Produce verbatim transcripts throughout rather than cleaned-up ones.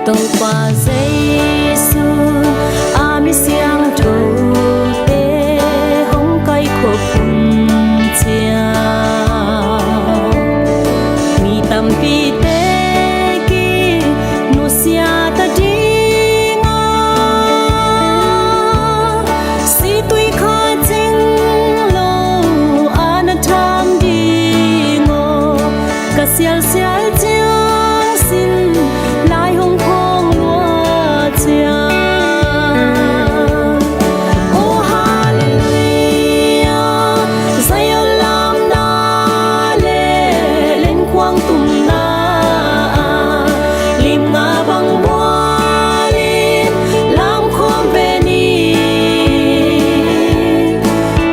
Topa Jesu a mi siangthote hong kaikhop hun ciang, mi tampite ki nusia ta ding a, situi kha ceng lo a na tham ding aw. Ka sialsial ciang sin lai hong khawng lua ciang. Oh, halleluia, Zion lamna le lenkhuang tumna ah lim nga bang bualin lam khawm ve ni.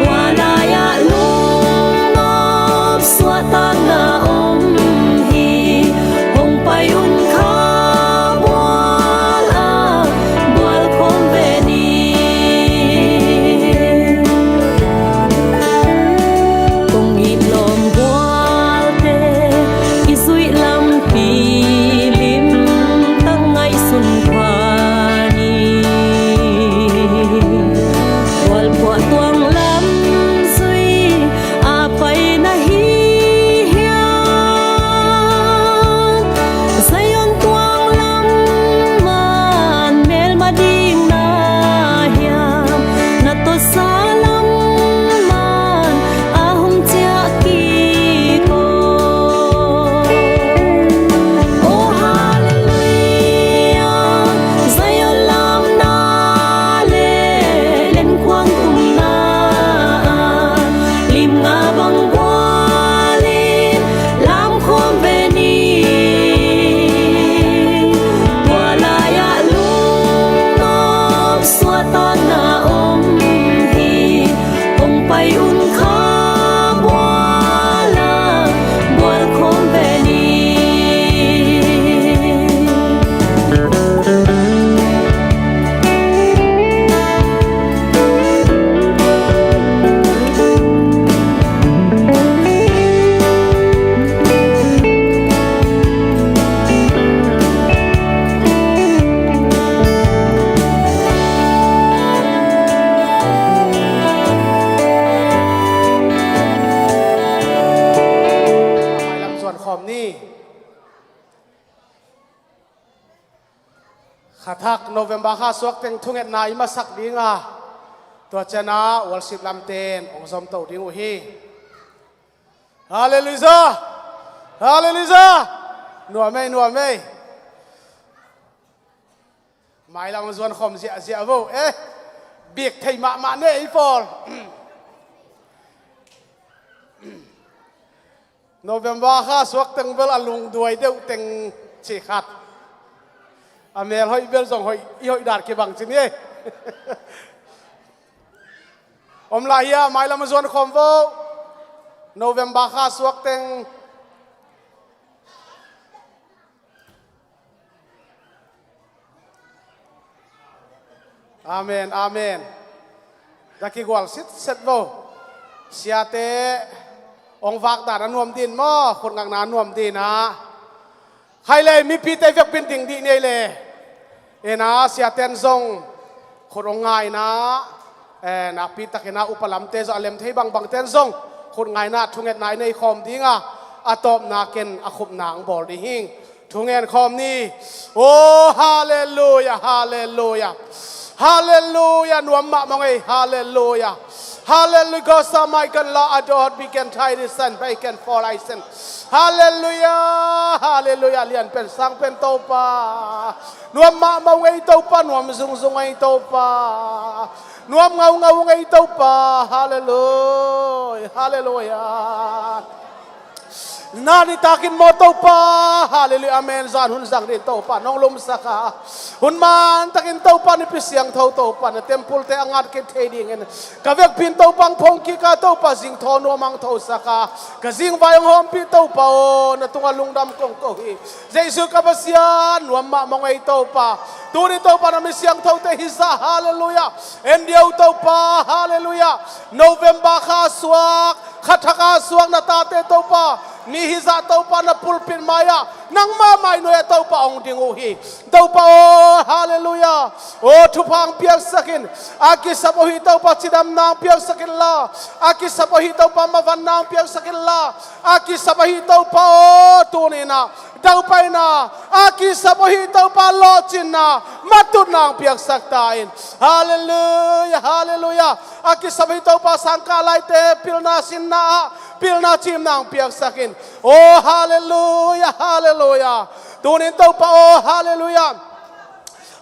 Tua lai-ah lungnop suahtakna om hi. Hong pai un kha bual ah bual khawm ve ni. Kong it lawm bualte i zuih lampi limtak ngaihsun pha ni. Bualphuah tuang lam zui a pai na hi hiam? Zion tuang lam man melma ding na hiam? Na tawsa lam man a hong ciah kik aw. Oh, halleluia, Zion lamna le lenkhuang tumna ah lim nga bang bualin lam khawm ve ni. Tua lai-ah lungnop suahtakna om hi. Hong pai un kha bual ah bual khawm ve ni. Mailam zuan khawm ni. Kha thak November kha suak teng thungetna i masak ding a, tua ciangin worship lamte'n hong zom to ding uh hi. Halleluia! Halleluia! Nuam ei, nuam ei. Mailam zuan khawm ziahziah vo. Eh, bik thei mahmah ne ei pawl. November kha suak teng bel a lungduai deuh teng ci khat. A mel hoih bel zong hoih, i hoih dan kibang ci ni. Om lai hi a, mailam a zuan khawm vo. November kha suak teng. Amen, amen. Za kigual sitset vo. Siate hong vak dan a nuam ding maw, khut ngakna a nuam ding a. Khai lei, mipite vekpi in ding dih ni ei le. Ena, siate'n zong khut hong ngaina, eh, nakpi takin a upa lamte zong a lem thei bangbangte'n zong khut ngaina, thungetna i nei khawm ding a, a tawpna ken a khupna hong bawl ding hing. Thungen khawm ni. Oh, halleluia, halleluia. Halleluia, nuam mahmah ei, halleluia. Halleluia, gosa mai kan la adot bi kan thai di san bai kan folai san. Halleluia, halleluia, lian pen sang pen Topa. Nuam mahmah ei Topa, nuam zungzung ei Topa. Nuam ngaungau ei Topa, halleluia, halleluia. Na ni takin maw Topa, halleluia, amen. Zan hun zang din Topa nong lumsak a, hun man takin Topa nipi siangtho Topa na temple te a ngat kik thei dingin ka vekpi in Topa hong phong kik a, Topa zingthaw nuam hong thosak a, ka zingvai hong hawmpih Topa aw, na tungah lungdam kong ko hi. Jesu ka Pasian, nuam mahmah ei Topa. Tuni Topa na mi siangthote hi zah, halleluia. En dih o Topa, halleluia. November kha suak, kha thak a suak na tate Topa Mi hizah Topa na pulpit mai-ah nangma mainuai-ah Topa hong ding uh hi. Topa aw, halleluiah. Aw thupha hong piaksak in. A kisap aw hi Topa cidamna hong piaksak inla, a kisap aw hi Topa mavanna hong piaksak inla, a kisap aw hi Topa aw tuninah daupaina, a kisap aw hi Topa lawhcinna, matutna hong piaksak ta in. Halleluiah, halleluiah. A kisap aw hi Topa sangkah laite pilna sinna ah pilna cimna hong piaksak in. Aw halleluiah, halleluiah. Tunin Topa aw halleluiah.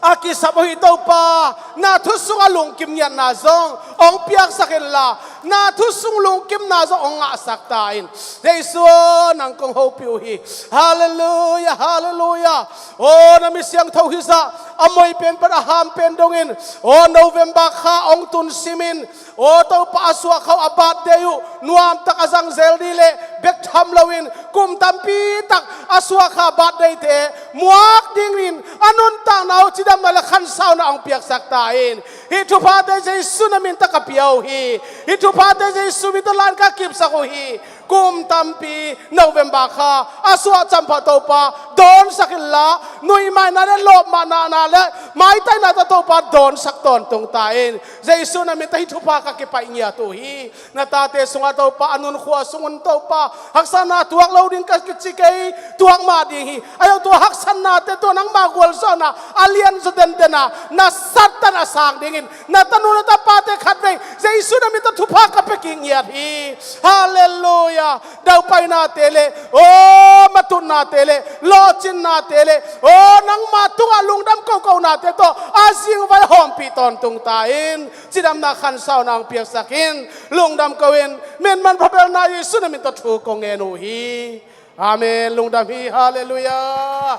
A kisap aw hi Topa na thu sungah lungkim ngiatna zong hong piaksak inla, na thu sung lungkimna zong hong ngahsak ta in. Jesu aw nang kong hopih uh hi. Halleluiah, halleluiah. Aw na mi siangtho hizah a moi pen pan a ham pen dongin aw November kha hong tun simin, aw Topa a suahkha uh a birthday uh nuamtak a zangzel dih leh bek tham loin kum tampi tak a suahkha birthday-te muak dingin a nuntakna uh cidamna le khansauna hong piaksak ta in. Hih thuphate Jesu na min tawh ka pia uh hi. Hih thuphate Jesu min tawh lan ka kipsak uh hi. Kum tampi November kha a suah camphah Topa dawnsak inla, nuihmaina le lawpmahnahna le maitainate Topa dawnsak tawntung ta in. Jesu na min tawh hih thupha ka kipaih ngiat uh hi. Na tate sungah Topa a nunkhua sungun Topa haksatna tuak lo ding ka kici kei, tuak mah ding hi. Ahi zong tua haksatnate tua nangma gualzawhna a lianzaw dendena na sattan a sang dingin na tanu na tapate khatvei Jesu na min tawh thupha ka pia kik ngiat hi. Halleluiah. Daupainate le aw matutnate le lawhcinnate le aw nangma tungah lungdam kokonate tawh a zingvai hawmpih tawntung ta in. Cidamna khansauna hong piaksak in. Lungdam ko in. Min manpha belna Jesu na min tawh thu kong ngen uh hi. Amen. Lungdam hi. Halleluiah.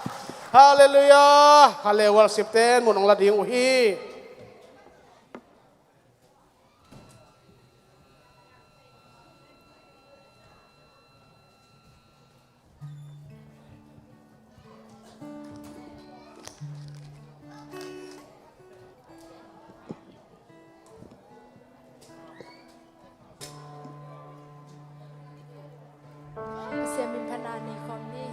Halleluiah. Halle worship ten mun hong la ding uh hi. Pasian min phatna nei khawm ni.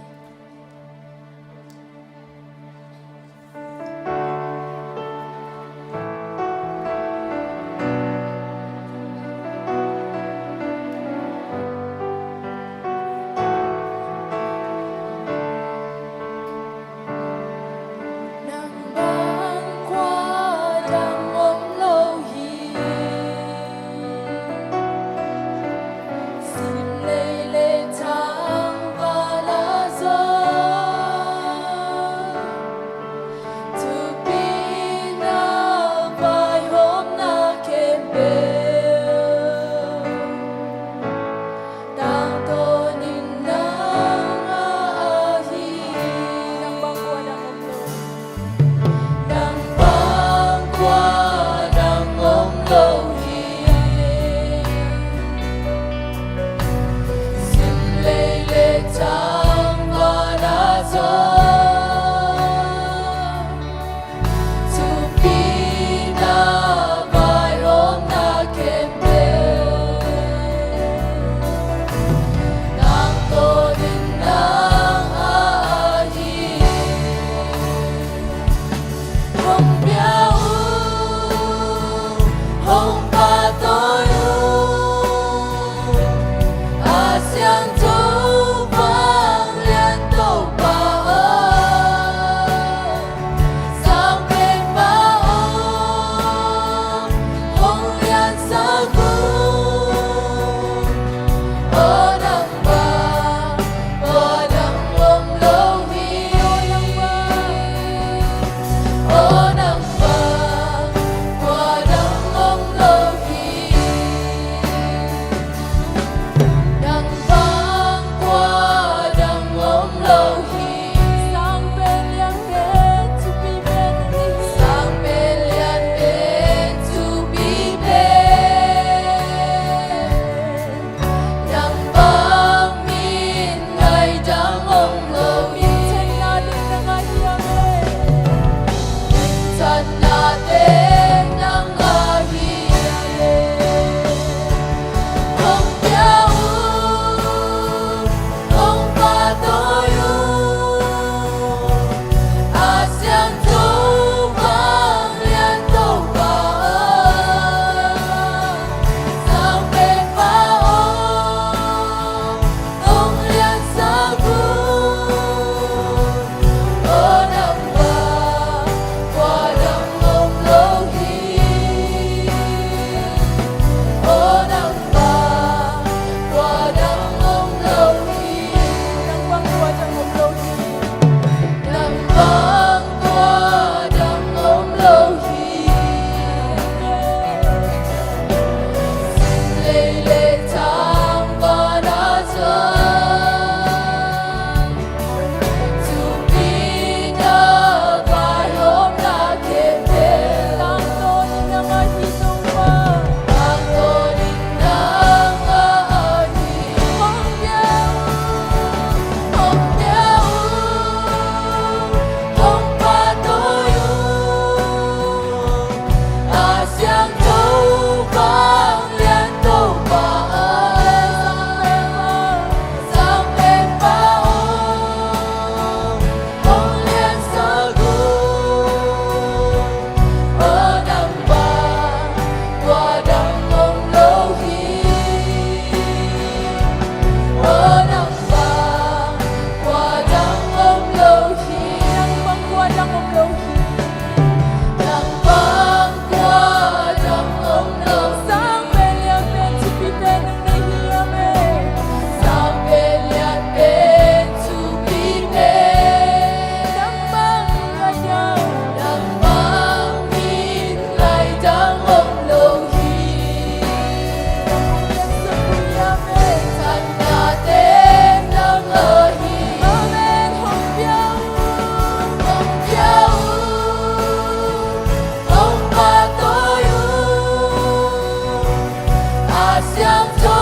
Siangtho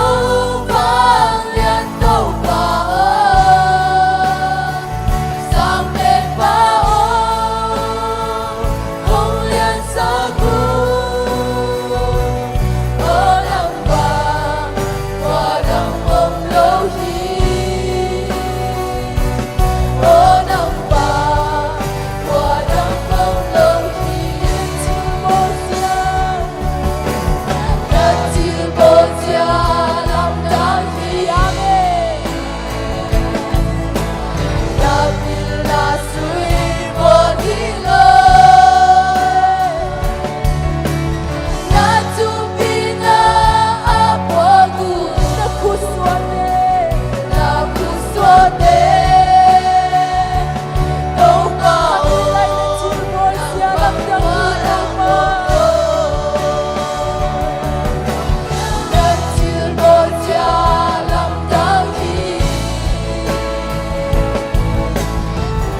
vanglian Topa aw, Sangpenpa aw, hong liansak un. Aw nang bang kua dang om lo hi. Aw nang bang kua dang om lo hi. Na thilbawl zia lamdang hi. Amen. Na pilna sui bawl hi lo. Na thupi na a puak uh. Na khutsuahte. Na khutsuahte. Topa aw, na thilbawl zia lamdang hi. Na thilbawl zia lamdang hi.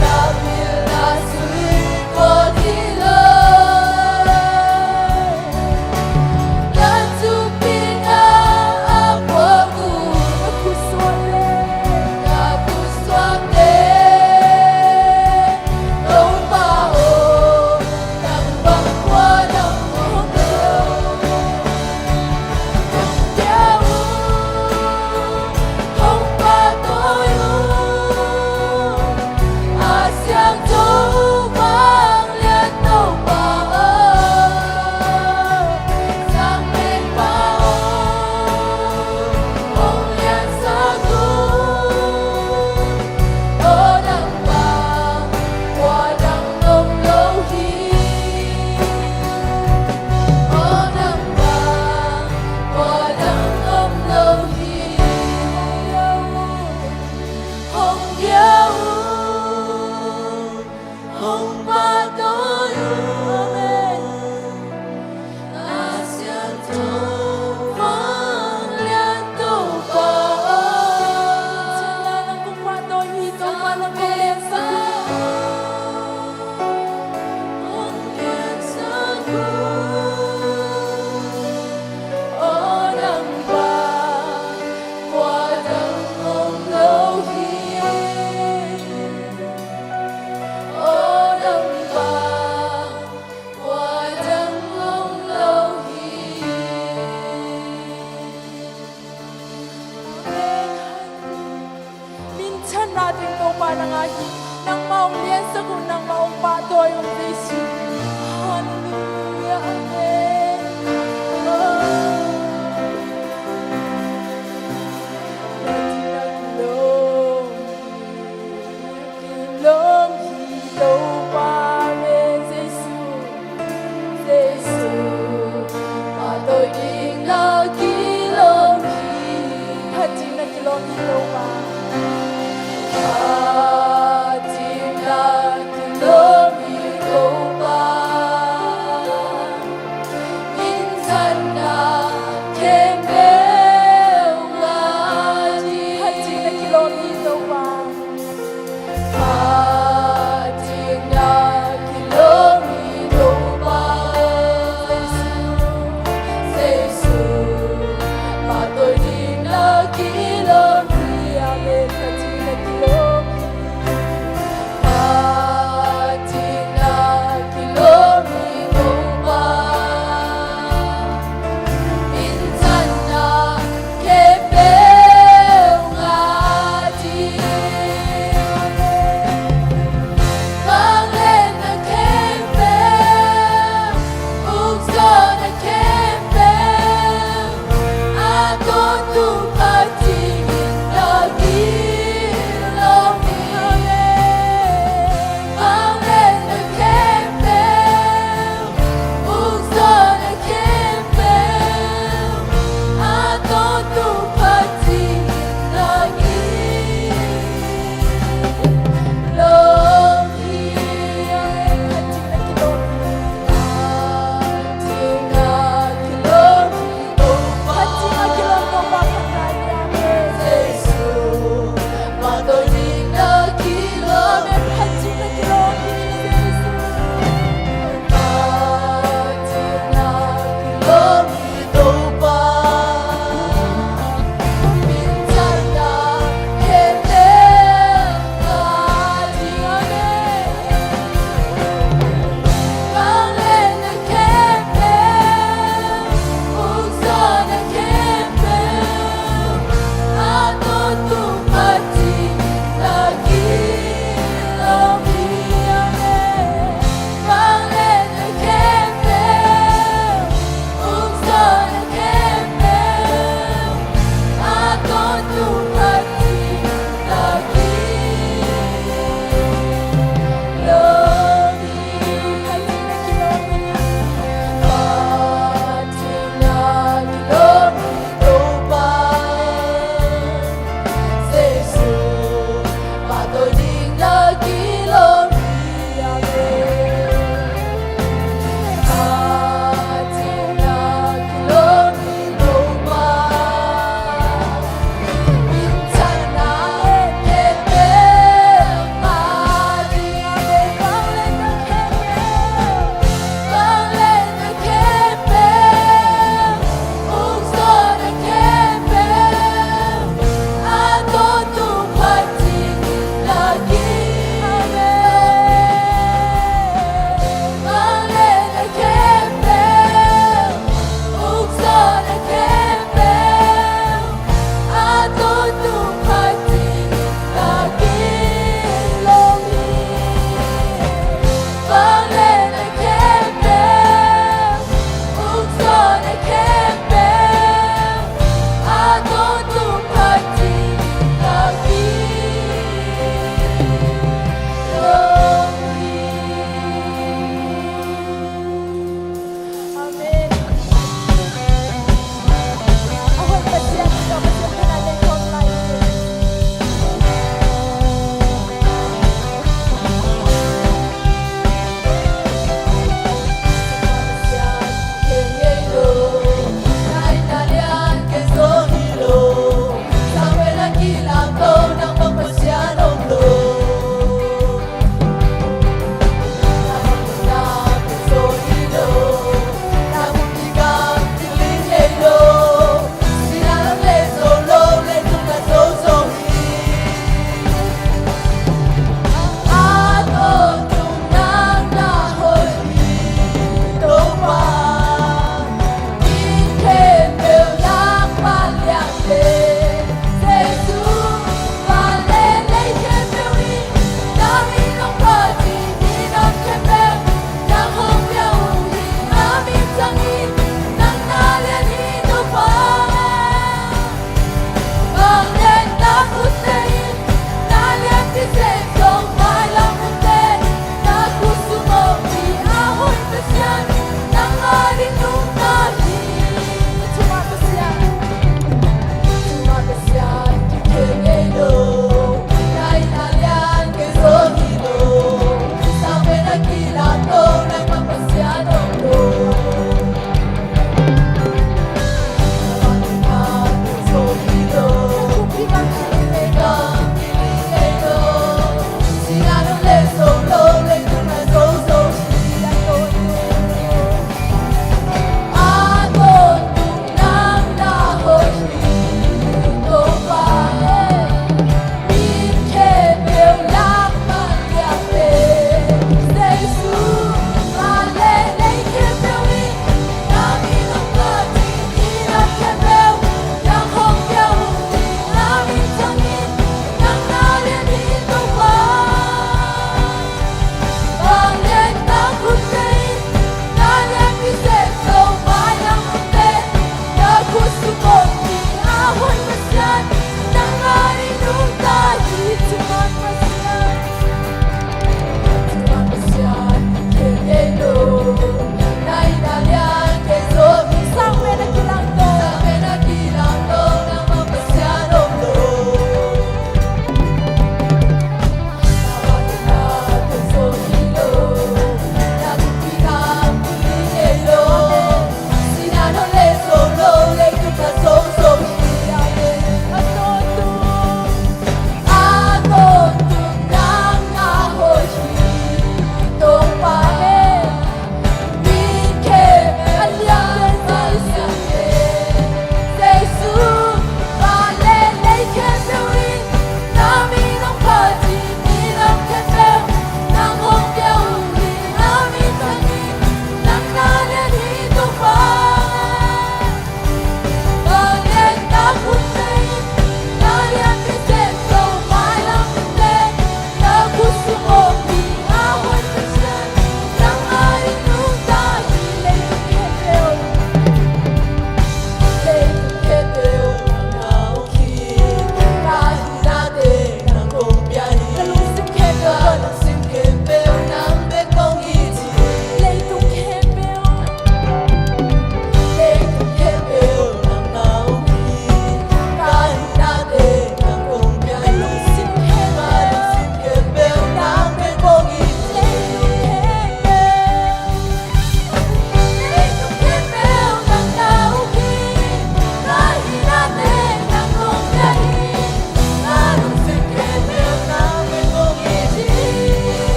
Na pilna sui bawl hi lo. Na thupi na a puak uh. Na khutsuahte. Na khutsuahte. Topa aw, nang bang kua dang om lo. Hong pia un, hong pahtawi un. A siangtho vanglian Topa aw, Sangpenpa aw, hong liansak un. Aw nang bang kua dang om lo hi. Aw nang bang kua dang om lo hi. Hong pia un, hong pahtawi un. Amen. A siangtho vanglian Topa aw. Nang kong pahtawi hi Topa, nang kong liansak un. Hong liansak un. Aw nang bang kua dang om lo hi. Aw nang bang kua dang om lo hi. Amen. Minthanna teng Topa nang a hi. Nangmah hong liansak un, nangmah hong pahtawi un Jesu. Halleluiah. Amen. Oh. Kilawm hi Topa, amen Jesu. Jesu, pahtawi ding na kilawm hi. Phat ding na kilawm hi Topa. Phat ding na kilawm hi Topa. Minthanna khempeuh ngah ding. Phat ding na kilawm hi Topa. Phat ding na kilawm hi Topa. Jesu, pahtawi ding na kilawm hi.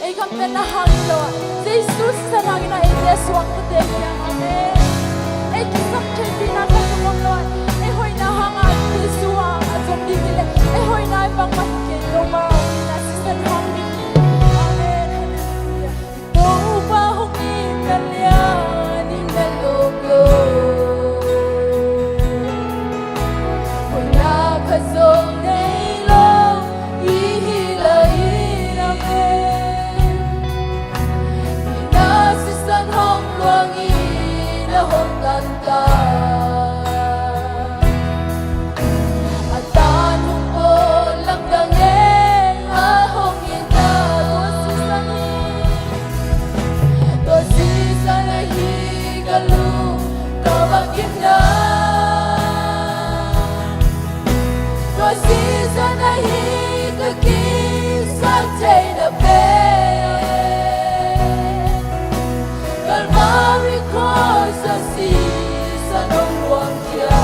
Ei gamtatna hang hi lo ah, Jesu sisan hangin ah eite suang ka teng hi hang. Amen. Ei kisam theihpihna ka zong om lo ah, ei hoihna hangah Jesu ah a zom ding hi leh ei hoihna ei bangmah hi kei lo maw, na sisan hang ding hi. Amen. Halleluiah. Topa hong it na lian in na lawm lo. Hoihna khat zong nei lo i hi lai in, amen. I na sisan hong luang in a hong tan ta. A tan hong pawl lamdang in a hong it ta. Tua sisan hi. Tua sisan ahi ka lungtawh a gimna. Tua sisan ahi ka kisap theihna pen. Calvary Cross a sisan hong luang khia.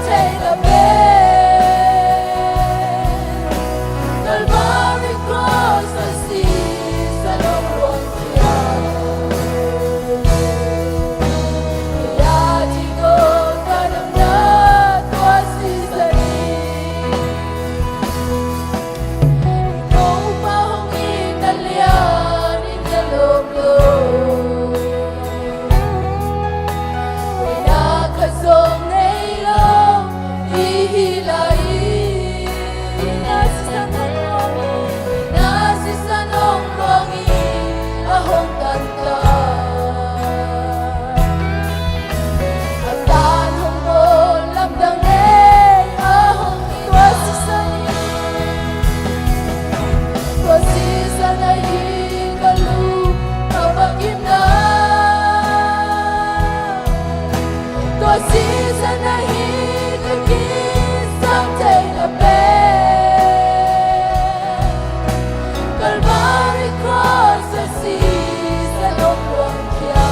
Thei na pen Calvary Cross a si sa lo luang khia. Ya di go ka dam na tua si sa ni. Topa hong itna lian in ka lawm lo. Ina kha zong nei lo i hi lai. Ina sisan hong luang, ina sisan hong luang i a hong tan ta. A tan hong bawl lamdang nei a hong tua sisan hi. Tua sisan ahi ka lung ka va kimna. Tua sisan ahi ka kisam theina pen Calvary Cross a si sa lo luang khia.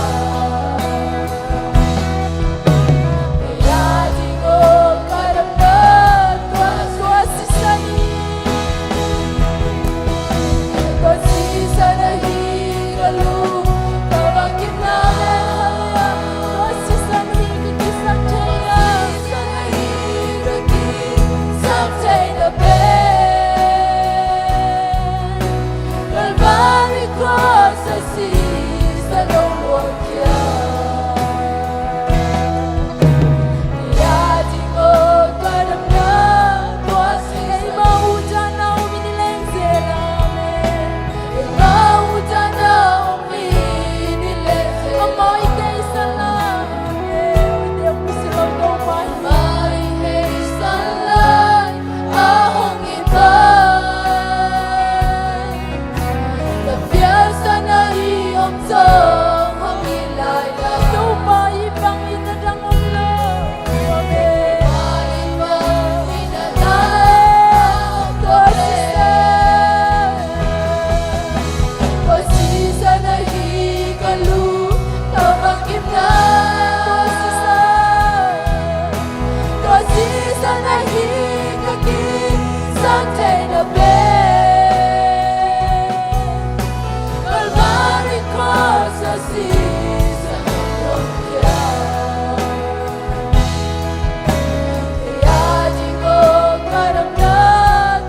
Calvary Cross a si sa lo luang khia. Ya di go ka dam na tua si sa. Ei ma u ta na u mi ni leng zel a me. Ei ma u ta na u mi ni leng zel a me. Amau i tei sa la me. U i tei u mi si lo to pa hi. Amau i tei sa la. A hong i pai. Na piaksa na i om zong hong i lai lai. Topa i bang i na dang om lo. Topa i bang i na dang om lo. Tua sisa. Tua sisa na hi ka lu. Tua bang i na. Tua sisa. Tua sisan ahi ka kisam theina pen Calvary Cross a sisan hong luang khia. Kei a ding kong ka damna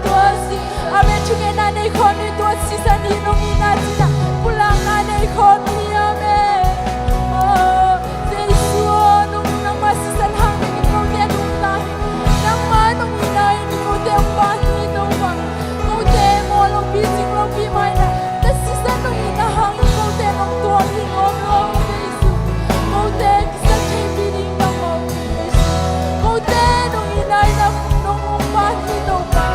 tua si. Amen. Thungetna nei khawm ni. Tua sisan hi nong itna cihna pulakna nei khawm ni. Amen. Oh. Jesu aw, nong, nangmah sisan hang dingin kote nong ta hi. Nangmah nong itna in kote hong phat hi Topa. Kote mawl lopi, cing lopi mah in ah, na sisan nong itna hangin kote nong tuam hi, ngawm lo Jesu. Kote kisap theipi ding nangmah Jesu. Kote nong itna in ah nong hong phat hi Topa.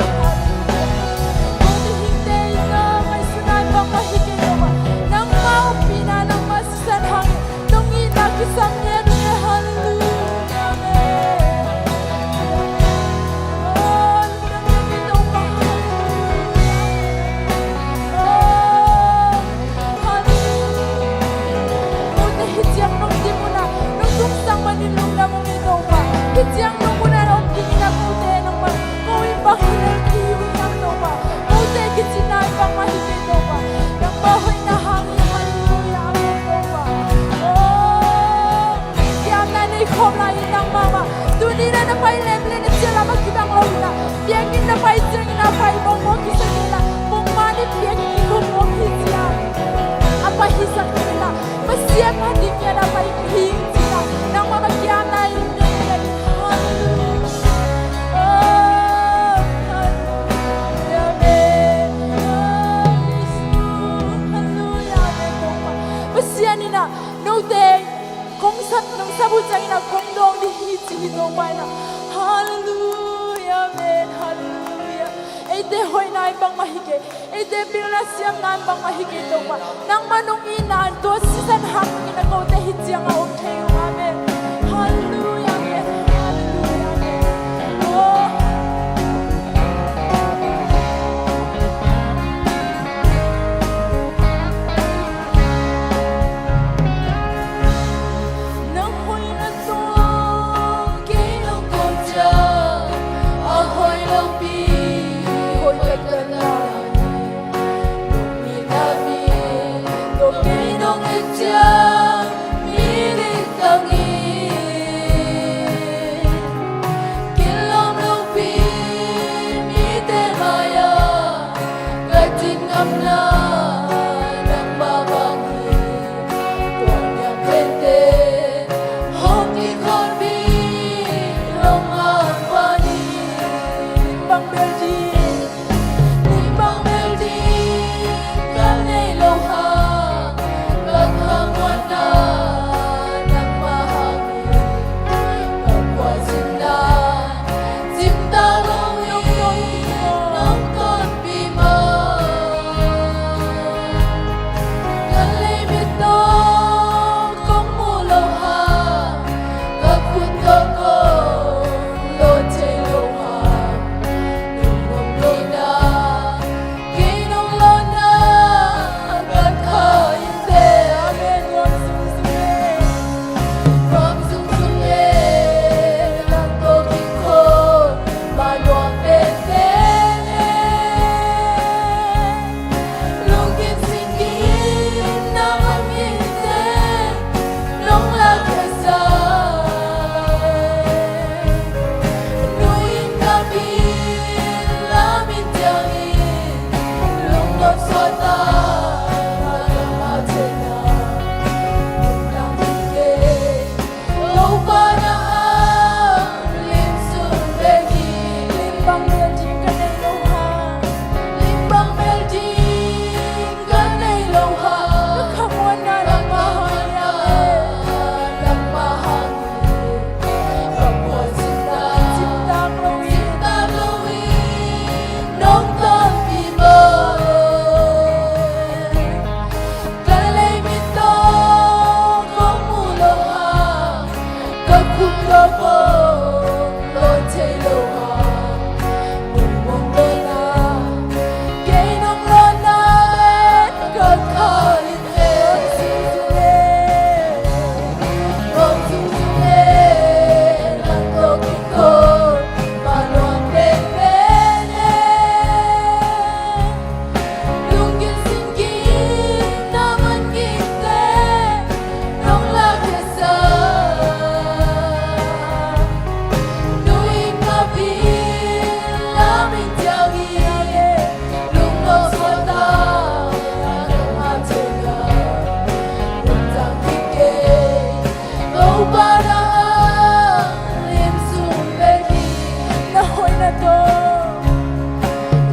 Kote hingte in ah ngaihsutna in bangmah hi kei Topa. Nangmah ompihna, nangmah sisan hangin nong itna kisam ngiat uh hi. Halleluiah. Amen. Oh, lungdam ing Topa. Halleluiah. Oh, halleluiah. Kote hih ciang nong dim un ah, nong tungsang manin lungdam ung ei Topa. Hih ciang nong un ah om ding in ah kote nangmah, ko in bang hi lel kihi uh hiam Topa. Kote kicinna in bangmah hi kei Topa. Nangmah hoihna hang hi. Halleluiah. Amen Topa. Oh. Kiamna nei khawm lai hi nang mahmah. Tuni in ah na pai lem leh na ciah lam ah kibang lo in ah, biakinn na pai ciangin ah pai mawkmawk hi sak in ah, pongman in biakinn kikhop mawk hi ciang a pai hi sak in ah, Pasian phat ding ngiat ah pai hi ci in ah, nangmah bang kiamna in nei leh. Halleluiah. Oh, halleluiah. Amen. Oh, Jesu. Halleluiah. Amen Topa. Pasian in ah note kong sap, nong sap uh ciangin ah kong dawng ding hi ci hi Topa in ah. Halleluiah, amen, halleluiah. Eite hoihna in bangmah hi kei, eite pilna siamna in bangmah hi kei Topa. Nangmah nong itna in tua sisan hangin ah kote hih ciang ah om thei ung. Amen. Halleluiah, amen, halleluiah, amen. Oh. Nang hoihna tawh kei nong ko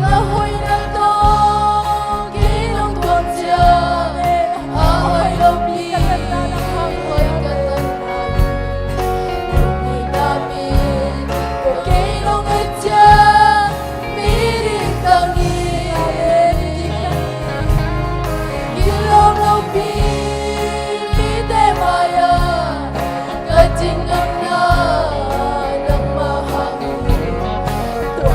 Ka hoihna tawh kei nong thuak ciang, a hoih lopi hoih ka tan lai. Ka hoihna min tawh kei nong et ciang, mi ding tangin kilawm lopi mite mai-ah ka ding ngamna nangmah hang hi. Tua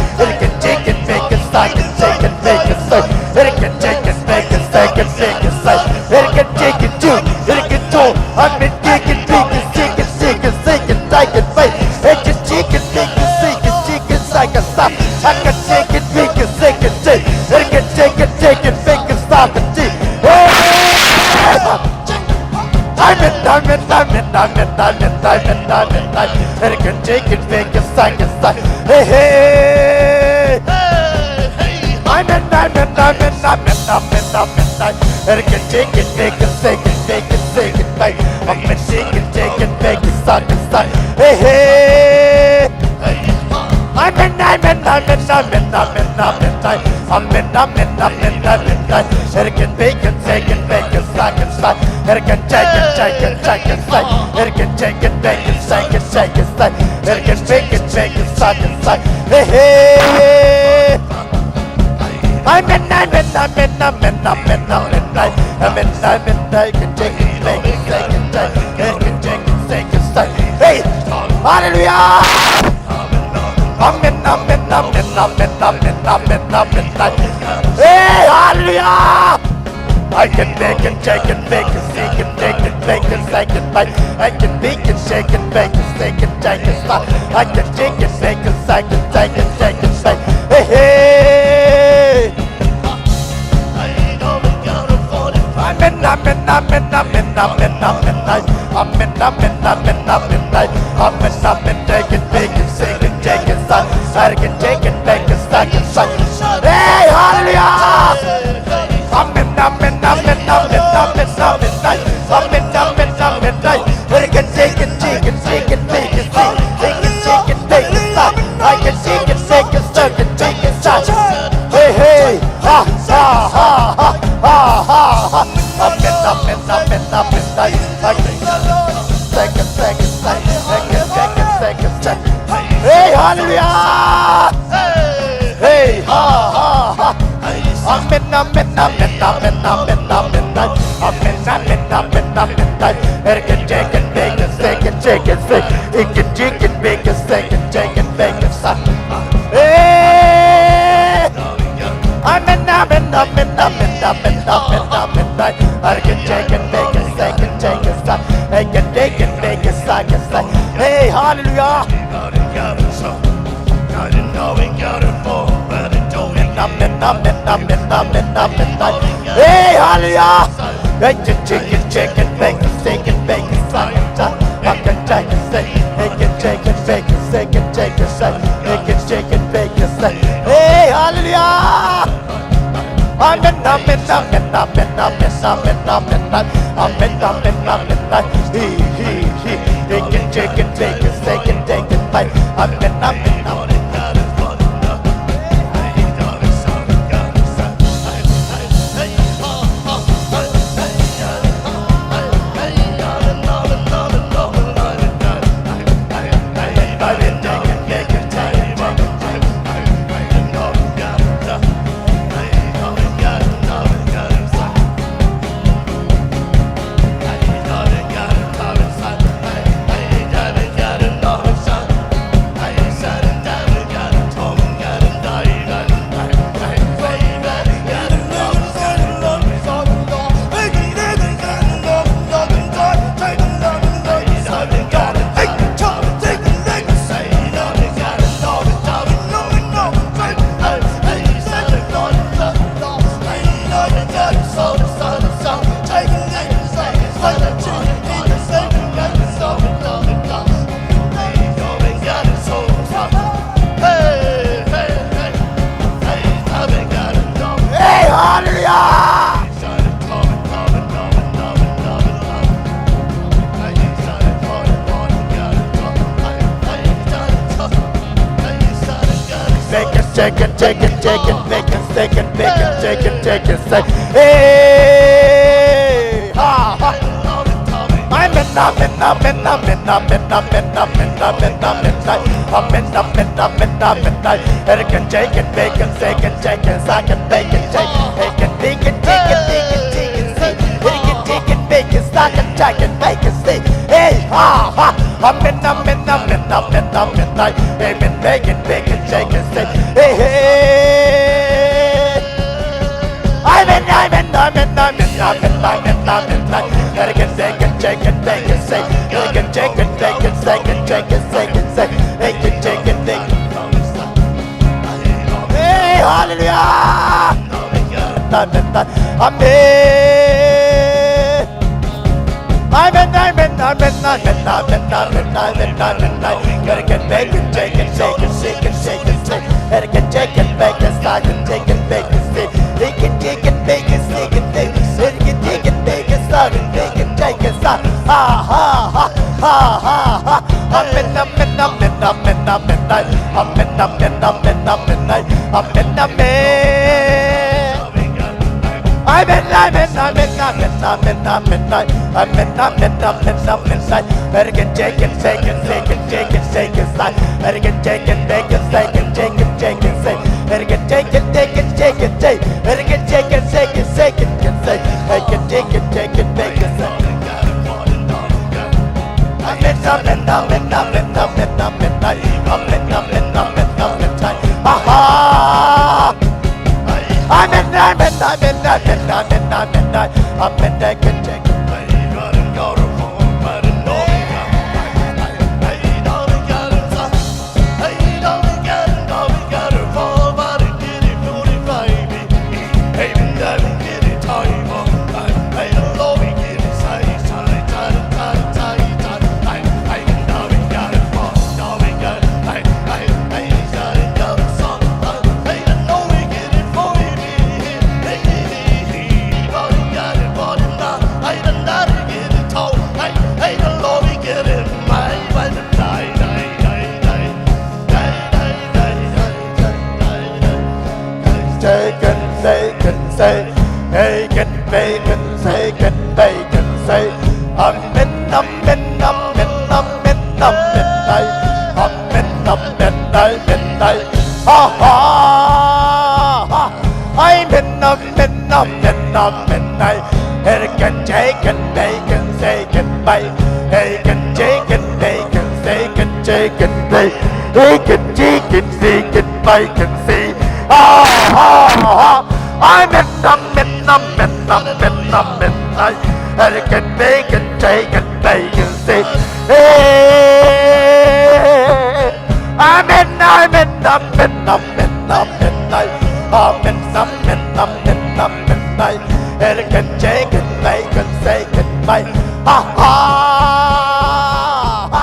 It can take it, make it, suck it, take it, make it, suck. It can take it, make it, suck it, make it, suck. It can take it, do, it can do. I'm in, kick it, big it, sick it, sick it, sick it, take it, fight. It can take it, make it, sick it, sick it, suck it, suck. I can take it, make it, sick it, take. It can take it, take it, make it, suck it, take. Hey! Diamond, diamond, diamond, diamond, diamond, diamond, diamond, diamond. And it can take it, make it, suck it, suck. Hey, hey. Diamond, diamond, diamond, diamond, diamond, diamond, diamond. And it can take it, make it, take it, take it, take it, take it. I'm gonna take it, take it, make it, suck it, suck. Hey, hey. I'm in, I'm in, I'm in, I'm in, I'm in, I'm in, I'm in, I'm in, I'm in, I'm in. It can take it, take it, make it, suck it, suck. It can take it, take it, take it, suck. It can take it, make it, take it, take it, suck. It can make it, make it, suck it, suck. Hey, hey. I'm in, I'm in, I'm in, I'm in, I'm in, I'm in, I'm in, I'm in, I can take it, take it, take it, take it, take it, take it, take it, Hallelujah! Amen, amen, amen, amen, amen, amen, amen. Hey, hallelujah! I can make it, take it, make it, seek it, take it, make it, second, make. I can make it, shake it, make it, shake it, take it, stop. I can take it, make it, second, take it, take it, take. Hey, hey! Amen, amen, amen, amen, amen, amen, amen. Amen, amen, amen, amen, amen. Amen, amen, take it, take it, sing it, take it, son. I can take it, take it, suck it, suck it. Hey, hallelujah! Amen, amen, amen, amen, amen, amen. Amen, amen, amen, amen. I can take it, take it, take it, take it, take it, take it, take it, son. I can take it, take it, take it, take it, son. Hey, hey. Ha, ha, ha, ha, ha, ha, ha. Amen, amen, amen, amen. Take it, take it, take it, take it, take it, take it, take it. Hey, hallelujah. Hey, ha, ha, ha. Amen, amen, amen, amen, amen, amen. Amen, amen, amen, amen, amen. Take it, take it, take it, take it, take it, take it. Take it, take it, take it, take it, take it, take it. Hey. Amen, amen, amen, amen, amen, amen, amen. I can take it, take it, take it, take it, take it. I can take it, take it, take it, take it. Hey, hallelujah. Amen, amen, amen, amen, amen. Hey, hallelujah. Hey, chicken, chicken, bacon, steak and bacon, steak and chicken, bacon, steak and bacon, steak and chicken, steak. Hey, chicken, bacon, steak. Hey, hallelujah. Amen, amen, amen, amen, amen, amen, amen, amen, amen, amen. He, he, he. Chicken, chicken, bacon, steak and bacon, steak. Amen, amen, amen. Hey, hallelujah! Bacon, chicken, chicken, chicken, bacon, steak and bacon, chicken, chicken, steak. Hey! Ha, ha. Amen, amen, amen, amen, amen, amen, amen, amen, amen. Amen, amen, amen, amen, amen. Chicken, chicken, bacon, steak and chicken, steak and bacon, chicken, bacon, chicken, chicken, chicken, steak. Chicken, chicken, bacon, steak and chicken, bacon, steak. Hey, ha, ha. Amen, amen, amen, amen, amen, amen. Amen, bacon, bacon, chicken, steak. Hey, hey. Amen, amen, amen, amen, amen, amen, amen, amen. Gotta get second, second, second, second. Gotta get second, second, second, second, second, second. Hey, get second, second. Hey, hallelujah. Amen, amen, amen, amen, amen, amen. Amen, amen, amen, amen, amen, amen, amen, amen, amen. Gotta get back and take it, take it, take it, take it, take it. Gotta get take it back and start and take it back and stay. Take it, take it back and take it, take it. Gotta get take it back and start and take it, take it, start. Ha, ha, ha, ha, ha, ha. Amen, amen, amen, amen, amen, amen. Amen, amen, amen, amen, amen. Amen, amen, amen, amen, amen, amen, amen. Amen, amen, amen, amen, amen. Ergen, jegen, segen, segen, jegen, segen, sai. Ergen, jegen, begen, segen, jegen, jegen, sai. Ergen, jegen, jegen, jegen. Ergen, jegen, segen, segen, jegen, sai. Ergen, jegen, jegen, begen, sai. Amen, Shake and bake and say, hey, can bake and say, can bake and say, amen, amen, amen, amen, amen, ay, amen, amen, amen, ay, ha, ha, ha, amen, amen, amen, amen, ay, hey, can shake and bake and say, can bake, hey, can shake and bake and say, can shake and bake, hey, can shake and say, can bake and say, ha, ha, ha. Amen, amen, amen, amen, amen. Ay, hey, can bake and shake and bake and say, hey. Amen, amen, amen, amen, amen. Ay, amen, amen, amen, amen. Ay, hey, can shake and bake and say goodbye. Ha, ha, ha.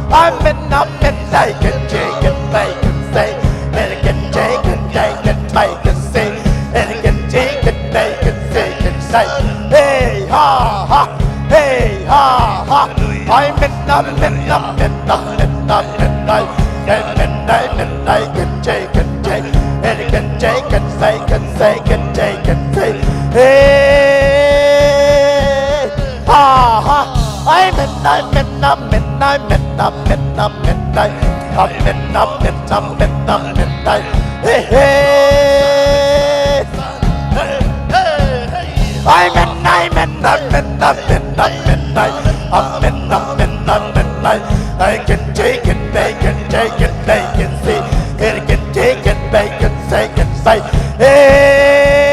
Amen, amen, I can shake and bake and say, and I can shake and bake and bake and say, and I can shake and bake and say, and say, hey, ha, ha, hey, ha, ha. Amen, amen, amen, amen, amen, amen, amen, I can shake and shake, and I can shake and bake and say, and shake and shake and say, hey. Ha, ha. Amen, amen, amen, amen, amen, amen, amen, amen, amen, amen, amen. Hey, hey. Amen, amen, amen, amen, amen, amen, amen, amen. I can shake and bake and shake and bake and say, I can shake and bake and shake and say, hey,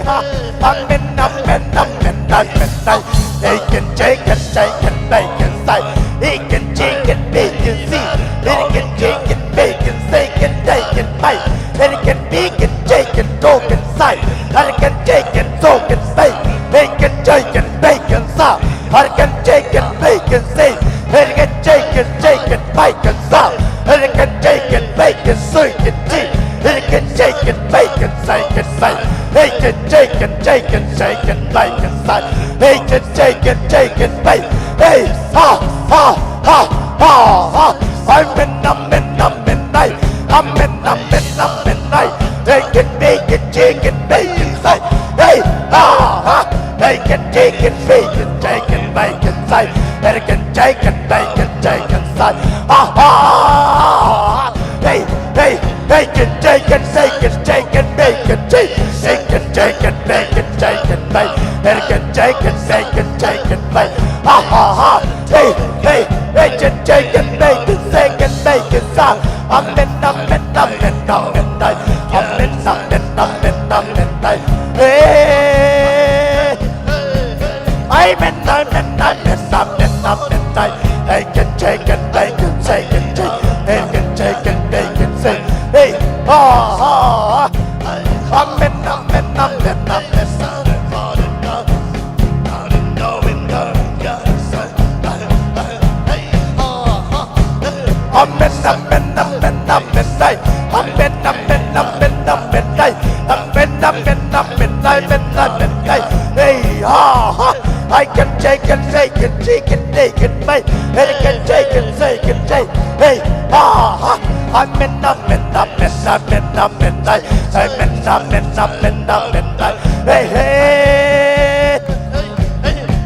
ha. Amen, amen, amen, amen, amen. Hey, can shake and shake and bake and say, hey, can shake and bake and say, hey, can shake and bake and say, can shake and bake, hey, can bake and shake and talk and say, hey, can shake and talk and say, hey, can shake and bake and say, hey, can shake and bake and say, hey, can shake and shake and bake and say, hey, can shake and bake and say, can shake, hey, can shake and bake and say, can say. Hey, can shake and shake and shake and bake and say. Hey, can shake and shake and bake. Hey, ha, ha, ha, ha, ha. Amen, amen, amen, hey. Amen, amen, amen, hey. Hey, can bake and shake and bake and say. Hey, ha, ha. Hey, can shake and bake and shake and bake and say. Hey, can shake and bake and shake and say. Ha, ha, ha, ha. Hey, hey, hey, can shake and shake and shake and bake and shake. Hey, can shake and bake and shake and bake. Hey, can shake and shake and shake and bake. Ha, ha, ha. Hey, hey, hey, can shake and bake and shake and bake and shake. Amen, amen, amen, amen, amen. Amen, amen, amen, amen, amen. Hey. Amen, amen, amen, amen, amen, amen. Hey, can shake and bake and shake and shake. Hey, can shake and bake and shake. Hey, ha, ha, ha. Amen, amen, amen, amen, amen. Amen, amen, amen, amen, amen. Amen, amen, amen, amen, amen. Amen, amen, amen, amen, amen, amen. Hey, ha, ha. I can shake and shake and shake and shake and bake. I can shake and shake and shake. Hey, ha, ha. Amen, amen, amen, amen, amen. Amen, amen, amen, amen, amen. Hey, hey.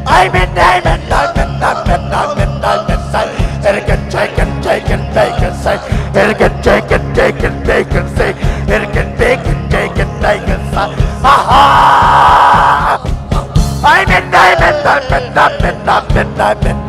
Amen, amen, amen, amen, amen, amen, say. Hey, can shake and shake and bake and say. Hey, can shake and shake and bake and say. Hey, can bake and shake and bake and say. Ha, ha. Amen, amen, amen, amen, amen, amen.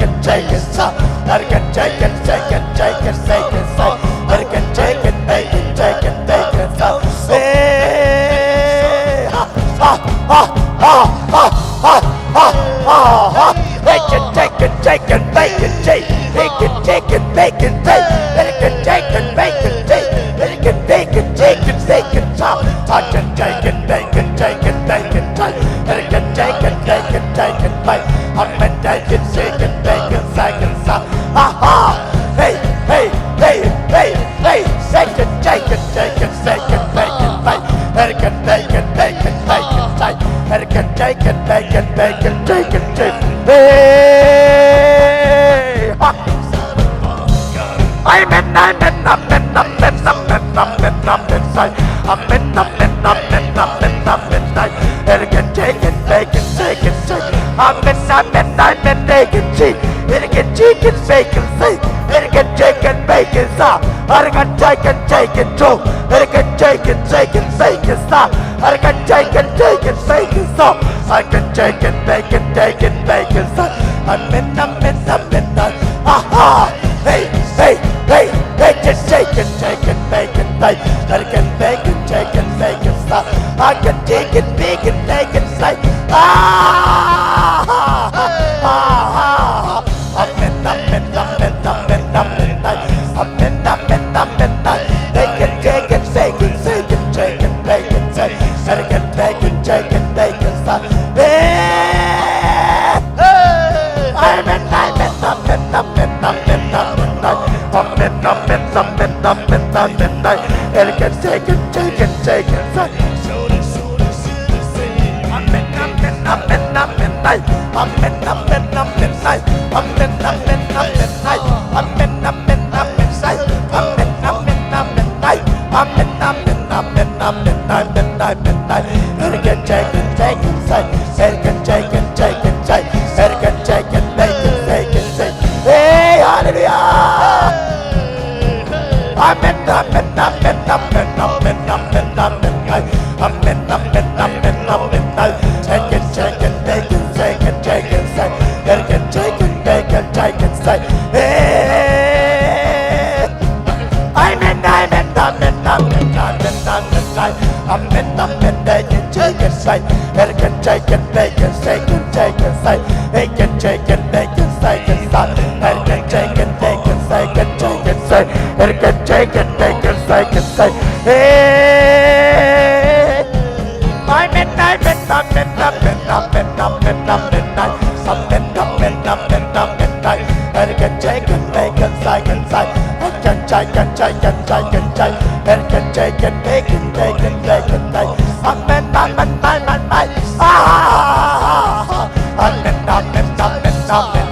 chicken, chicken, sa. American chicken, chicken, chicken, bacon, sa. American chicken, bacon, chicken, bacon, sa. Hey, ha, ha, ha, ha, ha, ha, ha, ha. Bacon, chicken, chicken, bacon, chicken, bacon, chicken, bacon, bacon, bacon, bacon, bacon, bacon, bacon, bacon, bacon, sa. Bacon, chicken, bacon, chicken, bacon, chicken, bacon, chicken, bacon, bacon, bacon, chicken, bacon, bacon, sa. Ha, ha. Hey, hey, hey, hey, hey. Bacon, chicken, chicken, bacon, bacon, bacon, bacon, bacon, bacon, sa. Bacon, chicken, bacon, bacon, chicken, chicken. Hey, ha. Amen, amen, amen, amen, amen, amen, amen, say. Amen, amen, amen, amen, amen, say. American chicken, bacon, chicken, say. Amen, amen, amen, bacon, chicken. American chicken, bacon, say. American chicken, bacon, sa. American chicken, chicken, chop. American chicken, chicken, bacon, sa. American chicken, chicken, bacon, sa. American chicken, bacon, chicken, bacon, sa. Amen, amen, amen, amen. Aha. Hey, hey, hey, hey, just shake it, shake it, bake it, bake. Gotta get bacon, shake it, bake it, stop. I can take it, big and take it, say. Ah, ah, ah, ah. Amen, amen, amen, amen, amen, amen. Amen, amen, amen, amen. Bacon, shake it, shake it, shake it, shake it, bake it, say. Gotta get bacon, shake it, bake it, stop. Hey! Amen, amen, amen, amen, amen, amen, amen. Amen, amen, amen, amen, amen, amen. El que take it, take it, take it, take it. Amen, amen, amen, amen, amen. Amen, amen, amen, amen. Amen, amen, amen, amen. Amen, amen, amen, amen. Amen, amen, amen, amen. Amen, amen, amen, amen, amen, amen. El que take it, take it, take it. Hey, amen, amen, amen, amen, amen, amen, amen. Amen, amen, amen, amen, amen. Take it, take it, take it, take it, take it, take it. El que take it, take it, take it, take it. Hey. Amen, amen, amen, amen, amen, amen, amen. Amen, amen, amen, amen. El que take it, take it, take it, take it, take it. El que take it, take it, take it, take it. El que take it, take it, take it, take it, take it. El que take it, take it, take it, take it. Hey. Amen, amen, amen, amen, amen, amen, amen, amen. Amen, amen, amen, amen, amen. El que take it, take it, take it, take it. El que take it, take it, take it, take it. El que take it, take it, take it, take it, take it. Amen, amen, amen, amen. Ah! Amen, amen, amen, amen, amen.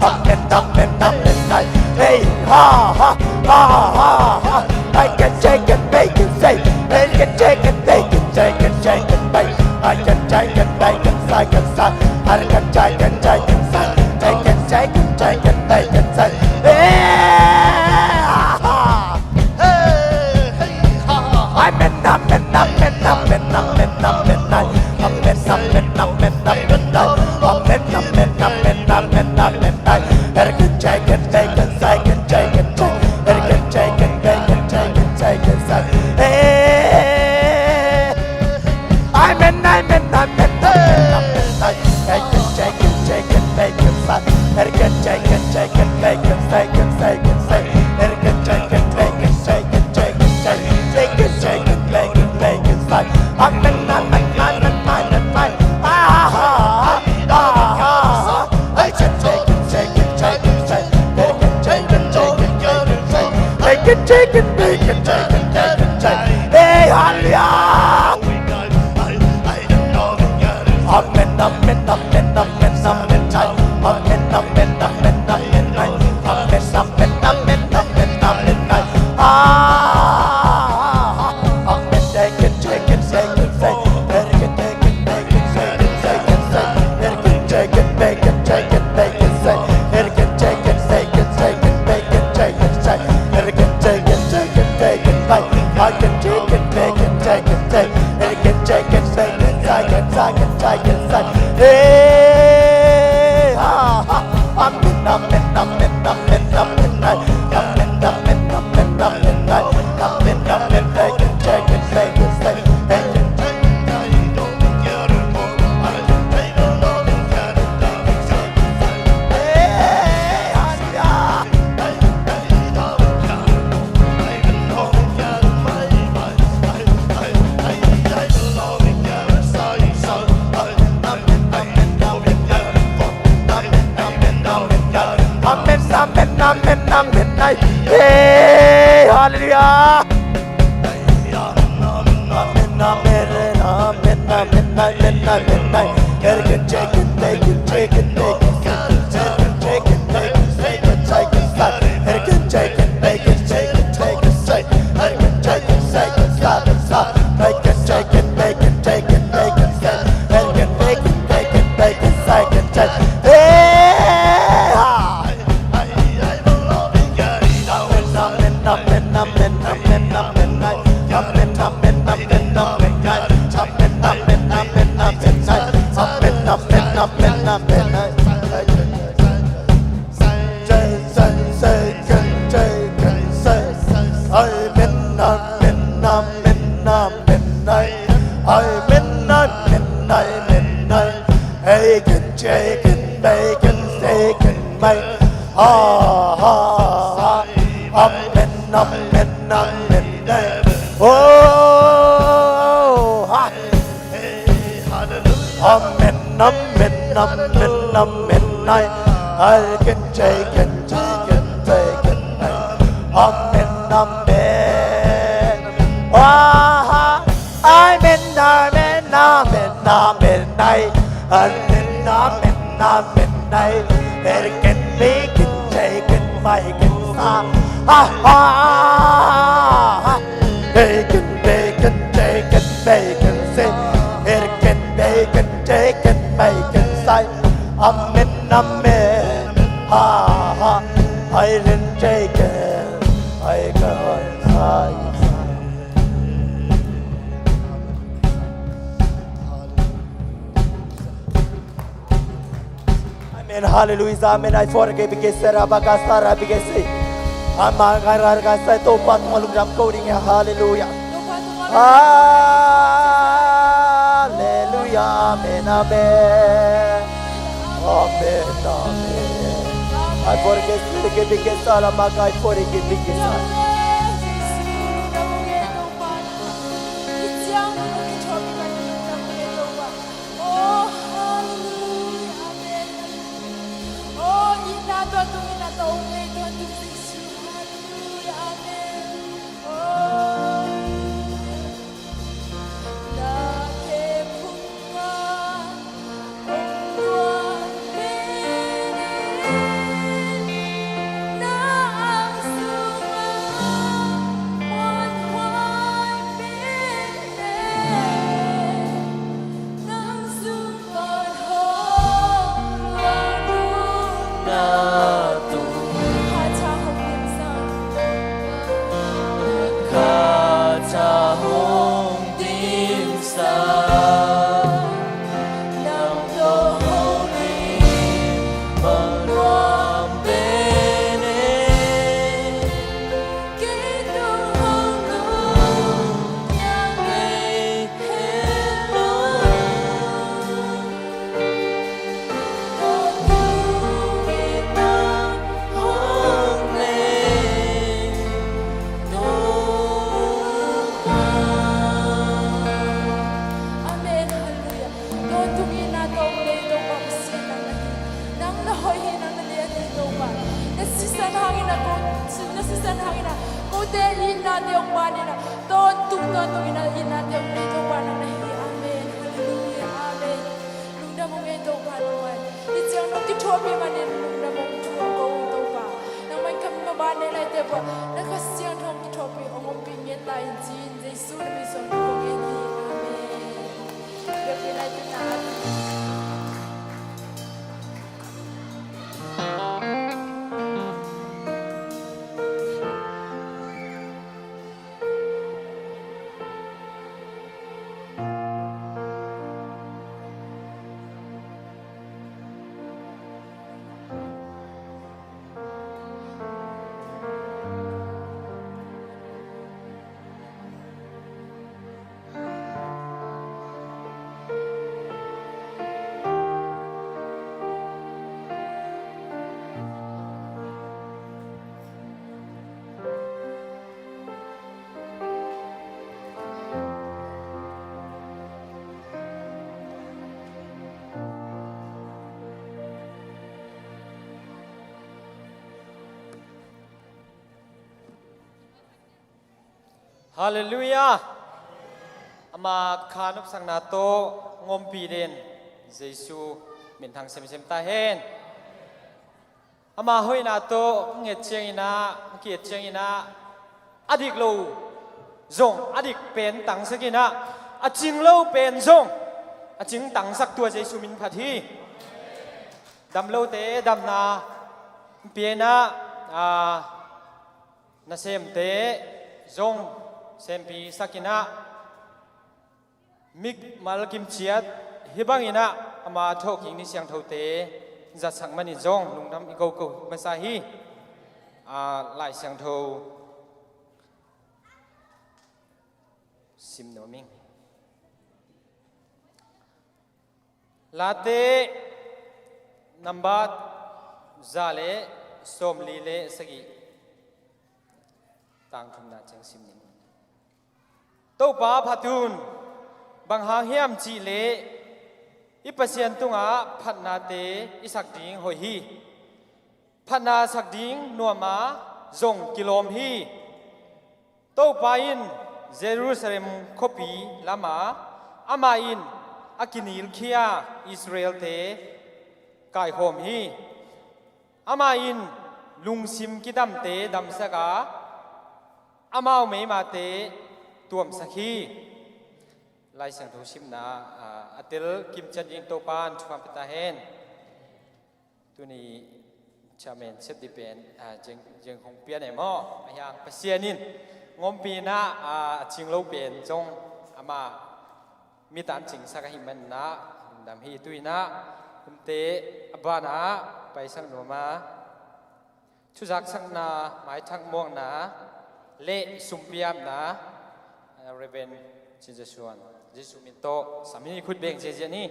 Amen, amen, amen, amen. Hey, ha, ha, ha, ha, ha. I can take it, make it, say. I can take it, make it, take it, take it, make. I can take it, make it, I can say. I can take it, take it, say. Take it, take it, take it, make it, say. Hey, ha, ha. Hey, hey, ha, ha, ha. Amen, amen, amen, amen, amen, amen, amen. Amen, amen, amen, amen, amen. Amen, amen, amen, amen, amen, amen. Better get taken, taken, taken, taken, taken. Better get taken, taken, taken, taken, taken. Hey. Amen, amen, amen, amen, amen. Better get taken, taken, taken, taken, taken. Better get taken, taken, taken, taken, taken, taken. Better get taken, taken, taken, taken, taken. Taken, taken, taken, taken, taken. Amen, amen, amen, amen, amen. Ah, ah, ah, ah, ah. Hey, take it, take it, take it, take it. Take it, take it, take it, take it, take it. Take it, take it, take it, take it, take it, take it. Hey, hallelujah. Amen, amen, amen, amen, amen. Amen, amen, amen, amen, amen. Amen, amen, amen, amen, amen. Ah, amen. Take it, take it, take it, take it. Take it, take it, Amen, amen, amen, amen, amen. Hey, hallelujah. Amen, amen, amen. Oh, ha. Amen, amen, amen, amen. I can take it, take it, take it. Amen, amen. Ah, ha. Amen, amen, amen, amen, ai. Amen, amen, amen, ai. Erken bacon, chicken, bacon, sa. Ha, ha, ha, ha. Bacon, bacon, chicken, bacon, say. Erken bacon, chicken, bacon, say. Amen, amen. Ha, ha. Ai len chicken. Ai ka, ai, ai. Amen. Hallelujah. Amen. Ai for ke bige sera baga sara bige si. Ama gara ga sa to pat maluk dam ko ding ya. Hallelujah. Hallelujah. Amen. Amen. Amen. Amen. Ai for ke sera ke bige sara maga ai for ke bige sara. Oh, hallelujah, amen. Oh, itna tawntung, itna tawntung, itna tawntung, Jesu, hallelujah, amen. Oh, na ke phung a, phung a, na ang sung a, muan huai pen. Amen. Hallelujah. Tawntung itna tawng nei Topa Pasian nang na hi. Nang na hoih hi, nang na lian hi Topa. Na sisan hangin a ko, na sisan hangin a kote itnate hong pan in a. Tawntung, tawntung itna, itnate hong nei Topa nang na hi. Amen. Hallelujah. Amen. Lungdam ung ei Topa nangmah. Hih ciang nong kithuahpih manin lungdam ung, thu ung ko Topa. Nangmah in ka maban nei laite pua. Na Kha Siangtho hong kithuahpih, hong ompih ngiat ta in ci-in Jesu na min suang kong ngen hi. Amen. Biakpih lai tuna. Halleluiah. Ama kha nopsakna tawh ngawmpi den Jesu minthang semsem ta hen. Ama hoihna tawh nget cianginah, kiet cianginah, a dik lo zong a dik pen tangsakinah, a cing lo pen zong a cing tangsak tua Jesu min phat hi. Dam lote damna pianah, a, nasemte zong sempi sakinah, mikmal kimciat hi banginah ama thawhkik ni siangthote zatsak manin zong lungdam i koko masa hi. A, Lai Siangtho sim nuam ing. Late nambat za le sawmli le sagih, tang thumna ciang sim ning. Topa phatun, bang hang hiam cihleh i Pasian tungah phatnate i sak ding hoih hi. Phatna sak ding nuama zong kilawm hi. Topa in Jerusalem khuapi lama amah in a kinilkhia Israelte kaikhawm hi. Amah in lungsim kidamte damsak a, amau meimate tuamsak hi. Lai Siangtho simna, a, a tel kimciat ding Topa in thupha pia ta hen. Tuni chairman sep dih pen, a, Jeng, Jeng Hong Pian e maw? A hiang Pasian in ngawmpi inah, a, a cing lo pen zong ama mitan cingsak ahih maninah lungdam hi. Tu inah kumte a banah paisak nuam a, thuzaksakna, maithak muakna le sumpiapna, a, Reverend Cin Za Suan, Jesu min tawh sam hi. Khut beng ziahziah ni.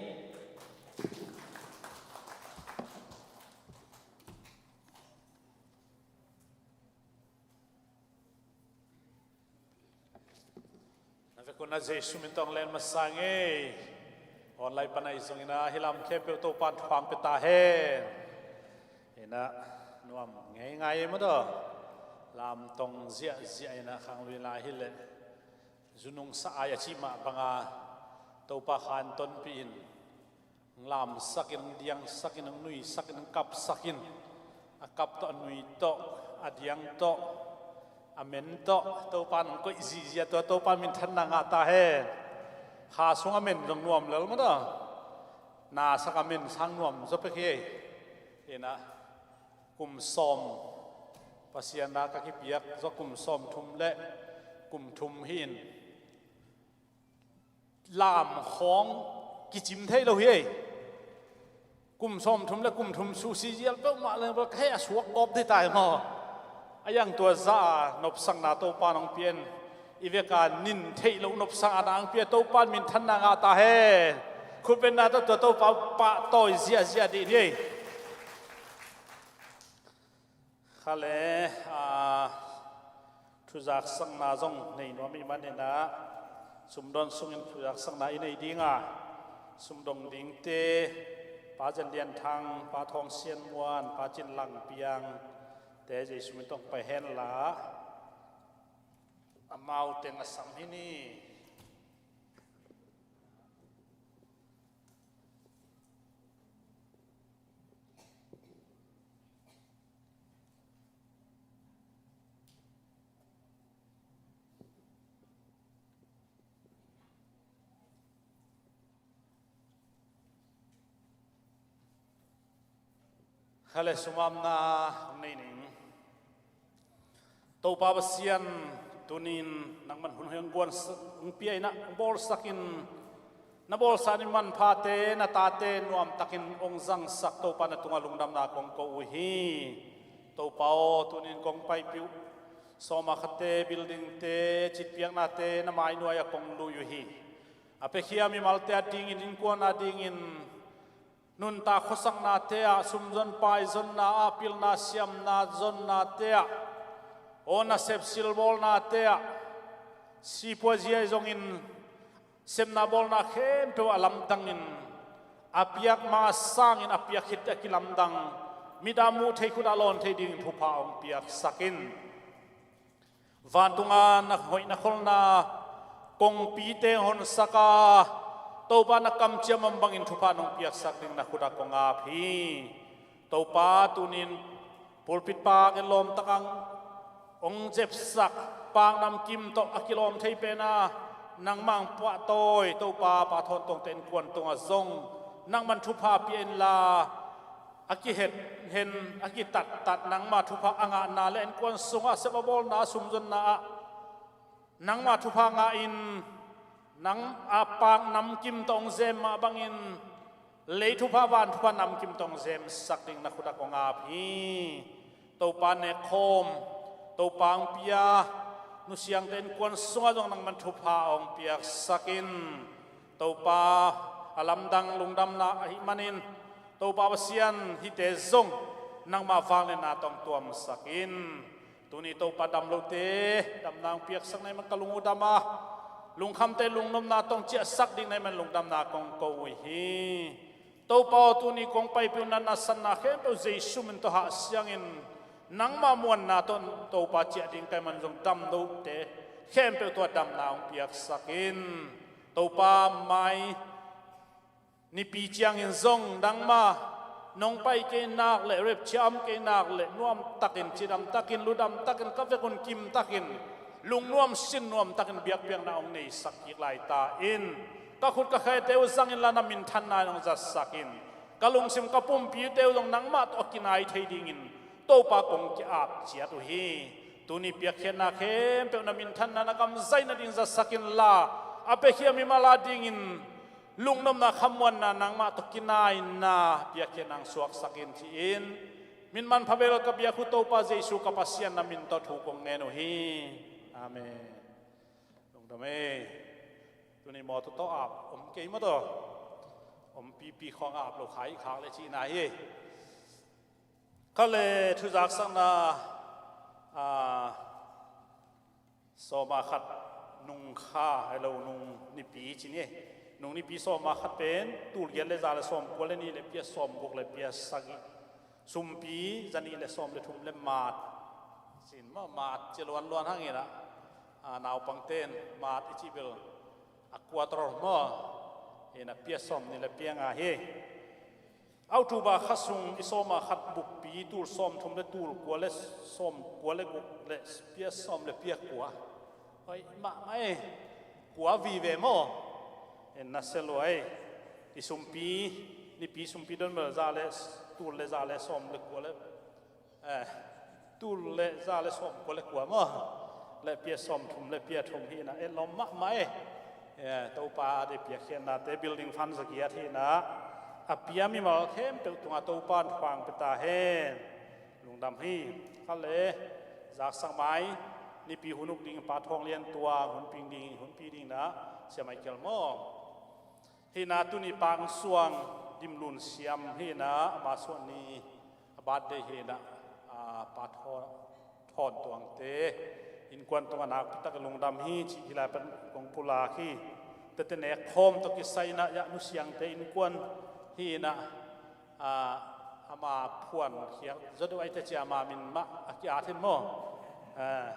Na vekun a Jesu min tawh len masa ngei. Online pana i zong inah hih lam khempeuh Topa in thupha pia ta hen. Inah nuam ngeingai maw taw. Lam tong ziahziah inah khang lui lai hileh zunung sa ai a cih mah banga Topa khan tonpih in, hong lamsakin, hong diangsakin, hong nuisakin, hong kapsakin, a kap tawh, a nui tawh, a diang tawh, a men tawh Topa in hong koih zihziah tua Topa in minthanna ngah ta hen. Kha sung a men zong nuam lel maw taw. Nasak a men sang nuam zaw pek hi. Inah kum sawm, Pasian na ka kipiak zaw kum sawm thum le kum thum hi in, lam khawng kicim thei lo hi ei. Kum sawm thum le kum thum susi zial peuhmah leng bel ka hei a suak gawp dih tai maw? A iang tua za a nopsakna Topa in hong pia in, i veka nin theih loh nopsakna hong pia Topa in minthanna ngah ta hen. Khutbetna tawh tua Topa pahtawi ziahziah dih ni ei. Kha le, a, thuzaksakna zong nei nuam ih maninah sumdon sungin thuzaksakna i nei dinga, sumdong dingte Pa Zen Lian Thang, Pa Thawng Sian Muan, Pa Cin Lang Piang te Jesu min tawh pai henla, amau teng a sam hi ni. Kha le, sumamna hong nei ning. Topa Pasian, tunin nangman hun hong guan, hong pia inah, hong bawlsakin, na bawlsa ni manphate na tate nuamtakin hong zangsak Topa na tungah lungdamna kong ko uh hi. Topa aw, tunin kong paipih uh sawma khate, buildingte, citpiaknate na mainuai-ah kong lui uh hi. A piakhia mimalte adingin, innkuan adingin, nuntak khuasaknate ah, sumzon paizonna ah, pilna siamna zonnate ah, aw nasep silbawlnate ah, sipuazia i zongin, sepna bawlna khempeuh a lamdangin a piak ma sangin a piak khit a kilamdang, mit a muh theih, khut a lawn theih dingin thupha hong piaksak in. Vantunga na hoih na kholhna kongpite hon sak a, Topa na kamciam om bangin thupha nong piaksak ding na khut ah kong ap hi. Topa tunin pulpit pak in lawmtak ang hong zepsak, pak namkim tawh a kilawm thei pen a nangmah ang puahtawi, Topa Pa Thawn Tawngte innkuan tungah zong nangman thupha pia inla, a kihet hen, a kitattat nangmah thupha a ngahna le innkuan sungah sep a bawlna, sumzonna ah nangmah thupha ngah in, nang a pak namkim tawh hong zem mah bangin lei thupha, van thupha namkim tawh hong zemsak ding na khut ah kong ap hi. Topa nekkhawm, Topa hong pia, nusiangte innkuan sungah zong nangman thupha hong piaksak in. Topa a lamdang lungdamna ahih manin, Topa Pasian, hihte zong nangmah vangliatna tawh hong tuamsak in. Tuni Topa dam lote damna hong piaksak na hih man ka lung uh dam a, lungkhamte lungnopna tawh hong ciahsak ding na hih man lungdamna kong ko uh hi. Topa aw, tuni kong paipih uh natna satna khempeuh Jesu min tawh hah siangin nangmah muanna tawh Topa ciah ding ka hih man zong dam lote khempeuh tua damna hong piaksak in. Topa mai Nipi ciangin zong nangmah nong pai kei nak le, repchia om kei nak le, nuamtakin, cidamtakin, ludamtakin, ka vekun kimtakin, lungnuam sinnuamtakin biakpiakna hong neisak kik lai ta in. Ka khut ka khaite uh zang inla na minthanna in hong zatsak in. Ka lungsim ka pumpite uh zong nangmah tawh a kinai thei dingin Topa kong ki-ap ciat uh hi. Tuni piakkhiatna khempeuh na minthanna, na kamzaina ding zatsak inla, a piakhia mimal a dingin lungnopna, khamuanna, nangmah tawh kinaina piakkhiatna hong suaksak in ci-in, min manpha bel ka biak uh Topa Jesu ka Pasian na min tawh thu kong ngen uh hi. Amen. Lungdam ei. Tuni mawtaw tawh ap om kei maw taw? Om pipi khawng ap lo khai khak le cihna hi. Kha le thuzaksakna, a, sawma khat nung kha, helo, nung nipi ci ni. Nung nipi sawma khat pen tul giat le za le sawmkua le nih le pia sawmguk le pia sagih, sumpi zanih le sawm le thum le maat. Sin maw, maat ci luanluan hang inah, a, naupangten maat i cih bel a quarter maw, inah pia sawmnih le pia nga hi. October kha sung i sawma khat bukpi tul sawmthum le tul kua le sawmkua le guk le pia sawm le pia kua. Hoih mahmah ei. Kua vive maw? En na se lua ei. I sumpi, nipi sumpi don bel za le, tul le za le sawm le kua le, eh, tul le za le sawmkua le kua maw? Le pia sawmthum le pia thum hi inah, etlawm mahmah ei. Eh, Topa a dei piakkhiatnate, building fund zagiat hi inah, a pia mimal khempeuh tungah Topa in thuang pia ta hen. Lungdam hi. Kha le zaksak mai, nipi hun uk ding Pa Thawng Lian Tuang, hun ping ding, hun pi ding inah Sia Michael maw? Hi inah tuni Pang Suang Dim Lun Siam hi inah, ama suah ni, a birthday hi inah, a, Pa Thawn, Thawn Tuangte innkuan tungah nakpi tak lungdam hi cih hi lai pan kong pulak hi. Tete nek khawm tawh kisai inah, ya, nusiangte innkuan hi inah, a, ama phuan khiak zaw deuh aite cia ama min mah a ki-at hin maw? A,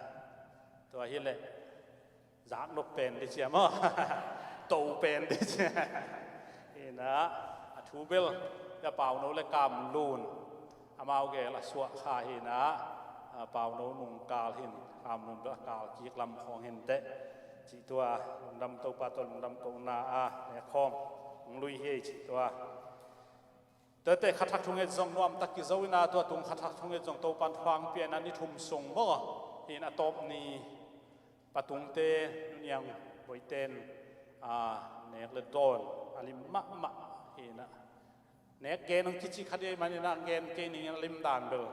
tua hi leh zaknop pen dih cia maw? To pen dih cia. Hi inah, a thu bel, ya, Pauno le Kamlun, amau gel a suah kha hi inah, a, Pauno nungkal hin, Kamlun bel a kal kik lam khawng hin teh. Cih tua, lungdam, Topa tawh lungdam kohna a, nek khawm hong lui hi ei cih tua. Tuate kha thak thunget zong nuamtak kizo inah, tua tung kha thak thunget zong Topa in thuang pia inah ni thum sung maw? Hi inah a tawp ni patungte, nuniang boiten, a, nek le dawn a lim mahmah hi inah. Nek gen hong kici kha dih ahih man inah gen kei ning in, a lim dan bel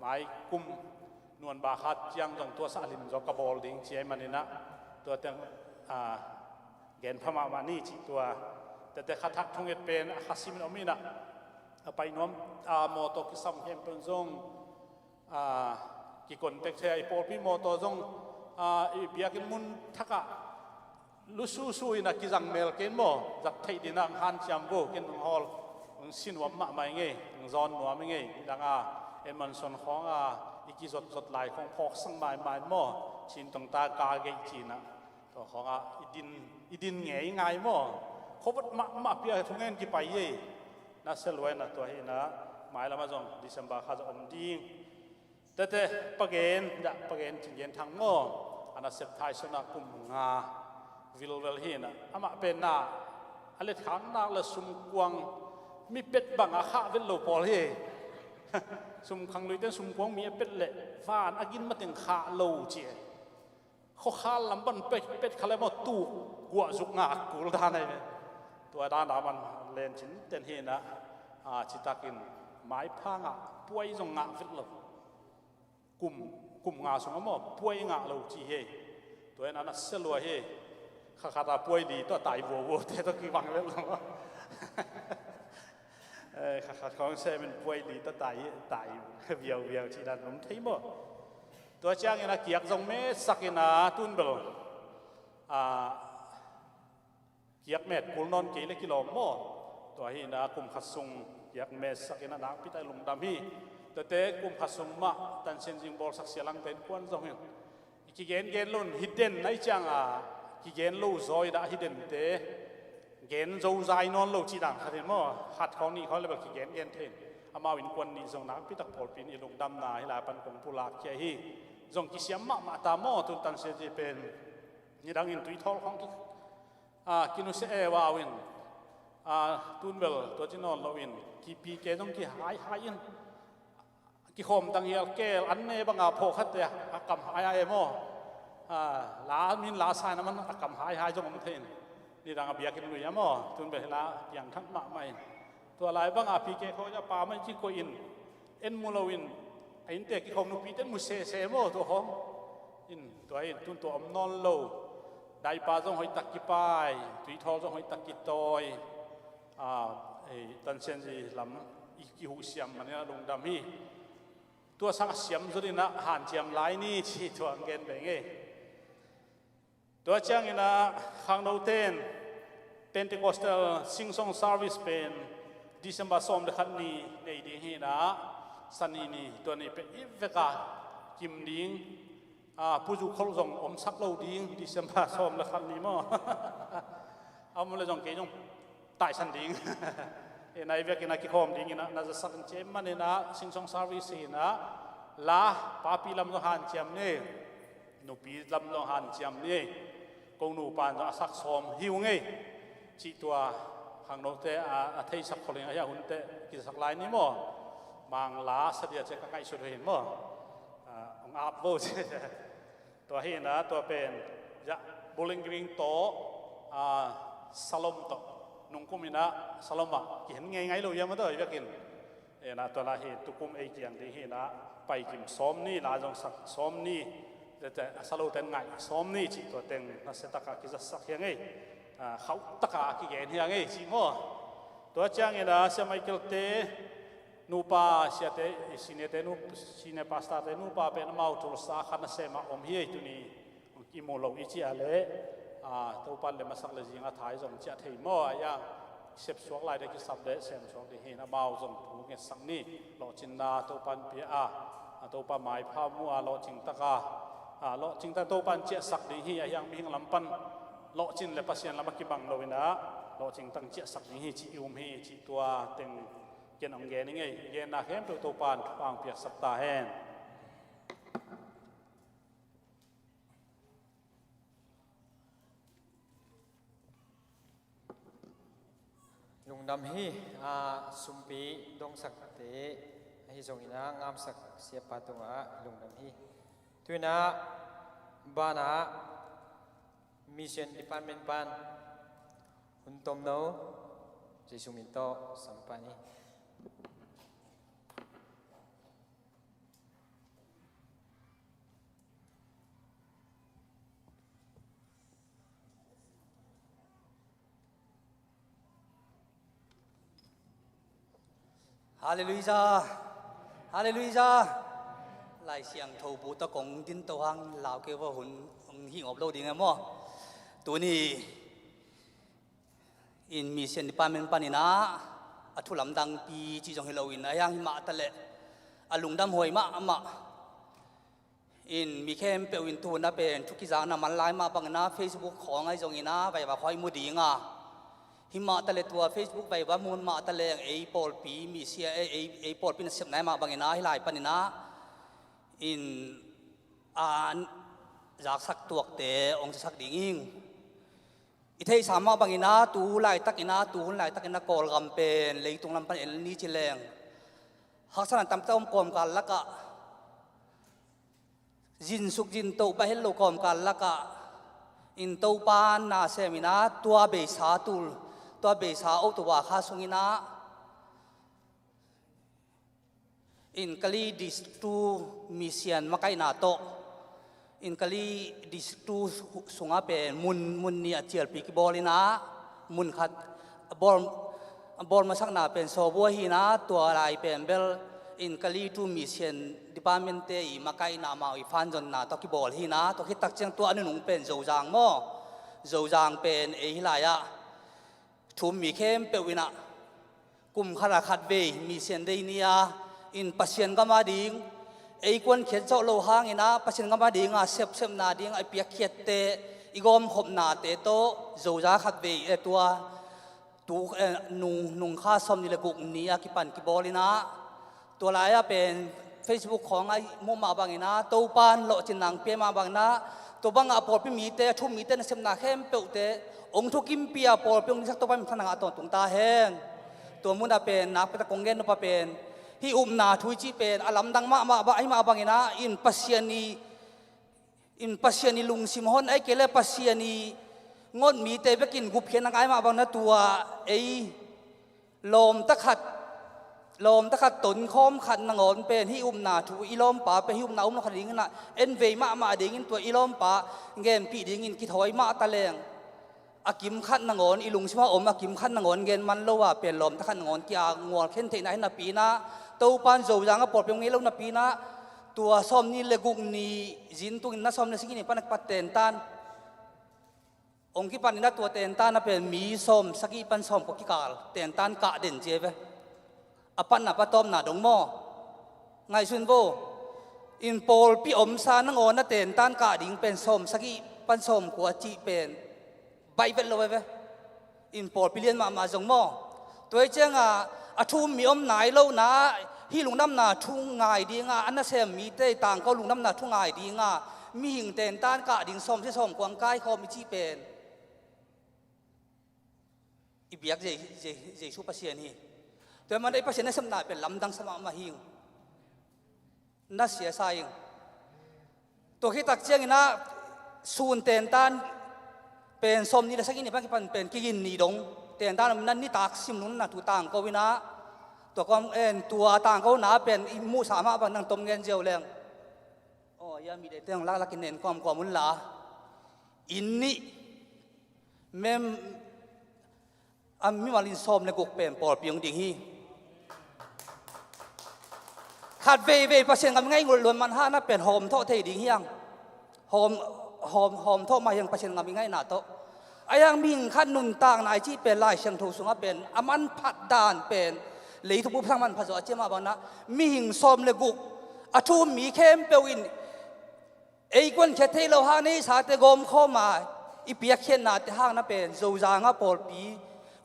mai kum nuanba khat ciang zong tuasa a lim zaw ka bawl ding ci ahih man inah, tua teng, a, gen pha mahmah ni cih tua. Tete kha thak thunget pen a kha simin om inah, a pai nuam, a, mawtaw kisam khempeuh zong, a, kikontek thei a, i pawlpi mawtaw zong, a, i biakinn mun thakah lususu inah kizang mel kei in maw? Zat theih ding inah hong hanciam vo, ken hong hawl, hong si nuam mahmah ing ei, hong zawn nuam ing ei. Nidang a Edmondson khawng a i kizotzot lai khawng phawksak maimai in maw? Sin tong ta ka gei cina. Tua khong a i din, i din ngei ngai maw. Khobot mahmah pia thungen kipai ye. Na se luai na tua hi na. Mai lama zong December kha zong om ding. Tete pagen, dah pagen cinggen thang maw. Ana sep thai sona kum nga. Vilvel hi na. Amah pen na. A let khang nak le sumkuang. Mi pet bang a kha vel lo pawl hi. Sumkhang lui ten sumkuang mi a pet le. Van a gin mateng kha lo ci e. Khuakhal lam pan pet, pet kha le maw tuk guah zuk ngak kul dan ai ve. Tua dan a man len cin ten hi na, a, citakin maipha ngah puai zong ngah vet lo. Kum, kum nga sung a maw puai ngah lo ci hi. Tua in a na se lua hi. Kha khat a puai li tawh tai vua vua te tawh kibang vet lo. Eh, kha khat khong semin puai li tawh tai, tai viau viau ci dan om thei maw. Tua ciangin a kiak zong metsakin a tun bel, a, kiak met kul nawn kei le kilawm maw. Tua hi na kum khat sung kiak metsakin a nakpi tak lungdam hi. Tuate kum khat sung mah Tan Sian Zing bawlsak sia lang ten kuan zong hi. I kigen gen lo in hi den nai ciang a kigen lo zaw i dah hi den te gen zo zai nawn lo ci dan khat in maw. Khat khawng nih khawng le bel kigen gen thei in. Amau innkuan nih zong nakpi tak pawlpi in i lungdamna hi lai pan kong pulak khia hi. Zong kisiam mahmah ta maw tun Tan Sian Zing pen. Nidang in tuithawl khawng ki, a, kinusia e vau in. A, tun bel tua ci nawn lo in. Kipi ke zong kihai hai in. Kikhawm tang hial kel an ne banga phawh khat te a kam hai hai e maw. A, la min la sai na man a kam hai hai zong om thei in. Nidang a biakinn lui a maw tun bel hi la piang that mahmah in. Tua lai banga P K khawi a pa mai ci koih in en mu lo in a innte kikhawm nupi ten mu sese maw tua khawng. In tua in tun tua om nawn lo. Daipa zong hoih tak kipai, tuithawl zong hoih tak kitawi. A, ei, Tan Sian Zing lam i kihuhsiam manin a lungdam hi. Tua sang a siam zut in a hanciam lai ni ci tua ang gen beng e. Tua ciangin a khangno ten Pentecostal Sing Song Service pen December sawm le khat ni nei ding hi na, Sani ni tua ni pen i veka kim ding. A, Pu Zu Khol zong omsak lo ding December sawm le khat ni maw. A om le zong kei zong taisan ding. E, nai vekin a kikhawm ding in a na zasak in cem man in a Sing Song Service hi na, la papi lam zong hanciam ni. Nupi lam zong hanciam ni. Ko nupa in zong a sak sawm hi ung ei. Cih tua khangnote a, a theisak kholhing a hia hunte kisak lai ni maw. Mang la sadia ce ka ngaihsut hi maw. A, ong ap vo ce. Tua hi na tua pen, ya, Bowling Green tawh, a, Salom tawh. Nungkum in a Salom ah kihen ngei ngai lo ia maw tawh i vekin. E, na tua la hi tukum ei kiang ding hi na, paikim sawm ni, la zong sak sawm ni, tete a salo ten ngai sawm ni cih tua teng na se taka kizatsak hiang ei. A, khauh taka kigen hiang ei cih maw. Tua ciangin a Sia Michael te nupa, siate, senior te nu, senior pastor te nupa pen amau Tulsa khan a sem a om hi ei tuni. I mu lo i ciah le, a, Topan le masak le zinga thai zong ciah thei maw a iang. Sepsuak lai de kisap de semsuak ding hi na amau zong thu ngetsak ni. Lawhcinna Topan pia a, a, Topa maipha mu a lawhcing taka, a, lawhcing tak Topan ciahsak ding hi a hiang mihing lam pan. Lawhcin le Pasian lam a kibang lo in a lawhcing tak ciahsak ding hi ci i um hi ci tua teng ken ong gen i ngei. Genna khempeuh Topan thupha ong piaksak ta hen. Lungdam hi, a, sumpi dongsakte ahi zongin a ngamsak siapa tungah lungdam hi. Tuinah banah Mission Department pan hun tomno Jesu min tawh sampah ni. Halleluijah. Halleluijah. Lai Siangtho bu tawh kong din to hang lau kei va hun hong hi ngop lo ding e maw. Tuni in Mission Department panin ah a thu lamdangpi ci zong hi loin a hiang hi mah ta leh a lungdam huai mahmah. In mi khempeuh in tu-in ah pen thu kizakna man lai mah bangin ah Facebook khawng ahi zongin ah vaiva khawng i mu ding a, himah taleh tua Facebook vaiva mun mah taleng ei pawlpi misia ei, ei, ei pawlpi nasepna mah bangin ah hih lai panin ah in a zaksak tuakte hong zaksak ding ing. I theihsa mah bangin ah tu laitakin ah, tu hun laitakin ah Kawlgam pen leitung lam pan en ni ci leng haksatna tampi tak om kawmkal lakah, zinsuk zintoh baih het lo kawmkal lakah in Topan na semin ah tua beisa tul, tua beisa October kha sungin ah in Kali District Mission makaihna tawh in Kali District sungah pen mun, mun nih ah cialpi kibawl in ah, mun khat bawl, bawl masakna pen Sawbua hi in ah, tua lai pen bel in Kali District Mission Department te i makaihna amau i fanzonna tawh kibawl hi in ah, tua khit tak ciang tua a nunung pen Zozang maw, Zozang pen ei hih lai ah thu-um mi khempeuh in ah kum khat ah khatvei mission day ni a, in Pasian gam ading ei kuankhiat zawh loh hangin ah Pasian gam ading a sepsepna ding a i piakkhiatte, i gawmkhopnate tawh Zoza khatvei, eh, tua tu, eh, nung, nung kha sawmnih le guk ni a kipan kibawl in ah, tua lai-ah pen Facebook khawng ah i muh mah bangin ah Topan lawhcinna hong pia mah bangin ah, tua bangah pawlpi mite, a thu-um mite nasepna khempeuhte hong thukimpih a pawlpi hong diksak Topa minthanna ngah tawntung ta hen. Tua munah pen nakpi tak kong gen nop ah pen hih upna thu i cih pen a lamdang mahmah, ahi mah bangin ah in Pasian i in Pasian i lungsim hon, ahih kei leh Pasian i ngot mite bekin gupkhiatna ngai mah bangin ah tua ei lawmta khat, lawmta khat tonkhawm khat nangawn pen hih upna thu i lawmpa pen hih upna um lo khat dingin ah en vei mahmah dingin tua i lawmpa genpih dingin kithawi mah taleng a kim khat nangawn, i lungsim ah om a kim khat nangawn gen man lo a pen lawmta khat nangawn kia ngual khen theihna hi napi in ah, Topan Zozang a pawlpi hong ngei lo napi in ah, tua sawmnih le guk ni zin tungin na sawm le sagih ni pan a kipat tentan hong kipan in ah, tua tentan ah pen mi sawm sagih pan sawm kua kikal tentan kah den ci e ve. A patna, patawpna dong maw? Ngaihsun vo. In pawlpi omsa nangawn a tentan kah ding pen sawm sagih pan sawm kua cih pen baih vet lo e ve. In pawlpi lian mahmah zong maw? Tua hi ciangah a thu-um mi om nai lohna, hih lungdamna thu ngai dingah a nasem mite i tangko lungdamna thu ngai dingah mihing tentan kah ding sawm sagih sawm kua hong kaikhawm i cih pen i biak Je-, Je-, Jesu Pasian hi. Tua hi man ei Pasian nasepna pen lamdang sa mahmah hi ing. Na siasa ing. Tua khit tak ciangin ah sun tentan pen sawmnih le sagih ni pan kipan pen kigin ni dong tentan om in ah nitak sim lungdamna thu tangko in ah, tua kawm en tua tangkona pen i muhsa mah bang nang tom ngen ziau leng. Aw, ia mi deite hong laklak in nen kawmkawm un la. Inn nih mem a mimal in sawm le guk pen pawlpi hong ding hi. Khat veivei Pasian gam i ngaih ngol luan man hana pen hawmthawh thei ding hiang. Hawm, hawm, hawmthawh mah hiang Pasian gam i ngaihna tawh. A hiang mihing khat nuntakna i cih pen Lai Siangtho sungah pen a manphat dan pen leitung bup sang manphat zawh a cia mah bangin ah mihing sawm le guk a thu-um mi khempeuh in ei kuankhiat thei lo hang neihsate gawmkhawm a i piakkhiatnate hang na pen Zozang a pawlpi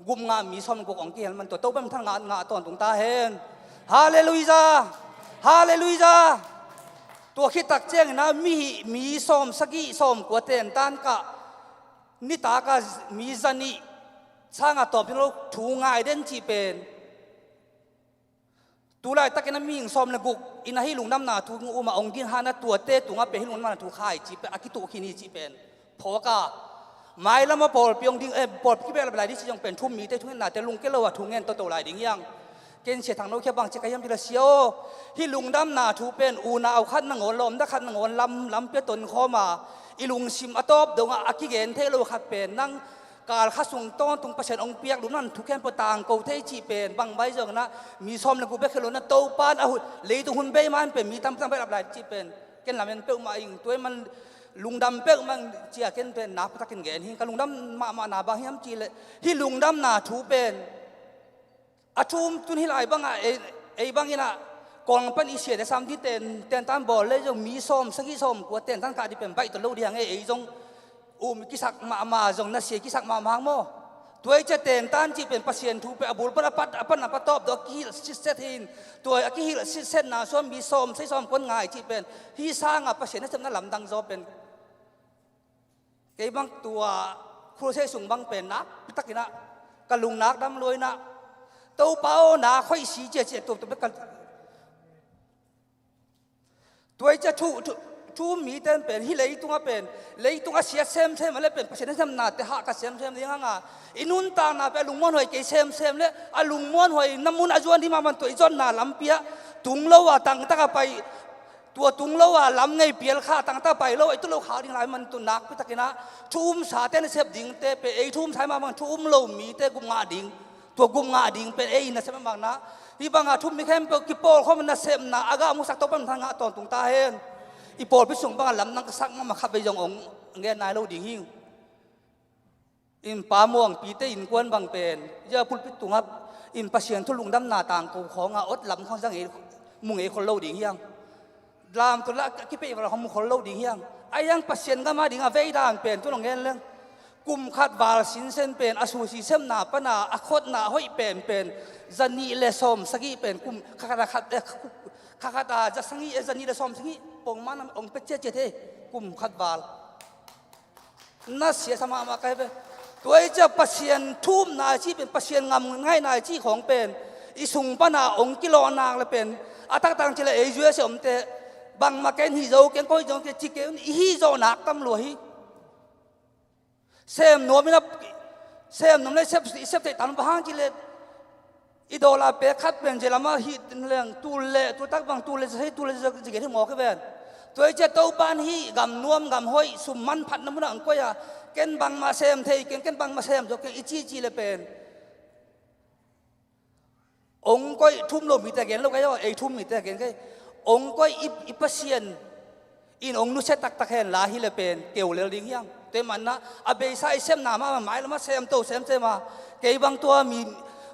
gupngah mi sawm le guk hong kihel man tua Topa minthanna ngah, ngah tawntung ta hen. Halleluijah. Halleluijah. Tua khit tak ciangin ah mi, mi sawm sagih sawm kua tentan kah nitak a mi zanih sangah tawm lo thu ngai den cih pen tu laitakin a mihing sawm le guk in a hih lungdamna thu um a hong ding hana tuate tungah pen hih lungdamna thu khai cih pen a kituh khin hi cih pen phawk a, mailam a pawlpi hong ding, eh, pawlpi kibehlap lai ding cih zong pen thu-um mite thungetnate lungkia lo a thu ngen toto lai ding hiang. Ken Sia Thang No khia bang ci ka hiam cih leh, Sia aw, hih lungdamna thu pen unau khat nangawn, lawmta khat nangawn lam, lampi a tonkhawm a i lungsim a tawp dongah a kigen thei lo khat pen nang kalkha sung tawntung Pasian hong piak lungdamna thu khempeuh tangko thei cih pen bang vai zong na mi sawm le guk bek hi lo na Topan a hun, leitung hun bei man pen mi tampi tak behlap lai cih pen ken lamen peuhmah ing. Tua hi man lungdam peuhmah ing cia ken pen nakpi takin gen hi. Ka lungdam mahmahna bang hiam cih leh hih lungdamna thu pen a thu-um tun hih lai bangah ei, ei bangin ah Kawlgam pan i siate sam ding ten, tentan bawl le zong mi sawm sagih sawm kua tentan kah ding pen baih tawh lo ding hang e, ei zong um kisak mahmah, zong nasia kisak mahmah hang maw. Tua i cia tentan cih pen Pasian thu pen a bul pan a pat, a pan a patawp dawh a kihilh sitset hi in. Tua a kihilh sitsetna suan mi sawm sagih sawm kua ngai cih pen hih sanga Pasian nasepna lamdang zaw pen kei bang tua crusade sung bang pen nak pitakinah ka lungnak dam luainah Topa aw, nak hoih si ciacia tuamtuam bek ka. Tua i cia thu, thu, thu um mi ten pen hih leitungah pen, leitung a siat semsem a le pen Pasian nasepnate hahkat semsem ding hanga i nuntakna pen a lungmuanhuai kei semsem le a lungmuanhuai na mun a zuan ding mahmah tua i zonna lampi ah tung lo a tangtak a pai, tua tung lo a lam ngei pial kha tangtak pai lo, ei tu lo khak ding lai man tu nakpi takinah thu um sate nasep dingte pen ei thu um sa i mahmah thu um lo mite gum ngah ding, tua gum ngah ding pen ei nasep mahmah na. Hih banga thu um mi khempeuh kipawl khawm nasepna a gah musak Topa min thang ngah tawntung ta hen. I pawlpi sung banga lamdang ka sak mahmah khat vei zong ong ngen nai lo ding hi. In Pa Muangpite innkuan bang pen zia pulpit tungah in Pasian thu lungdamna tangko khawnga ot lam khawng za ngei, mu ngei khol lo ding hiang. Lam tu lah a kipeih val khawng mu khol lo ding hiang. A hiang Pasian gama ding a vei dan pen tu nong ngen leng kum khat val sinsen pen a susi semna pana a khotna a hoih penpen zanih le sawm sagih pen kum khat khat a khat, eh, khat khat a za sagih, eh, zanih le sawm sagih pongman ong pet ciacia thei kum khat val. Nasia sa mahmah kai ve. Tua i cia Pasian thu umna i cih pen Pasian ngam ngaihna i cih khawng pen i sung pana ong kilawh nak le pen a taktak ci le ei U S A omte bangmah ken hi zo ken koi zo ken ci ken i hi zawh nak tam lua hi. Sem nuam in a sem nuam le sep, i sep theih tam bang hang ci le i dollar pek khat pen zia lamah hi leng tul le, tul tak bang tul le, sei tul le, zia gen hi mawk hi ven. Tua i cia Topan hih gam nuam gam hoih sum manphatna munah ang koih a, ken bangmah sem thei ken, ken bangmah sem zo ken i cici le pen ong koih thu um lo mite gen lo kai aw, ei thu um mite gen kai. Ong koih i, i Pasian in ong nusia taktak hen la hi le pen keu lel ding hiang. Tua i manna a beisa i sepna mah mai lamah sem to sem sem a kei bang tua mi,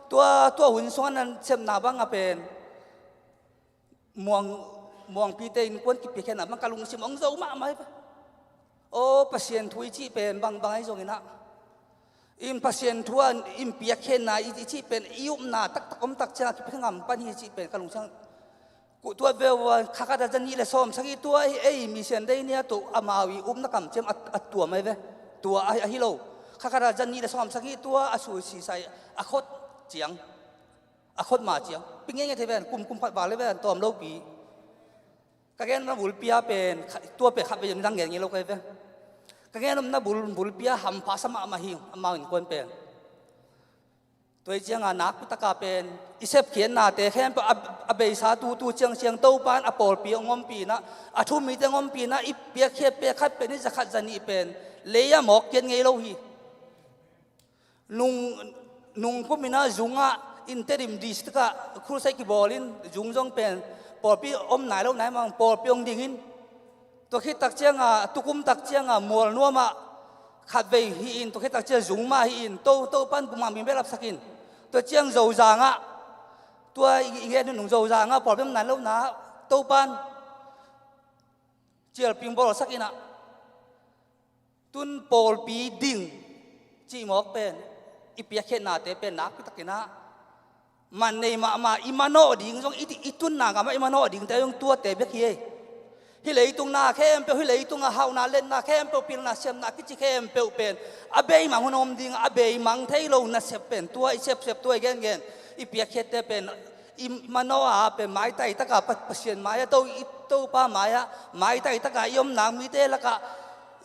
tua, tua hun sungah nan sepna bang a pen Muang, Muangpite innkuan kipiakkhiatna bang ka lungsim ong zo mahmah hi. Aw Pasian thu i cih pen bangbang ahi zonginah in Pasian thu a in piakkhiatna i, i cih pen i upna taktak om tak ciangah kipiakkhiat ngam pan hi cih pen ka lungsim. Kuh tuat veu a kha khat a zanih le sawm sagih tua hi ei Mission Day ni a tuh amau i upna kamciam a, a tuam ahi ve. Tua ahi, ahi lo. Kha khat a zanih le sawm sagih tua a suisisai a khot ciang, a khot ma ciang pi ngenge thei ven, kum, kum khat val le ven tawm lopi. Ka gen na bulpi a pen tua pen khat vei zong dang gen ngei lo kai ve. Ka gen na bul, bulpi a hampha sa mahmah hi amau innkuan pen. Tua i cianga nakpi taka pen i sepkhiatnate khempeuh a, a beisa tutu ciangciang Topan a pawlpi ong ompihna, a thu um mite ong ompihna i piakkhiat pek khat pen i za khat za nih pen lei a mawk kiat ngei lo hi. Nung, nung kuminah zungah interim district ah crusade kibawl in zung zong pen pawlpi om nai lo nai mang pawlpi ong dingin Tua khit tak cianga, tukum tak cianga mual nuamah khat vei hi in, tua khit tak cianga zung mah hi in, to, to pan gumah min belapsak in. Tua ciang Zozangah, tua i, i ngen nung Zozangah pawlpi om nai lo na, to pan cialping bawlsak inah. Tun pawlpi ding cihmawk pen i piakkhiatnate pen nakpi takinah man nei mahmah i manawh ding zong i, i tunna gamah i manawh dingte zong tuate bek hi ei. Hih leitung na khempeuh, hih leitung a hauhna letna khempeuh, pilna siamna kici khempeuh pen a beimang hun om ding, a beimang thei lo nasep pen tua i sepsep, tua i gengen, i piakkhiatte pen i manawh a pen maitai taka Pa-, Pasian mai-ah, To, i Topa mai-ah maitai taka i omna mite lakah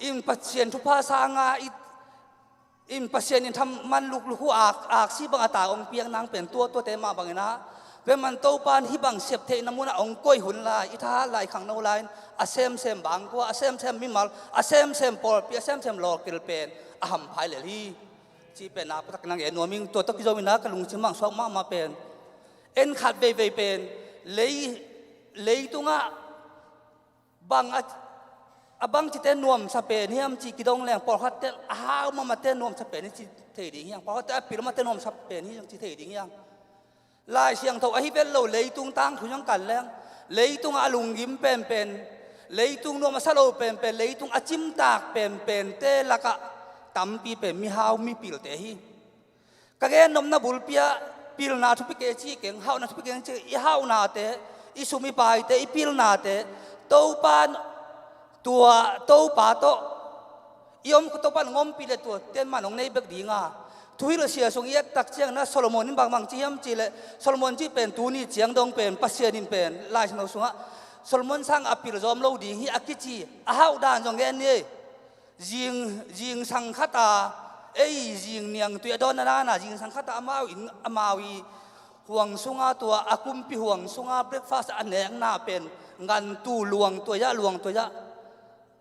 in Pasian thupha sanga i in Pasian in thaman lukluk uh ak, aksi bang a ta ong piak nang pen tua, tuate mah bangin ah, pen man Topa in hih bang sep theihna munah ong koih hun lai, i thahat lai, i khangno lai in a semsem bangkua, a semsem mimal, a semsem pawlpi, a semsem lawkil pen a hamphai lel hi. Cih pen nakpi tak nang en nuam ing. Tua tawh kizo in ah ka lungsim mangsuak mahmah pen en khat veivei pen lei, leitungah bang a, a bangcite nuamsa pen hiam cih kidong leng pawlkhatte a hau mahmahte nuamsa pen hi ci thei ding hiang, pawlkhatte a pil mahmahte nuamsa pen hi ci thei ding hiang. Lai Siangtho ahi vet lo, leitung tangthu zong kan leng, leitungah a lunggim penpen, leitung nuam a sa lo penpen, leitung a cimtak penpente lakah tampi pen mihau mipilte hi. Ka gen nopna bulpi ah pilna thupi kei ci keng, hauhna thupi keng ci, i hauhnate, i sum i paite, i pilnate Topa, tua Topa tawh i om, Topa in hong ompih leh tua ten man hong nei bek ding a. Thuhilhsia sung i et tak ciangin ah Solomon in bangbang ci hiam cih leh, Solomon cih pen tuni ciang dong pen Pasian in pen Lai Siangtho sungah Solomon sang a pil zawm lo ding hi a kici, a hauh dan zong gen ni ei. Zing, zingsang khat a, ei, zing niangtui a dawnna dan a, zingsang khat a amau in, amau i huang sunga, tua a kumpi huang sunga breakfast a nekna pen ngantu luang tuai ah, luang tuai ah.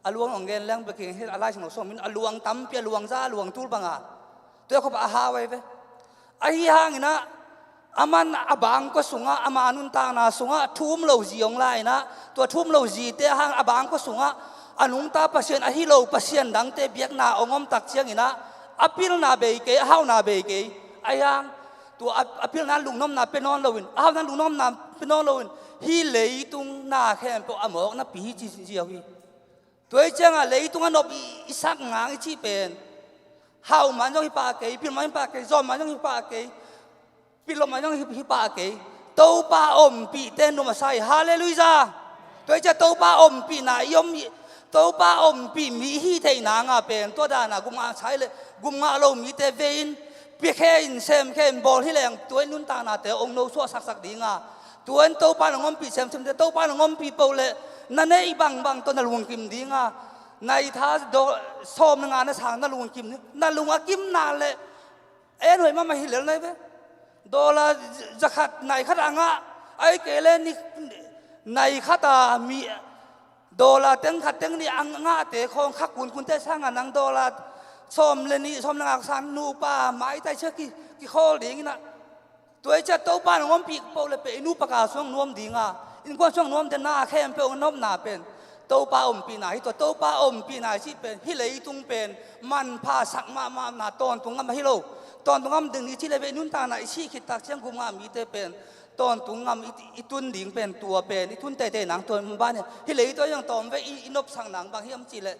A luang hong gen leng bek hi, a Lai Siangtho sung in a luang tampi, a luang za, a luang tul bang a, tua khop a hau ahi ve. Ahi hangin ah, aman a bangkua sungah, ama nuntakna sungah thu um lo zi hong la in ah, tua thu um lo zite hang a bangkua sungah a nungta pasian ahi lo pasian dangte biakna hong om tak ciangin ah, a pilna bei kei, a hauhna bei kei. Ahi hang tua a, a pilna lungnopna pia nawn loin, a hauhna lungnopna pia nawn loin, hih leitung na khempeuh a mawknapi hi ci ziau hi. Tua hi ciangah leitung a nop i, i sak ngang i cih pen, hauh man zong hi pah kei, pil man hi pah kei, zawm man zong hi pah kei, pil lo man zong hi, hi pah kei. Topa ompihte nuam a sa hi. Halleluiah. Tua hi ciah Topa ompihna i om hi, Topa ompih mi i hih theih nanga pen tua dana gum ngah sa hi leh, gum ngah lo mite vei in, pia khe in, sem khe in, bawl hi leng tua i nuntaknate hong no suahsaksak dinga. Tua in Topa in hong ompih semsemte, Topa in hong ompih peuh leh na neih bangbang tawh na lungkim dinga. Nai tha do, sawm na nga na sang na lungkim ding, na lung a kimna leh en huai mahmah hi lel nai ve. Dollar zakhat nai khat a ngah, ahih kei leh ni nai khat a mi, dollar teng khat teng nih a ngahte khawng kha kunkunte sangah nang dollar sawm le nih, sawm le nga sang nupa maitai cia ki, kikhawl dingin ah. Tua hi ciah Topa in hong ompih peuh le peh i nupa ka sung nuam dinga, innkuan sung nuam dena khempeuh hong nopna pen Topa ompihna hi. Tua Topa ompihna i cih pen hih leitung pen manpha sak mahmahna, tawntung ngam ahi lo. Tawntung ngam ding ni cih le ve, i nuntakna i sih khit tak ciang gum ngah mite pen tawntung ngam i, i tun ding pen tua pen, i tun teitei nang tua ban hi. Hih leitung a zong tawm ve i, i nopsak nang bang hiam cih leh,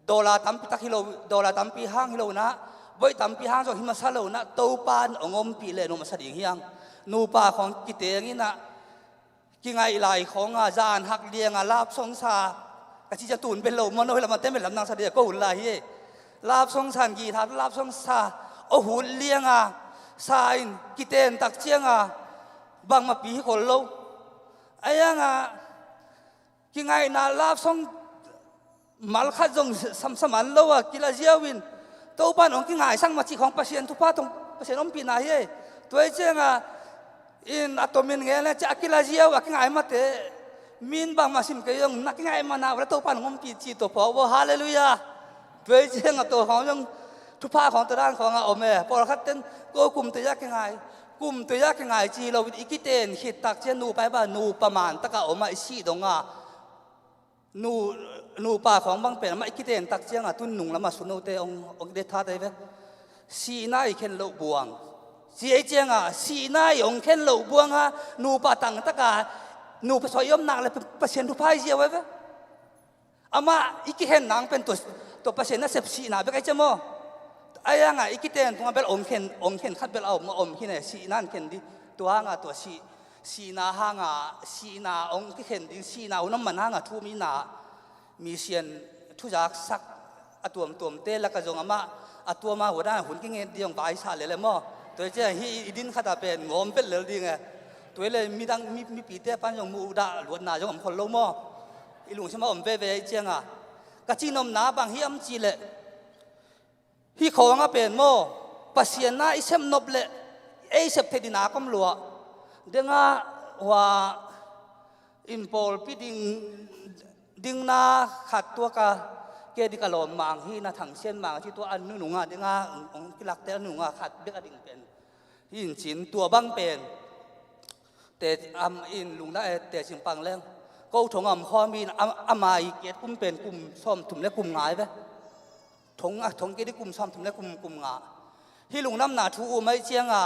dollar tampi tak hi lo, dollar tampi hang hi lo in ah, voih tampi hang zong hi masa lo in ah, Topa in hong ompih leh nuam a sa ding hi hang. Nupa khawng kiteng in ah, kingaih lai khawng a, zan hak liang a, love song sa, ka cih ciang tun bel lo maw, no hi lam a ten bel lam nang sa ding a ko hun lai hi. Love song sa in, guitar love song sa, aw hun liang a, sa in, kiten tak ciang a, bangmah pi hi khol lo. Ahi hang a, kingaihna love song mal khat zong samsam an lo a kila ziau in, Topa in hong kingaisang mah cih khawng Pasian thupha tawh Pasian ompihna hi ei. Tua hi ciang a, in a tomin ngen le ciah a kila ziau a kingai mate, min bangmah sim kei zong na kingaih mana uh le Topa in hong ompih cih tua phawk uh. Halleluiah. Tua hi ciang a tua khawng zong thupha khawng tua dan khawng a om e. Pawlkhat ten ko kum tua a kingai, kum tua a kingai ci lo in i kiten khit tak ciang nupa i ba nupa man tak a om a i sih dong a, nu, nupa khawng bang pen amah i kiten tak ciang a tun nung lam a sun note hong, hong det tha te ve. Sihna i khen loh buang. Ci ei ciang a, sihna i hong khen loh buang a, nupa tang tak a, nupa suai i om nak le Pasian thupha i ziau ai ve. Amah i kikhen nang pen tua, tua Pasian nasep sihna bek ai ciang maw. Ahi hang a i kiten tungah bel hong khen, hong khen khat bel a om, a om khin e, sihna in khen ding. Tua hang a tua sih, sihna hang a, sihna hong kikhen ding, sihna hun om man hang a thu mi na, mi sian thuzak sak a tuamtuamte lak a zong amah a tuam a hua dan a hun kinget ding hong vaisa lel e maw. Tua hi ciah hih i din khat a pen ngawm vet lel ding e. Tua hi leh midang, mi, mipite pan zong muh dah luatna zong om khol lo maw. I lungsim a om veve hi ciang a, ka cihnopna bang hiam cih leh, hih khawng a pen maw, Pasian na i sep nop leh ei sep thei ding nak om lua. Deng a hua in pawlpi ding, dingna khat tuak a, kei dik a lawm mang hi na, Thang Sian Mang a ci, tua a nunung a ding a hong kilakte a nunung a khat bek a ding pen hi in cin, tua bang pen te am in lungna e, te cing pang leng ko thong a om khawm in, a, ama i kiat kum pen kum sawmthum le kum nga ai ve. Thong a, thong kiat i kum sawmthum le kum, kum nga. Hih lungdamna thu um ai ciang a,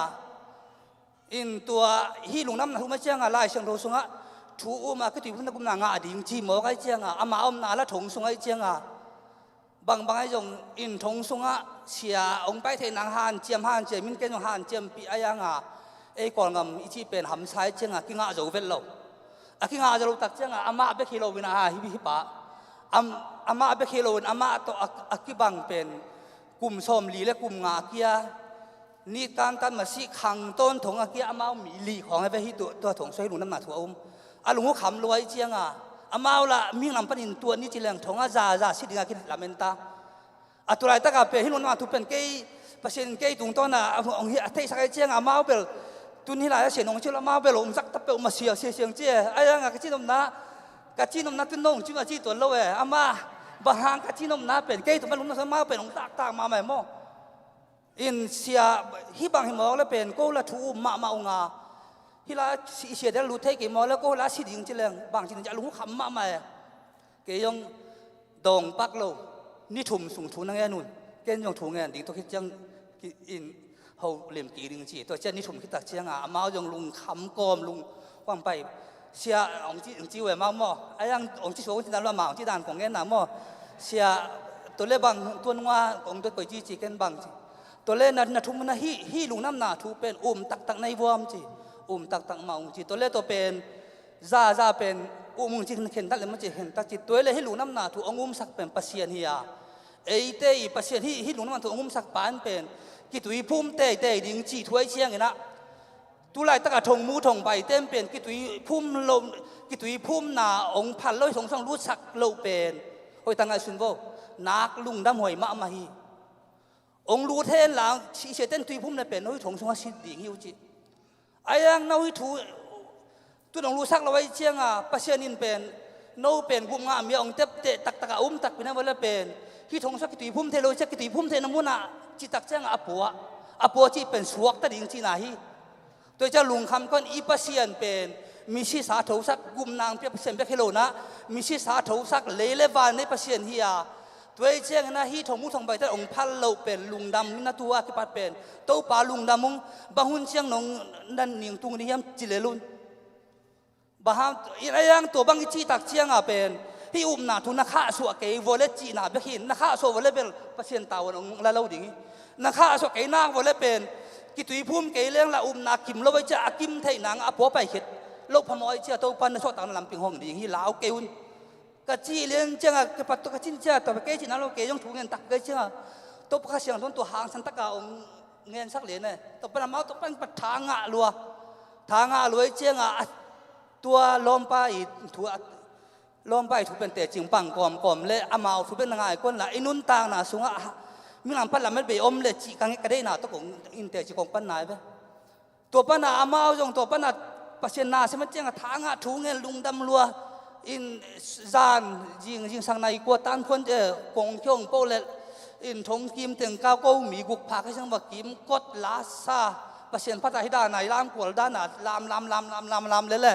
In tua hih lungdamna thu mah cianga Lai Siangtho sungah thu um a kituiphumna gupna ngah ding ci mawk ahi cianga ama omna la thong sung ahi cianga bangbang ahi zong in thong sungah sia hong pai thei nang hanciam hanciam in ken zong hanciampih ahi anga ei Kawlgam i cih pen hamsa ahi cianga kingah zo vet lo. A kingah zo lo tak cianga amah bek hi lo in a hi hi pa amah bek hi lo in amah tawh a kibang pen kum sawmli le kum nga kia nit kantan masih khang tawn thong a kia amau mi li khawng a ve hi tua thong suai lungdamna thu a um. A lung uh kham luai cianga amau la mihing lam panin tuat ni ci leng thong a za za si dinga kilamen ta. A tulai taka pen hi lungdamna thu pen kei Pasian in kei tungtawna a hong hi a theihsak ai cianga amau bel tun hi lai a sian hong cil amau bel um zak ta peuh ma sia sia siang cia ai anga ka cinopna ka cinopna tun nong cing a ci tuan lo e ama bang hang ka cinopna pen kei tung pen lungdamna amau pen hong taktak mahmah e maw. In sia hih bang hi mawk le pen ko la thu um mahmah unga hih la i sia del lut thei kei mawk le ko la si ding ci leng bang ci ding ci a lung kham mahmah e. Kei zong dawng pak lo ni thum sung thu na ngen un ken zong thu ngen ding tua khit ciang in ho lim ki ding ci tua ciang ni thum khit tak cianga amau zong lung kham kawm lung kuang pai sia hong ci hong ci uh e mau maw a yang hong ci suak hong ci dan lo amau hong ci dan kong ngen na maw sia tua le bang tuan nunga kong tuat koi ci ci ken bang ci tua le na na thum na hih hih lungdamna thu pen um taktak na hi vuam ci um taktak ma ung ci tua le tua pen za za pen um ung ci khen tak le ma ci khen tak ci tua le hih lungdamna thu hong umsak pen Pasian hi a eite i Pasian hih hih lungdamna thu hong umsak pan pen kituiphum teitei ding ci thu ai cianginah tulaitaka thongmu thongbai tem pen kituiphum lo kituiphumna hong phal lo hi thong sung lutsak lo pen hoih ta ngaihsun vo nak lungdam huai mahmah hi. Hong lut hen la sihsia ten tuiphum le pen no hi thong sungah sit ding hi uh cih a yang no hi thu tun hong lutsak lo ahi cianga Pasian in pen no pen gup ngah mi a hong tepteh taktaka um takpi na vale pen hi thong sungah kituiphum thei lo ciah kituiphum theihna munah citak cianga a pua a pua cih pen suakta ding cihna hi. Tua ciah lungkham kon i Pasian pen misisa thosak gupna ang pia Pasian bek hi lonah misisa thosak lei le van nei Pasian hi a tua i ciangina hi thongmu thongbai tan hong phal loh pen lungdam na tua kipat pen Topa lungdam ung bang hun ciang nong nan ning tung ding hiam ci lelun. Baham in a yang tua bang i cihtak cianga pen hi upna thu na khahsuah kei vua le cihna bek hin na khahsuah vua le bel Pasian tavuan hong la lo ding hi. Na khahsuah kei nak vua le pen kituiphum kei leng la upna kim lo ai cia a kim theih nang a pua paikhet lo phamawh ai cia Topa na suahtak na lamping hong ding hi lau kei un. Ka cih lian cianga ka pat tua ka cin cia tua kei cihna lo kei zong thu ngen tak kei cianga Topa Kha Siangtho tua hangsan taka hong ngensak lian e. Tua pan amau tua pan pat tha ngah lua tha ngah lua ai cianga tua lawmpa i thu a lawmpa i thu pen tecing pang kawmkawm le amau thu pen na ngai kuan la i nuntakna sungah mihing lam pan lamet bei om le cih ka nge ka deihna tawh kong in tecing kong pan nai ve. Tua pana amau zong tua pana Pasian na siaman cianga tha ngah thu ngen lungdam lua in zan zing zingsang nai kua tan khuan kong khiong po le in thong kim teng kau ko mi guk pha ka siang va kim kot la sa Pasian phata hi da nai lam kual dana lam lam lam lam lam lam le le.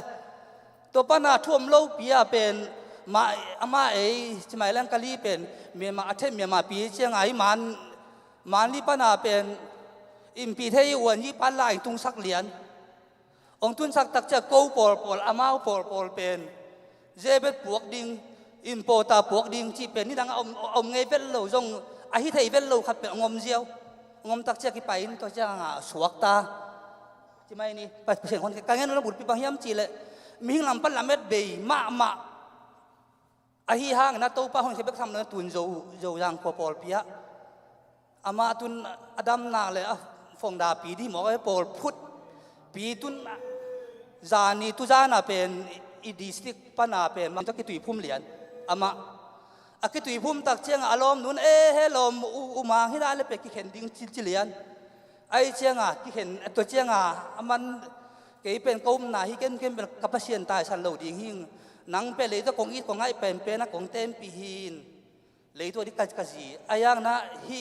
Tua pana thuam lopi a pen amah ei cimai lang kali pen Myanmar a then Myanmar pi cianga hi man manli pana pen inpi thei uan hi pan lai tungsak lian. Hong tunsak tak cia ko pawlpawl amau pawlpawl pen zebet puak ding inpawta puak ding cih pen nidang a om ngei vet lo zong a hi thei vet lo khat pen hong om ziau. Hong om tak cia kipai in tua cianga suakta. Cimai ni Pasian hon ka ngen lo bulpi bang hiam cih leh mihing lam pan lamet bei mahmah. Ahi hangin a Topa hon khia bek tham lo tun zo zo zang khua pawlpi ah amah tun a damnak le a fongdapi dih mawk a pawl phut pi tun zani tuzana pen i district pana pen manta kituiphum lian amah a kituiphum tak cianga a lawm nun e he lawm umang hina le pe kikhen ding cilcilian. Ai cianga kikhen tua cianga a man kei pen ka umna hi ken ken pen ka Pasian taisan lo ding hing nang pe leito kong it kong ngaih penpen a kong tenpih hin leito di ka zi a yangna hi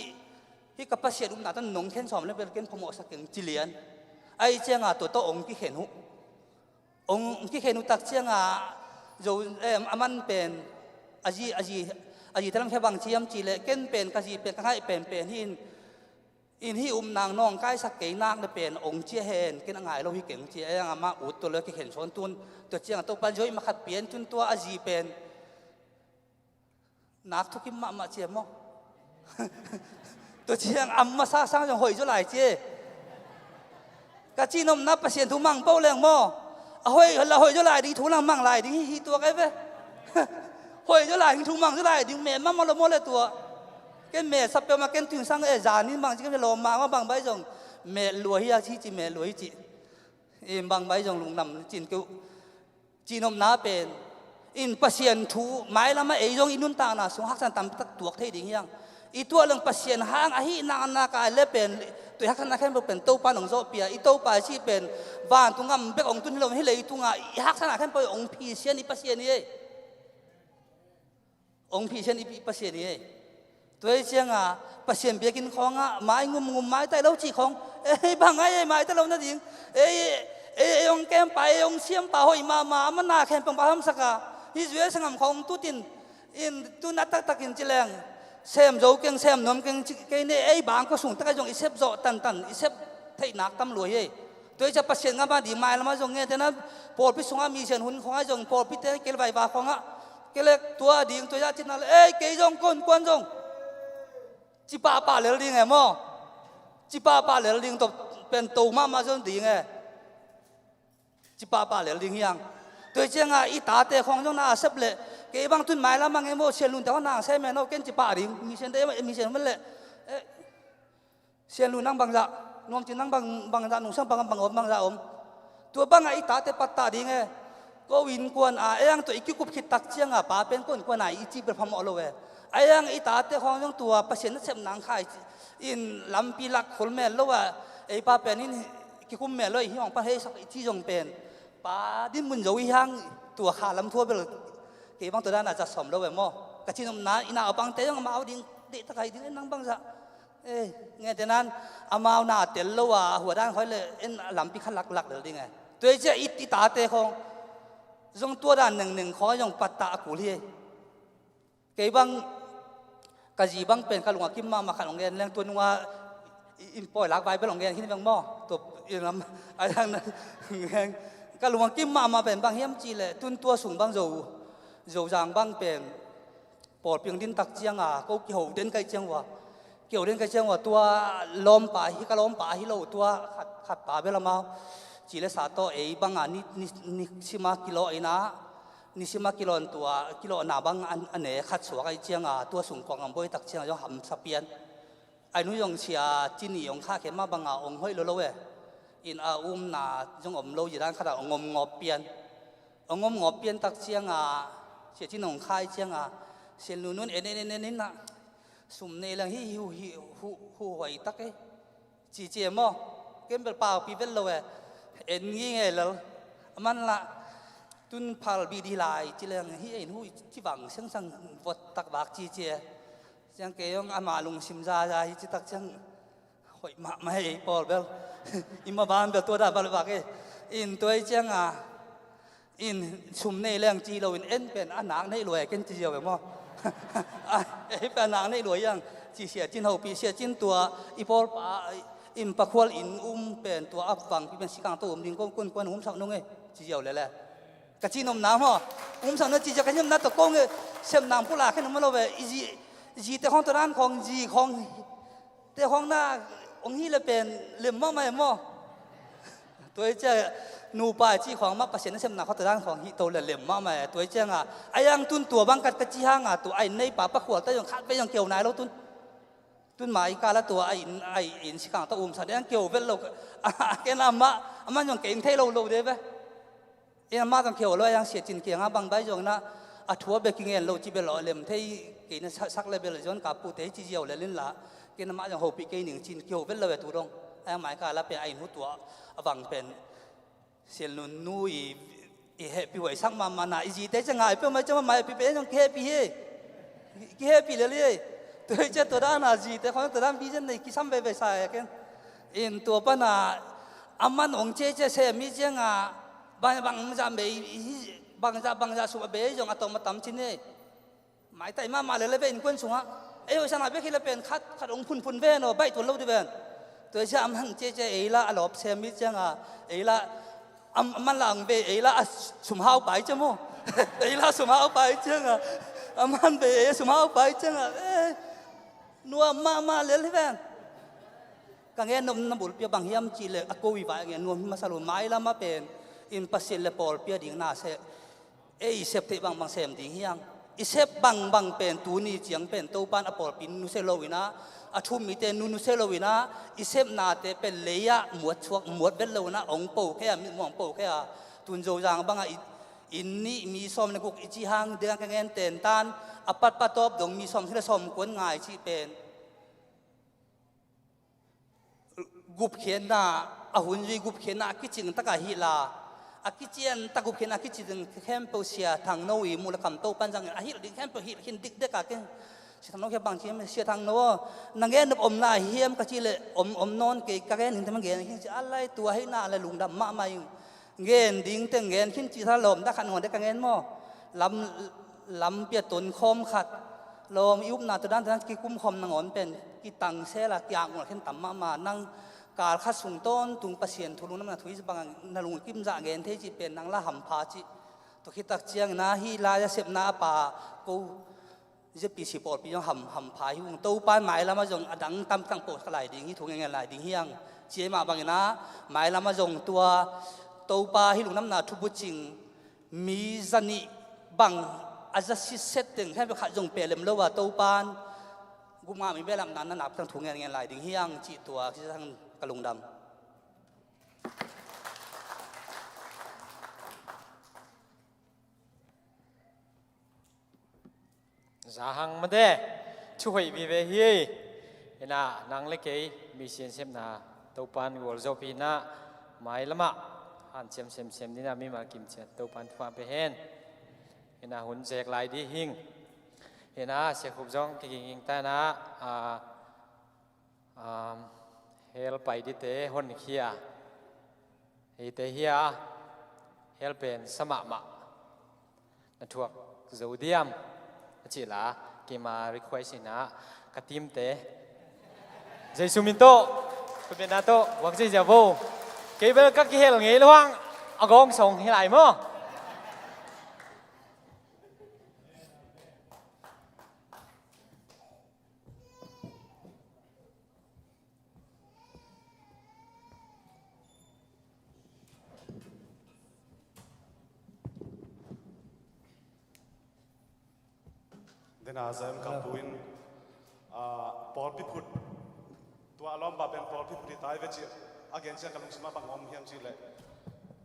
hi ka Pasian umna tan nong khen sawm le bel ken phamawhsak keng cilian. Ai cianga tua tawh ong kikhen uh ong kikhen uh tak cianga zo a man pen a zi a zi a zi talam khe bang ciam ci le ken pen ka zi pen ka ngaih penpen hin In hih upna nawngkaisak kei nak le pen ong cia hen, ken a ngai lo hi keng ci a, amah ut tua lo kikhen sawn tun. Tua ciang a Topa'n zawh i makhat pian tun tua a zi pen nak thukim mahmah cia maw? Tua ciang a masa sang zong hoih zaw lai cia. Ka cihnopna Pasian thu mang peuh leng maw, a hoih la hoih zaw lai ding, thu lang mang lai ding hi, hi tua kai ve. Hoih zaw lai ding, thu mang zaw lai ding, me mahmah lo maw le tua. Ken me sa peuhmah ken tuingsang e, zan in bang ci ken lawm mahmah, bang bai zong me lua hi a ci, ci me lua hi ci. In bang bai zong lungdam cin keuh. Cihnopna pen in Pasian thu mailam ah ei zong i nuntakna sung haksatna tampi tak tuak thei ding hi hang. I tuah leng Pasian hang ahih nak nak a le pen tua i haksatna khempeuh pen Topa nong zawhpih a, i Topa i cih pen vantung gam bek ong tun hi lo, hih leitung a i haksatna khempeuh ong phisian i Pasian hi ei. Ong phisian i Pasian hi ei. Tua hi ciang a Pasian biakinn khawng ah mai ngumngum, mai tai lo cih khawng, ei bang ai ei mai tai lo nading. Ei, ei, ei ong kempa, ei ong siampa hoih mahmah, a mana khempeuh pa hamsak a, hih zuai sangam khawng tutin, in tun a taktakin ci leng sem zo keng, sem nuam keng ci kei ne, ei bang kua sung tak ah zong i sep zawh tantan, i sep theih nak tam lua hi ei. Tua hi ciang Pasian ngam a ding mailam ah zong nge te na, pawlpi sung ah mission hun khawng ah zong, pawlpi te kei le vaiva khawng ah, kei le tua ding tua zah cihna le, ei kei zong kon kuan zong ci pahpah lel ding e maw? Ci pahpah lel ding, to pen to mahmah zong ding e. Ci pahpah lel ding hi hang. Tua hi ciang a i tate khawng zong na a sep leh, kei bang tun mailam ah nge maw, Sian Lun te khawng na a sem e no, ken ci pah ding, mission te, mission man leh. Eh, Sian Lun nang bangzah nuam cin, nang bang, bangzah nungsang, bang, bang om, bangzah om. Tua bang a i tate pattah ding e. Ko innkuan a, ei ang tua i kikup khit tak ciang a pa pen ko innkuan a i ci bel phamawh lo e. Ei ang i tate khawng zong tua Pasian nasepna ang khai in lampi lak khol mel lo a, ei pa pen in kikum mel lo, i hi hong pan heisak i ci zong pen pa dinmun zo i hang, tua kha lam thu a bel kei bang tua dan a zat sawm lo e maw? Ka cihnopna, i naupangte zong amau ding deihtak a hi ding e, nang bangzah. Eh, nge te nan, amau na tel lo a, hua dan khoi le, en lampi khat lak lak lel ding e. Tua hi ciang i, i tate khawng zong tua dan nengneng khawng zong pattah a kul hi. Kei bang, ka zi bang pen ka lung a kim mahmah, khat hong gen leng, tua nung a i, in pawi lak vai bel hong gen khin veng maw? Tua i lam a yang na gen. Ka lung a kim mahmah pen bang hiam cih leh, tun tua sung bang Zo, Zozang bang pen pawlpi hong din tak ciang a, ko kiho den ka hih ciang ua, kiho den ka hih ciang ua, tua lawmpa hi, ka lawmpa hi lo, tua khat, khat pa bel amau ci le sa tawh ei bang a ni, ni, nisim a kilawh in a, nisim a kilawh in tua, kilawhna bang a, a ne khat suak ahih ciang a, tua sung kuang ang buai tak ciang a zong hamsa pian. Ai nu zong Sia Cin i hong khahkhia mah bang a hong hoih lo lo e. In a umna zong om lo, zi dan khat a hong om ngawp pian. Hong om ngawp pian tak ciang a, Sia Cin hong khah ciang a, Sian Lun nun en en en en in a, sum nei leng hi, hi, hi, hu, hu huai tak e. Ci ci e maw? Ken bel paupi vet lo e. En ngei ngei lel. A man lah, tun phal bi di lai ci leng hi, en hu ci vang siangsang vot tak vak ci ci e. Ciang kei zong ama lungsim zaza hi ci tak ciang hoih mahmah hi ei pawl bel. I ma ban bel tua dah bal vak e. In tua hi ciang a, in sum nei leng ci lo in en pen a nak neih lua e, ken ci ziau e maw? Ei pen a nak neih lua hiang ci, Sia Cin hopih, Sia Cin tua i pawlpa in Pakhual in um pen tua a vangpi pen Sikang tawh um ding kong kun kuan humsak nung e, ci ziau lele. Ka cihnopna maw? Umsak nung ci ziau, ka cihnopna tawh kong e, sepna pula khen um lo ve. I zi, zite khawng tua dan khawng, zi khawng te khawng na hong hi le pen lem mahmah e maw? Tua hi ciang nupa i cih khawng mah Pasian nasepna khawng tua dan khawng hi to le lem mahmah e. Tua hi ciang a, a yang tun tua bang kat ka ci hang a, tua a inn neipa Pakhual ta zong khat vei zong keu nai lo tun. Tun mai kal a tua a inn, a inn Sikang ta umsak ding ang keu vet lo. Ken amah, amah zong kei ing thei lo lo de ve. In amah zong keu lo, a yang Sia Cin kiang a bang bai zong na, a thu a bek kingen lo ci bel lo, lem thei kei na sa-, sak le bel zong ka pute hi ci ziau le lin la. Ken amah zong hopih kei ning cin keu vet lo e tu dong. A yang mai kal a pen a inn hu tua a vang pen Sian Lun nu i, i hehpih huai sak mahmah na, i zite ciang ngai peuhmah ciang mahmah hehpih pen zong kihehpih hi. Kihehpih lel hi. Tua hi ciang tua dan a zite khawng tua dan vision nei kisam veve sa e ken. In tua pan a, a man hong cia cia sem hi ciang a, bang, bangzah bei hi, bangzah, bangzah sum a bei zong a tom a tam cin hi. Maitai mahmah lel ve innkuan sungah. Ei hoih sana bek hi le pen khat, khat hong phunphun ve no, baih tuan lo di ven. Tua sia a man ciacia ei la a lawp sem mi cianga ei la a man la ang bei ei la a sumhau pai cia maw? Ei la sumhau pai cianga a man bei ei a sumhau pai cianga eh, nuam mahmah lel hi ven. Ka ngen nopna bulpi a bang hiam cih leh a ko i vai a ngen nuam hi masa lo. Mailam a pen in Pasian le pawlpi a ding na seh ei i sep theih bangbang sem ding hiang. I sep bangbang pen tuni ciang pen Topan a pawlpi nusia lo inah a thu um mite nu nusia lo inah i sepnate pen lei-ah muat suak muat vet lo inah ong po kei a mitmuang po kei a tun Zozang bangah i inn nih mi sawm le guk i cih hang dingah ka ngen tentan a patpatawp dong mi sawm si le sawm kuan ngai cih pen gupkhiatna a hun zui gupkhiatna a kicing taka hih la a kician tak gupkhiatna a kicing khempeuh Sia Thangno i muh le kamto pan zangin a hilh ding khempeuh hilh khin dikdek a ken Sia Thangno khia bang ciam Sia Thangno aw na ngen nop om lai hiam ka cih le om om nawn kei ka ngen hing te man ngen khin ci a lai tua hei na le lungdam mahmah ing. Ngen ding teng ngen khin cih tha lawm dah khat nuang dek ka ngen maw? Lam lampi a tonkhawm khat lawm i upna tua dan tua dan kikumkhawm nangawn pen kitangsel a kiakmual khin tam mahmah nang kal khat sung tawntung Pasian thu lungdamna thu i bang na lungkim zah ngen thei cih pen nang la hampha cih. Tua khit tak ciangin a hih lai a sepna a pa ko Z P C pawlpi zong ham hampha hi ung. Topan mailam a zong a dang tampi tang pawh ka lai ding hi thu ngen ngen lai ding hiang. Ciai mah bangin a mailam a zong tua Topa hih lungdamna thubucing mi zanih bang a za sitset teng khempeuh khat zong pia lem lo a Topan gupngah mi behlapna na nak tang thu ngen ngen lai ding hiang cih tua kisang ka lungdam. Zahang mate thu hoih vive hi. Ina nang le kei mi siansepna Topan gualzawp hi ina mailamah hanciam semsem dina mimal kimciat Topan thupha pe hen. Ina hun zek lai di hing. Ina siakhup zong kiginging ta ina a Um, hell pai dite honkhia eite hia hell pen sa mahmah na thuak zo diam a cih la kima request ina ka timte Jesu min tawh khutbetna tawh guak zeizia vo kei bel ka kihel ngei lo hang a gawng song hi lai maw? Dena Zion kampu in ah, pawlpi phut tua a lawmpa pen pawlpi phut hi tai ve cih a gen ciang ka lungsim ah bang om hiam cih leh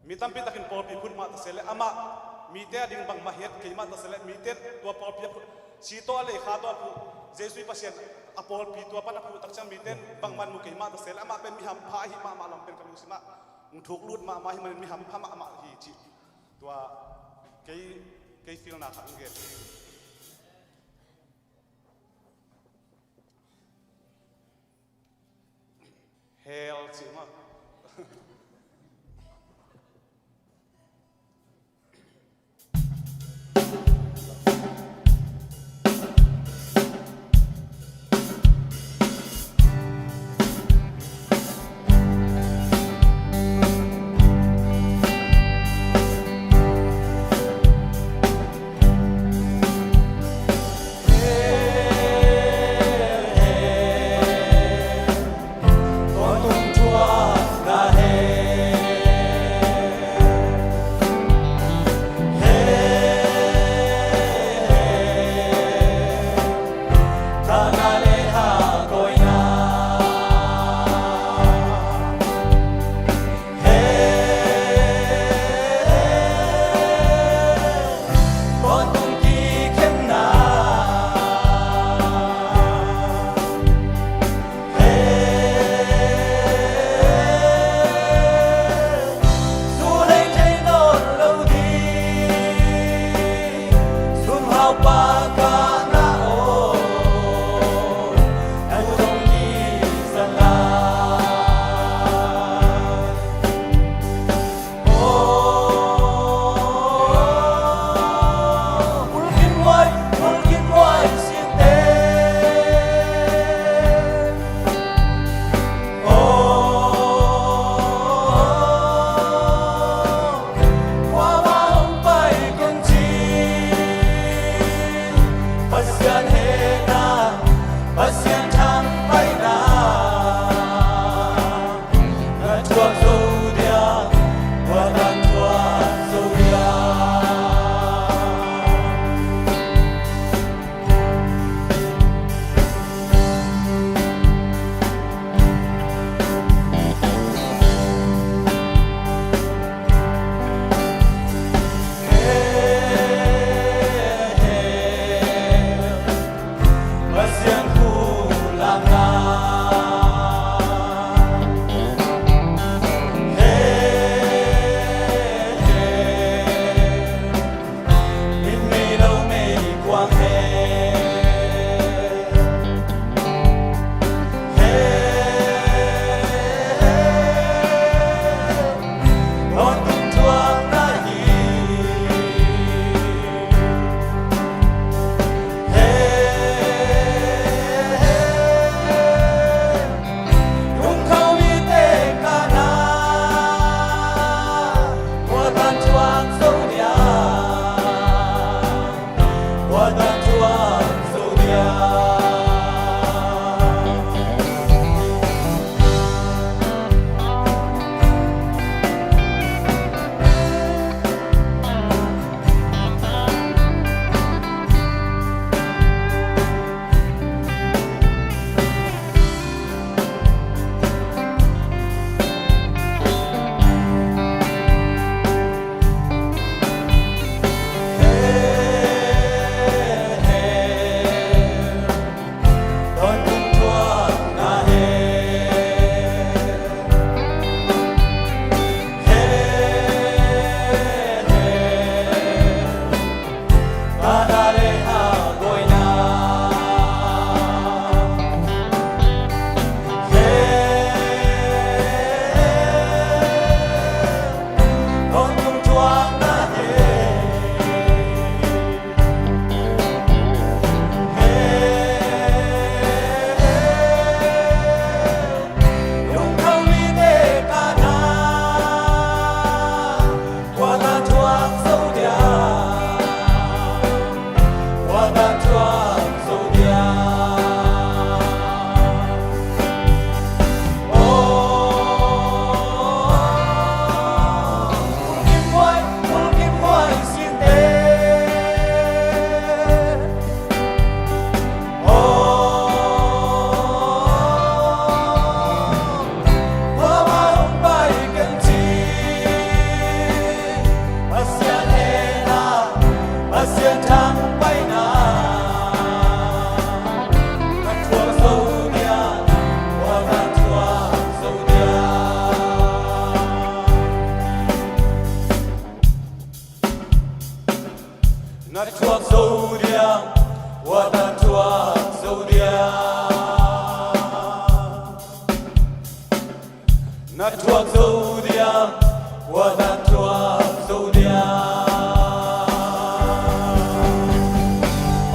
mi tampi takin pawlpi phut mah ta se leh amah mite a ding bangmah hiat kei mah ta se leh mite tua pawlpi a phut si tawh a lei kha tawh a phuh Jesu i Pasian a pawlpi tua pan a phuh tak ciang mite bangmah mu kei mah ta se leh amah pen mi hampha ahi mahmah lam pen ka lungsim ah hong thuk lut mahmah hi manin mi hampha mahmah hi cih tua kei kei filna khat hong gen. Hell cih mah. Na thuak zo dia, ua na thuak zo dia. Na thuak zo dia, ua na thuak zo dia.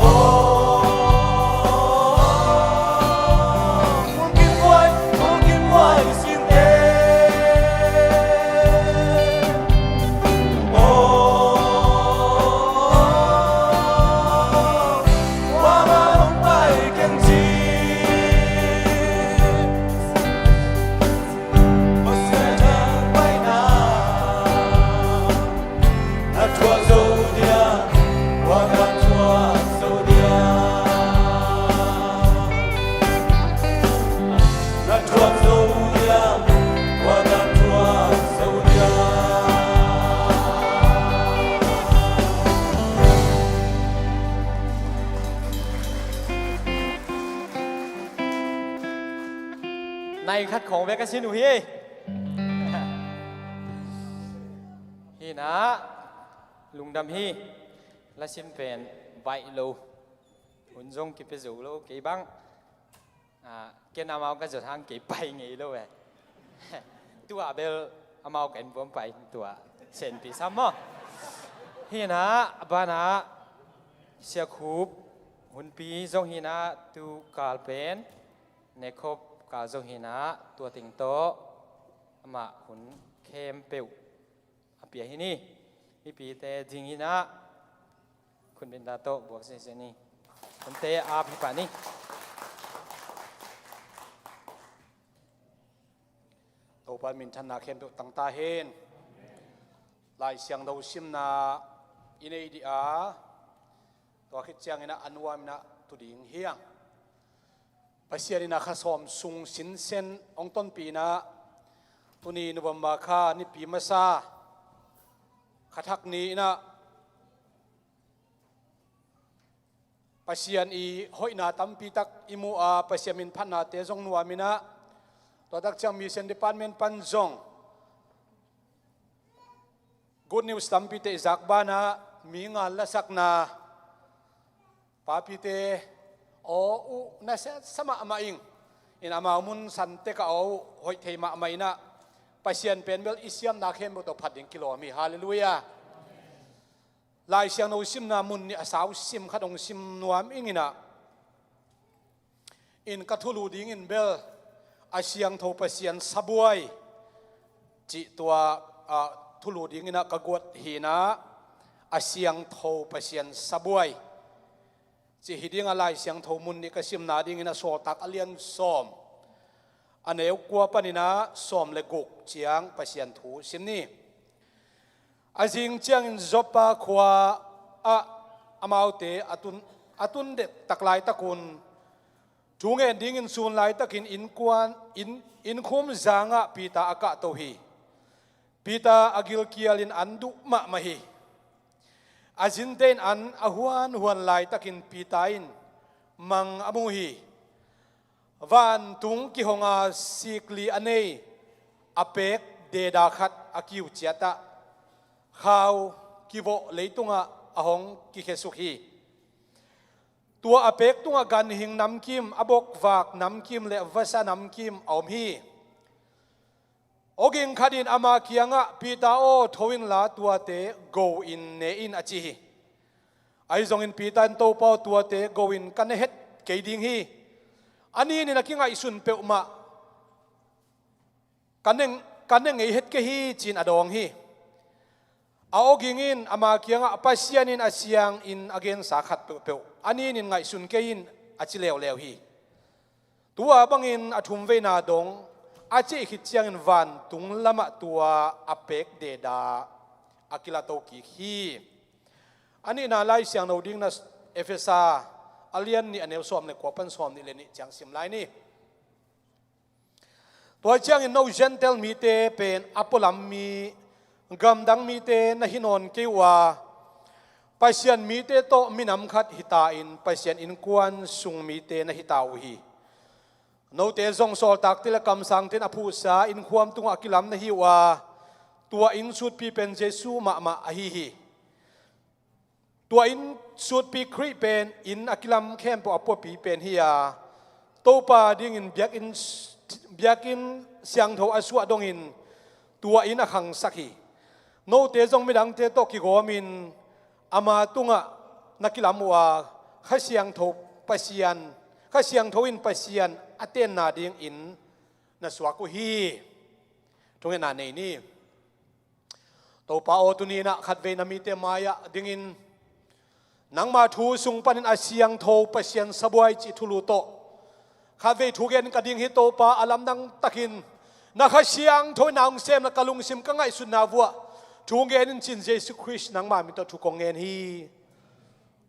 Oh, Mulkimhuai, Mulkimhuai sin e. Oh, ua ma hong pai keng ci. Nai khat khawng bek ka sin uh hi. Hi na, lungdam hi. Lasim pen baih lo. Hun zong kipia zo lo kei bang. Ah, ken amau ka zot hang kei pai ngei lo e. Tua bel amau ka inn buam pai tua senpi sam maw. Hi na, a bana Sia Khup hunpi zong hi na, tu kal pen Nekhop kal zong hi na, tua ting tawh amah hun khempeuh a pia hi ni. Mipite ding hi na, khunbinda tawh buak sese ni. Hunte ap hi pah ni. Topa minthanna khempeuh tangta hen. Lai Siangtho simna i nei dih a, tua khit ciangin a nuam in a tu ding hi hang. Pasian in a kha sawm sung sinsen hong tonpih in a, tuni November kha nipi masa kha thak ni in a, Pasian i hoihna tampi tak i mu a, Pasian min phatnate zong nuam in a, tua tak ciang Mission Department pan zong good news tampite i zak banah, mi ngal lasakna, papite aw uh nasia sa mahmah ing. In amau mun san tek a aw uh hoih thei mahmah in a, Pasian pen bel i siamna khempeuh tawh phat ding kilawm hi. Halleluiah. Lai Siangtho simna mun nih a sau sim khat hong sim nuam ing in a, in ka thulu dingin bel a siangtho Pasian sabuai cih tua, ah, thulu dingin a ka guat hi na, a siangtho Pasian sabuai cih hi ding a. Lai Siangtho mun nih ka simna dingin a Sawltak a lian sawm, a neu kua panin a sawm le guk ciang Pasian thu sim ni. A zing ciangin Joppa khua ah amaute a tun, a tun det tak laitakun, thu ngen dingin sun laitakin innkuan, inn, innkhum zangah Peter a kahto hi. Peter a gilkialin an duh mahmah hi. A zinte in an a huanhuan laitakin Peter in mang a mu hi. Vantung kihonga sikli a nei a pek deda khat a kiu ciatah khau kivawh leitungah a hong kikhiasuk hi. Tua a pek tungah ganhing namkim, a bokvak namkim le vasa namkim a om hi. Awging khat in ama kiangah, Peter aw, tho inla tuate go in ne in, a ci hi. Ahi zongin Peter in, Topa aw, tuate go in ka ne het kei ding hi. A nin in a kingaihsun peuhmah ka ne, ka ne ngei het kei hi, ci-in a dawng hi. A awging in ama kiangah, Pasian in a siangin a gensa khat peuhpeuh a nin in ngaihsun kei in, a ci leuleu hi. Tua bangin a thumveina dong a cih khit ciangin vantung lamah tua a pek deda a kilato kik hi. A nihna Lai Siangtho dingin a Efesa a lian nih, a neu sawm le kua pan sawm nih le nih ciang sim lai ni. Tua ciangin no Gentile mite pen a pualam mi, gamdang mite na hi nawn kei uh a, Pasian mite tawh minam khat hita in Pasian innkuan sung mite na hita uh hi. Note zong sawltakte le kamsangte in a phuhsa innkuan tungah a kilam na hi uh a, tua innsutpi pen Jesu mahmah ahi hi. Tua inn sutpi Khrih pen inn a kilam khempeuh a puapi pen hi a, Topa dingin biakinn, biakinn siangtho a suah dongin tua inn a khangsak hi. Note zong midangte tawh kigawmin ama tungah na kilam uh a, Kha Siangtho Pasian, Kha Siangtho in Pasian a tenna dingin na suak uh hi. Thungetna nei ni. Topa aw, tuni-in ah khatvei na mite mai-ah dingin nangma thu sung panin a siangtho Pasian sabuai cih thulu tawh khatvei thugen ka ding hi. Topa, a lamdang takin na Kha Siangtho in na hong semna ka lungsim ka ngaihsutna vuah thugen in cin Jesu Khrist nangma min tawh thu kong ngen hi.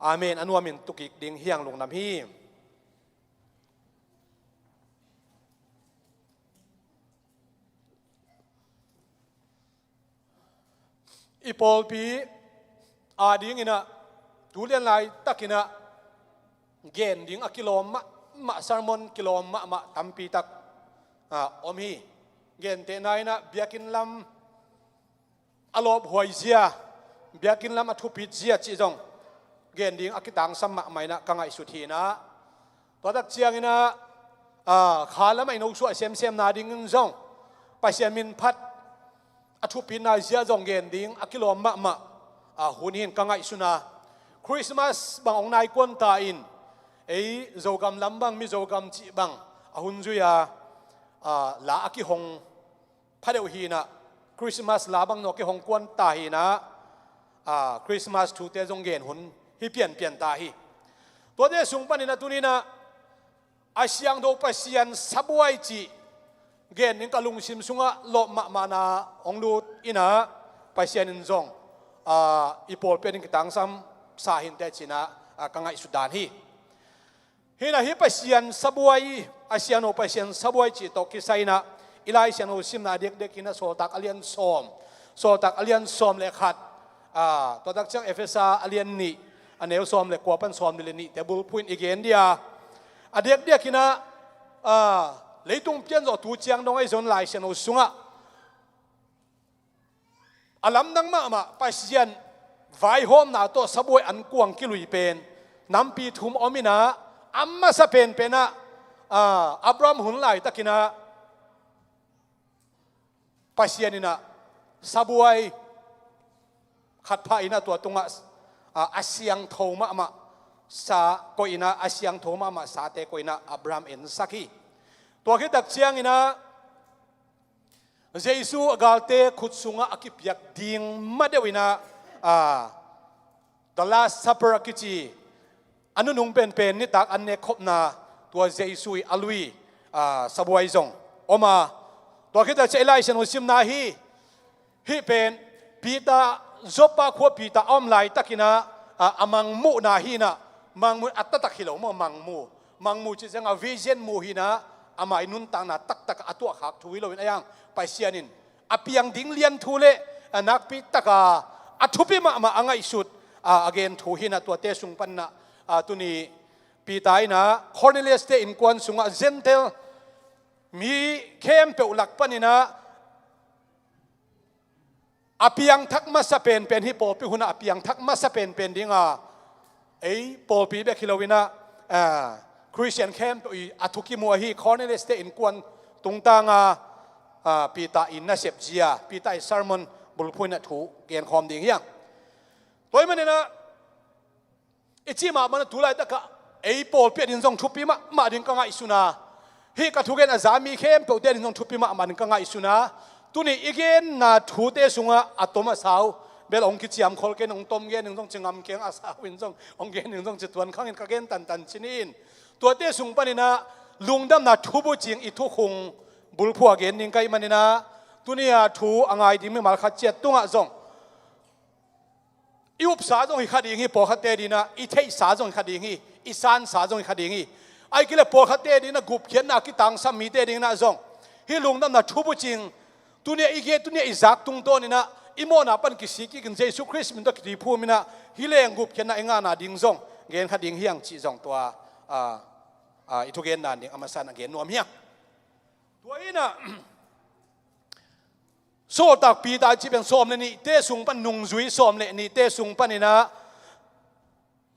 Amen. A nuamin tukik ding hiang lungdam hi. I pawlpi a dinginah tu lian laitakinah gen ding a kilawm mahmah, sermon kilawm mahmah tampi tak, ah, om hi. Gentehna inah biakinn lam a lawphuai zia, biakinn lam a thupit zia cih zong gen ding a kitangsam mahmah inah ka ngaihsut hi inah, tua tak cianginah, ah, kha lamah i nosuah semsemna dingin zong Pasian min phat a thupitna zia zong gen ding a kilawm mahmah, ah, hun hi in ka ngaihsun a. Christmas bang hong nai kuan ta in ei Zogam lam bang, mi Zogam cih bang a hun zui a, ah, la a kihong phadeuh hinah, Christmas la bang nawk i hong kuan ta hinah, ah, Christmas thute zong gen hun hi pianpian ta hi. Tuate sung paninah tuninah a siangtho Pasian sabuai cih gen ding ka lungsim sungah lawp mahmahna hong lut inah Pasian in zong, ah, i pawlpi a ding kitangsam sa hinteh cinah, ah, ka ngaihsut dan hi. Hinah hih Pasian sabuai, a siangtho Pasian sabuai cih tawh kisai inah i Lai Siangtho simna a diakdiak inah Sawltak a lian sawm, Sawltak a lian sawm le khat, ah, tua tak ciang Efesa a lian nih, a neu sawm le kua pan sawm nih le nihte bulphuh in i gen dia. A diakdiak inah, ah, leitung pianzawh tu ciang dong ahi zong Lai Siangtho sungah a lamdang mahmah Pasian vaihawmna tawh sabuai an kuang kilui pen nampi thum om inah, a masa penpenah, ah, Abraham hun laitakinah Pasian inah sabuai khat pha inah tua tungah, ah, a siangtho mahmah sa koih inah, a siangtho mahmah sate koih inah Abraham ensak hi. Tua khit tak cianginah Jesu a galte khut sungah a kipiak ding ma deuh inah, ah, The Last Supper a kici a nunung penpen nitak an nekkhopna, tua Jesu ih a lui, ah, sabuai zong om a. Tua khit tak ciang i Lai Siangtho simna hi. Hih pen Peter, Joppa khua Peter a om laitakinah, ah, a mangmuhna hinah, mangmuh a taktak hi lo maw, mangmuh. Mangmuh cih ciangah vision muh hinah, amah i nuntakna taktak a tuahkhak thu hi loin a yang Pasian in a piang ding lian thu le a nakpi taka a thupi mahmah a ngaihsut, a, a gen thu hinah tuate sung paninah, a, tuni Peter inah Cornelius te innkuan sungah Gentile mi khempeuh lak paninah a piangthak masa penpen, hih pawlpi hunah a piangthak masa penpen dinga ei pawlpi bek hi loinah, ah, Khristian khempeuh ih a thukimu ahi Cornelius te innkuan tungtanga, ah, Peter ih nasep zia, Peter ih sermon bulphuh inah thu genkhawm ding hiang. Tua ih maninah i cih mahmah na tu laitakah ei pawlpi a ding zong thupi mahmah ding ka ngaihsun a, hih ka thugen a za mi khempeuhte a ding zong thupi mahmah ding ka ngaihsun a, tuni i genna thute sungah a tom a sau bel hong kiciamkhol kei in, hong tom gen ding zong ci ngam keng, a sau in zong hong gen ding zong ci tuan khangin ka gen tantan ci ni in. Tuate sung paninah lungdamna thubucing i thukhung bulphuh a gen ding ka hih maninah tuni-a thu a ngai ding mimal khat ciat tungah zong i upsa zong hi kha ding hi, pawlkhatte dinah i theihsa zong hi kha ding hi, i sansa zong hi kha ding hi. Ahih kei leh pawlkhatte dinah gupkhiatna a kitangsam mite dinah zong hih lungdamna thubucing tuni-a i gen, tuni-a i zak tungtawninah i mawhna pan kisik kikin Jesu Khrist min tawh kitiphum inah hih leng gupkhiatna i ngahna ding zong gen kha ding hiang cih zong tua, a, a, i thugen dan ding a masa in a gen nuam hiang. Tua inah Sawltak Peter cih pen sawm le nihte sung pan, nungzui sawm le nihte sung paninah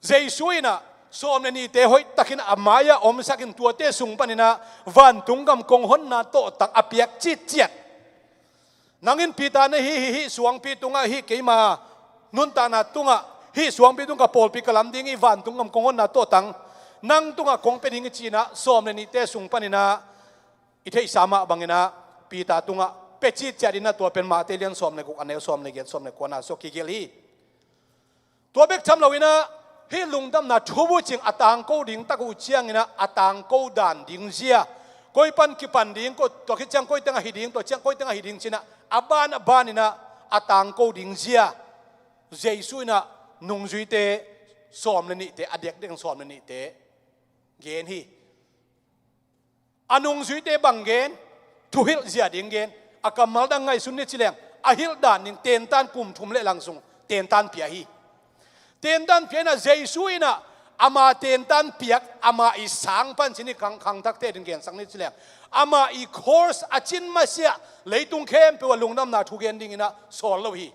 Jesu in ah sawm le nihte hoihtakin a mai-ah omsakin tuate sung panin ah vantung gam kong honna tawhtang a piak citciat. Nang in Peter na hi hi, hih suangpi tungah, hih keima nuntakna tungah, hih suangpi tungah ka pawlpi ka lam ding hi, vantung gam kong honna tawhtang nang tungah kong pia ding hi ci-in ah sawm le nihte sung panin ah i theihsa mah bangin ah Peter tungah pia citciat in ah tua pen Matthai lian sawm le guk, a neu sawm le giat, sawm le kua-ah sua kigelh hi. Tua bek tham loin ah hih lungdamna thubucing a tangko ding tak uh ciangin ah a tangko dan ding zia, koi pan kipan ding, ko, tua khit ciang koi teng ahi ding, tua ciang koi teng ahi ding ci-in ah a ban a banin ah a tangko ding zia Jesu in ah nungzuite sawm le nihte, a diakdiak sawm le nihte gen hi. A nungzuite bang gen? Thuhilh zia ding gen. A kammal dang ngaihsun ni ci leng, a hilh dan ding tentan kum thum le lang sung tentan pia hi. Tentan pia in ah Jesu in ah ama tentan piak, ama i sang pan ci ni, khang, khangthakte ding gensak ni ci leng, ama i course a cin masiah leitung khempeuh ah lungdamna thu gen dingin ah sawl lo hi.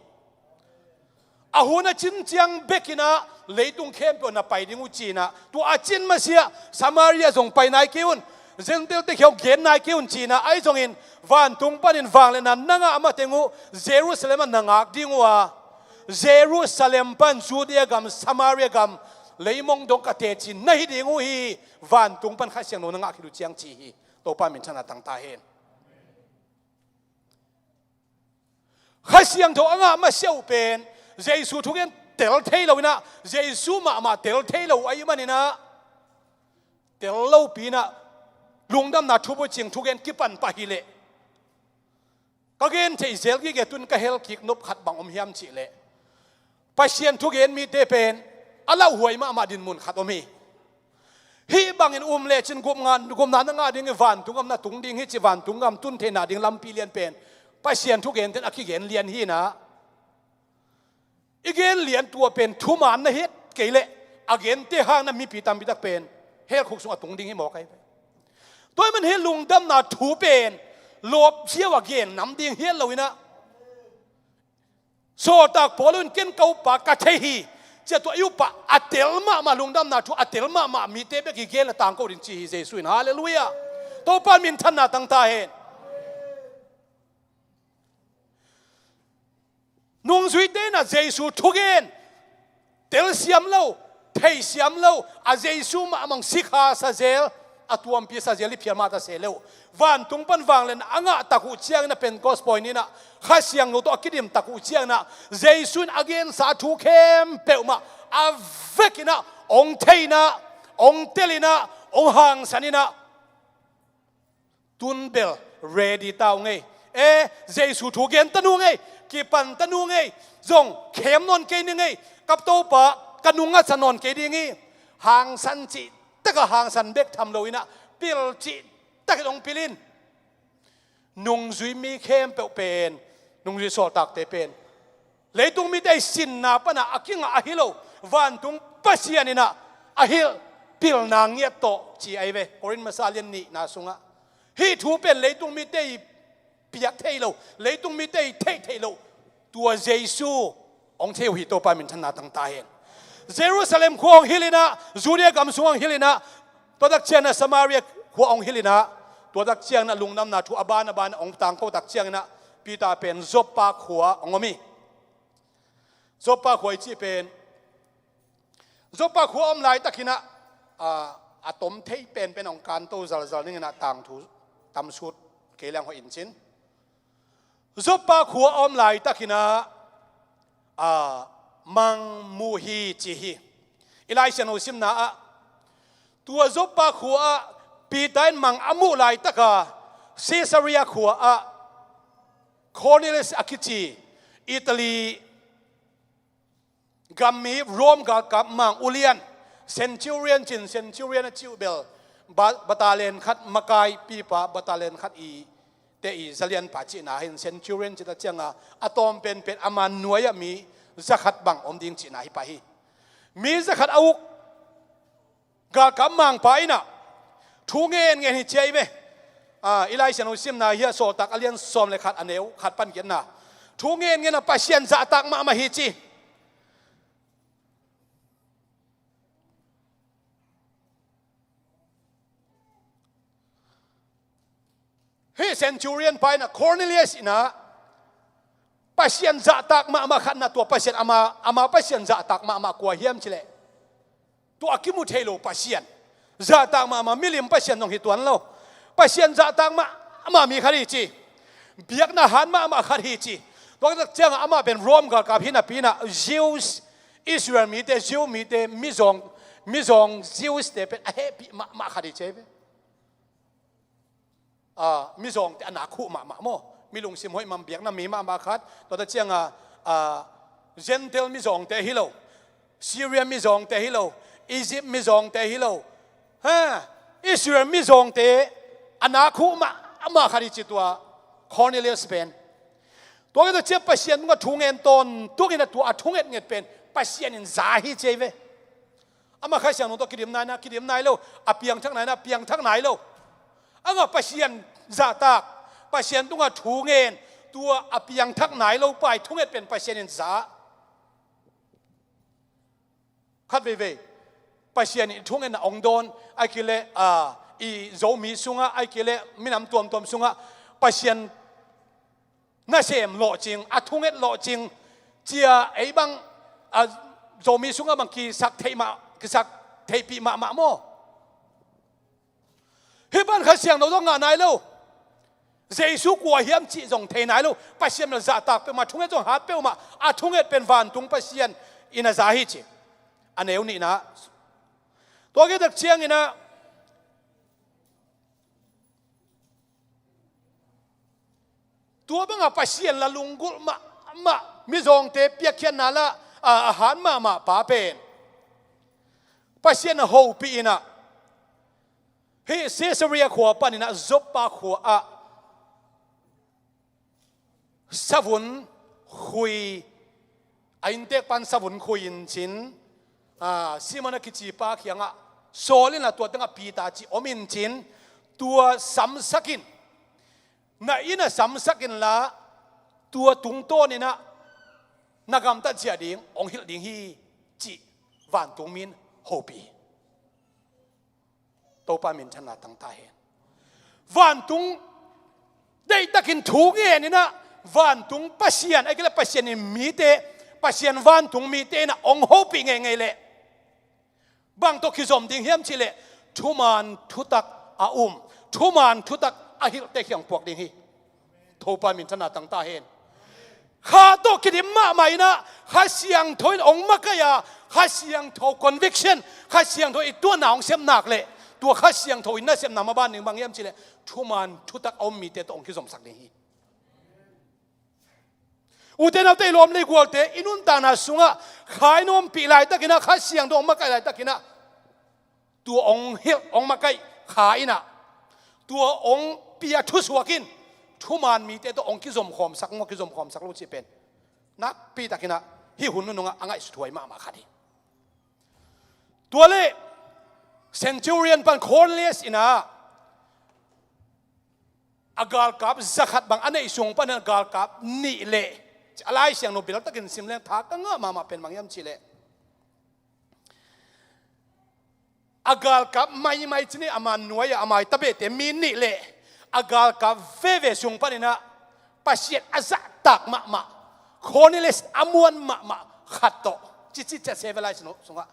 A hun a cin ciang bekin ah leitung khempeuh na pai ding uh ci-in ah, tua a cin masiah Samaria zong pai nai kei un, Gentile te kiang gen nai kei un ci-in ah, ahi zongin vantung panin vangliatna na ngah mateng uh Jerusalem ah na ngak ding uh a, Jerusalem pan Judea gam, Samaria gam, leimong dong ka teci na hi ding uh hi, vantung pan Kha Siangtho na ngah khit uh ciang ci hi. Topa minthanna tang ta hen. Kha Siangtho a ngah masiah uh pen Jesu thugen tel thei lo in ah, Jesu mahmah tel thei lo ahih manin ah, tel lopi in ah lungdamna thubucing thugen kipan pah hi leh, ka gen theih zel gige tun ka hel kik nop khat bang om hiam cih leh, Pasian thugen mite pen a lauhuai mahmah dinmun khat om hi. Hih bangin um lecin gupna, gupna na ngah ding hi, vantung gam na tung ding hi ci, vantung gam tun theihna ding lampi lian pen Pasian thugenten a kigen lian hi in ah, i gen lian tua pen thuman na hi kei leh a gente hang in ah mipi tampi tak pen hell khuk sung a tung ding hi mawk ahi ve. Tua ahih man hih lungdamna thu pen lawp ziau a gen nam ding hi lo in ah, Sawltak Paul in ken ka uppa ka thei hi, ci-a tua i uppa a tel mahmah, lungdamna thu a tel mahmah mite bek i gen a tangko ding ci hi Jesu in. Halleluiah. Topa minthanna tang ta hen. Nungzuite in ah Jesu thugen telsiam lo, theisiam lo, a Jesu mahmah sikha sa zel, a tuampi sa zel i phial mah ta se lo. Vantung pan vangliatna a ngah tak uh ciangin ah Pentecost pawi ni-in ah Kha Siangtho tawh a kidim tak uh ciangin ah Jesu in a gensa thu khempeuh mah a vekin ah hong thei in ah, hong tel in ah, hong hangsan in ah, tun bel ready ta ung ei. E, Jesu thu gen ta nung ei, kipan ta nung ei, zong khem nawn kei ning ei, ka Topa ka nung a sa nawn kei ding hi. Hangsan cih tak a hangsan bek tham lo in ah, pil cih tak in hong pil in. Nungzui mi khempeuh pen, nungzui sawltakte pen leitung mite i sinna pan a kingah ahi lo, vantung Pasian in ah a hilh pilna ngiat tawh ci ahi ve, Korin masa lian nihna sungah. Hih thu pen leitung mite i piak thei lo, leitung mite i theih theih lo, tua Jesu hong thei uh hi. Topa minthanna tang ta hen. Jerusalem khua hong hilh in ah, Judea gam sung hong hilh in ah, tua tak ciangin ah Samaria khua hong hilh in ah, tua tak ciangin ah lungdamna thu a ban a ban hong tangko tak ciangin ah Peter pen Joppa khua hong om hi. Joppa khua i cih pen, Joppa khua a om laitakin ah, a, a tom thei penpen hong kanto zalzal ning in ah, tangthu tamsut kei leng hoih in cin. Joppa khua a om laitakin ah, a, mang mu hi ci hi. I Lai Siangtho simna ah, tua Joppa khua ah Peter in mang a muh laitak a, Caesarea khua ah Cornelius a kici Italy gammi Rome galkap mang ulian, centurion cin, centurion a cih uh bel ba-, battalion khat makaipipa, battalion khat i te i zalianpa cihna hi in, centurion cih tak ciangin a tawm penpen ama nuai-ah mi zakhat bang om ding cihna hi pah hi. Mi zakhat a uk galkap mangpa in ah thu ngen ngen hi ci ahi ve. A, i Lai Siangtho simna hi a, Sawltak a lian sawm le khat, a neu khat pan giatna. Thu ngen ngen a, Pasian zahtak mahmah hi ci. Hih centurion pa in ah Cornelius in ah Pasian zahtak mahmah khat in ah, tua Pasian ama, ama Pasian zahtak mahmah kua hiam cih leh, tua a kimu thei lo Pasian zahtak mahmah milim Pasian zong hi tuan lo. Pasian zahtak mahmah mi khat hi ci. Biakna hat mahmah khat hi ci. Tua tak ciangah amah pen Rome galkap hi napi in ah Jews, Israel mite, Jew mite, mizawng, mizawng Jews te pen a hehpih mahmah khat hi ci hi ve. A, mizawngte a nak huh mahmah maw. Mi lungsim hoih, man biakna mi mahmah khat. Tua tak ciangah, a, Gentile mizawngte hi lo, Syria mizawngte hi lo, Egypt mizawngte hi lo, ha, Israel mizawngte a nak huh mahmah khat hi ci tua Cornelius pen. Tua khit tak ciang Pasian tungah thu ngen tawntung in ah, tua a thu ngetnget pen Pasian in za hi ci hi ve. Amah Kha Siangtho tawh kidim nai in ah kidim nai lo, a piangthak nai in ah piangthak nai lo. A ngah Pasian zahtak, Pasian tungah thu ngen, tua a piangthak nai lo pa ii thunget pen Pasian in za. Khat veivei Pasian in i thungetna hong dawn, ahih kei leh, a, i Zomi sungah, ahih kei leh minam tuamtuam sungah Pasian nasem lawhcing, a thunget lawhcing ci-a ei bang, a, Zomi sungah bang kisak theih mah, kisak theihpih mahmah maw. Hih pan Kha Siangtho zong ngah nai lo. Jesu kua hiam cih zong thei nai lo. Pasian bel zahtak peuhmah, thunget zong hat peuhmah, a thunget pen vantung Pasian in a za hi ci. A neu nihna. Tua khit tak ciangin ah, tua bangah Pasian la lunggulh mahmah, mizawngte piakkhiatna lah a, a hat mahmah pa pen Pasian a hopih in ah, hih Caesarea khua panin ah Joppa khua ah savun khui, a inntek pan savun khui in cin, a, Simon a kici pa kiangah sawl in ah, tua tengah Peter cih om in cin, tua samsak in, na inn ah samsak inla, tua tungtawn in ah na gamtat ciat ding hong hilh ding hi, cih vantung mi in hopih hi. Topa minthanna tang ta hen. Vantung deihtakin thu ngen in ah, vantung Pasian, ahih kei leh Pasian in mite, Pasian vantung mite in ah hong hopih ngeingei leh, bang tawh kizom ding hiam cih leh, thuman thutak a um, thuman thutak a hilhte kiang puak ding hi. Topa minthanna tang ta hen. Kha tawh kidim mahmah in ah, Kha Siangtho in hong makaih a, Kha Siangtho conviction, Kha Siangtho i tuahna hong sep nak leh, tua Kha Siangtho in nasepna maban ding bang hiam cih leh, thuman thutak a um mite tawh hong kizomsak ding hi. Ute naute, i lawm le i gualte, i nuntakna sungah Kha in ompih laitakin ah, Kha Siangtho hong makaih laitakin ah, tua hong hilh, hong makaih Kha in ah, tua hong pia thusuak in thuman mite tawh hong kizomkhawmsak maw, kizomkhawmsak lo cih pen nakpi takin ah hih hun nunung ah a ngaihsut huai mahmah khat hi. Tua leh centurion pan Cornelius in ah, a galkap zakhat bang a neih sung panin a galkap nih leh, a Lai Siangtho beltakin sim leng tha ka ngah mahmah pen bang hiam cih leh, a galkap maimai ci ni, ama nuai-ah ama i tabehte mi nih leh a galkap veve sung panin ah Pasian a zahtak mahmah, Cornelius a muan mahmah khat tawh, cici cia se ve Lai Siangtho sungah.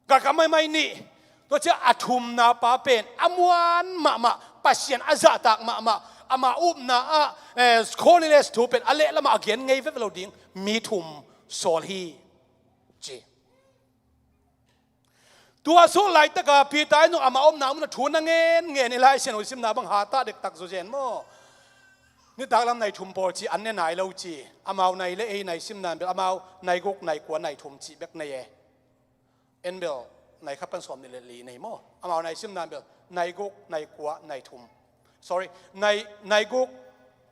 Galkap maimai nih, tua ciang a thumna pa pen a muan mahmah, Pasian a zahtak mahmah, ama upna ah, eh, Cornelius thu pen a lehlamah a gen ngei veve lo ding mi thum sawl hi, ci. Tua sawl laitaka Peter in zong ama omna mun ah thu na ngen ngen, i Lai Siangtho i simna bang hatah dektak zawzen maw. Nitak lam nai thum pawl ci, an ne nai lo ci. Amau nai le ei nai simna bel amau nai guk, nai kua, nai thum cih bek nei e. En bel nai khat pan sawm nih le li nei maw. Amau nai simna bel nai guk, nai kua, nai thum. Sorry, nai, nai guk,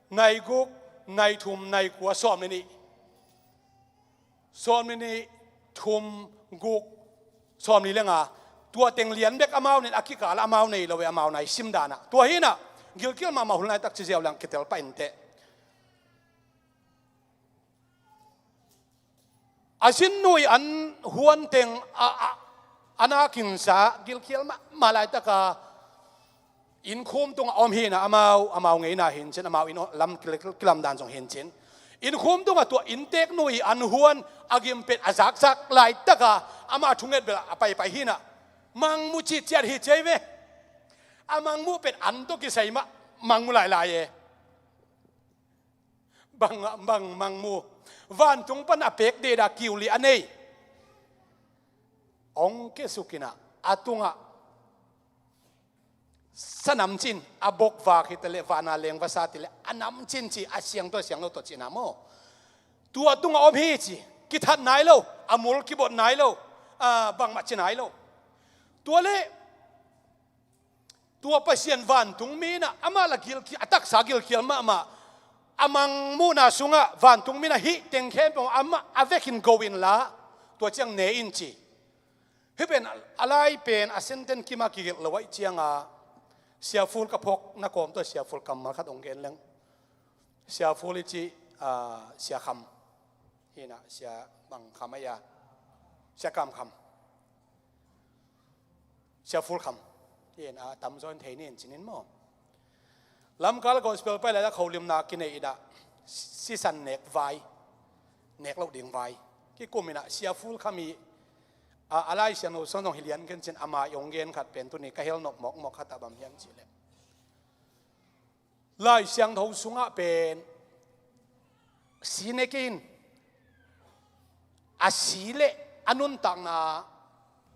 nai guk, nai thum, nai kua, sawm le nih. Sawm le nih, thum, guk, sawm li le nga. Tua teng lian bek amau nen a kikal ah amau nei lo e, amau nai simdan ah. Tua hi in ah, gilkial mahmah, hun laitak ci ziau leng kitel pah inteh. A sin nui an huan teng a, a, a nakinsa gilkial mahmah laitak a, Innkhum tungah om hi-in ah amau, amau ngeina hi-in cin, amau inn lam kil-, kilamdan zong hi-in cin. Innkhum tungah tua innteek nu i an huan a gim pen a zakzak laitakah amah thunget bel a paipai hi-in ah mangmu citciat hi ci ei ve. A mangmu pen an tawh kisai mah mangmu lailai e. Bang, bang mangmu. Vantung pan a peek deda kiu li a nei. Ong kesuk in ah a tungah sa namcin, a bokvak hi taleh, vana leng vasa taleh, a namcin ci, a siangtho, a siangtho tawh cihna maw. Tua tungah om hi ci, kithat nai lo, a mul kibot nai lo, a, bangmah ci nai lo. Tua leh, tua Pasian vantung mi in ah, amah la gilki-, a taksa gilkial mahmah, a mangmuhna sungah vantung mi in ah hih teng khempeuh amah a vekin go inla, tua ciang ne in ci. Hih pen a lai pen a senten kimah kigelh lo ahih cianga, Sia Ful ka phawkna kawm tawh Sia Ful kammal khat ong gen leng. Sia Ful i cih, a, Sia Kham. Hi-in ah Sia Bang Kham ahi a. Sia Kam Kham. Sia Ful Kham. Hi-in ah tamzaw in thei ni in cin in maw. Lamkal gospel pai laitak holimna kinei in ah sisan nek vai, nek loh ding vai kikum in ah Sia Ful Kham i, a, a Lai Siangtho sung zong hi lian ken cin, ama i ong gen khat pen tuni ka hel nop mawkmawk khat ah bang hiam cih leh, Lai Siangtho sungah pen si ne kei in, a si leh a nuntakna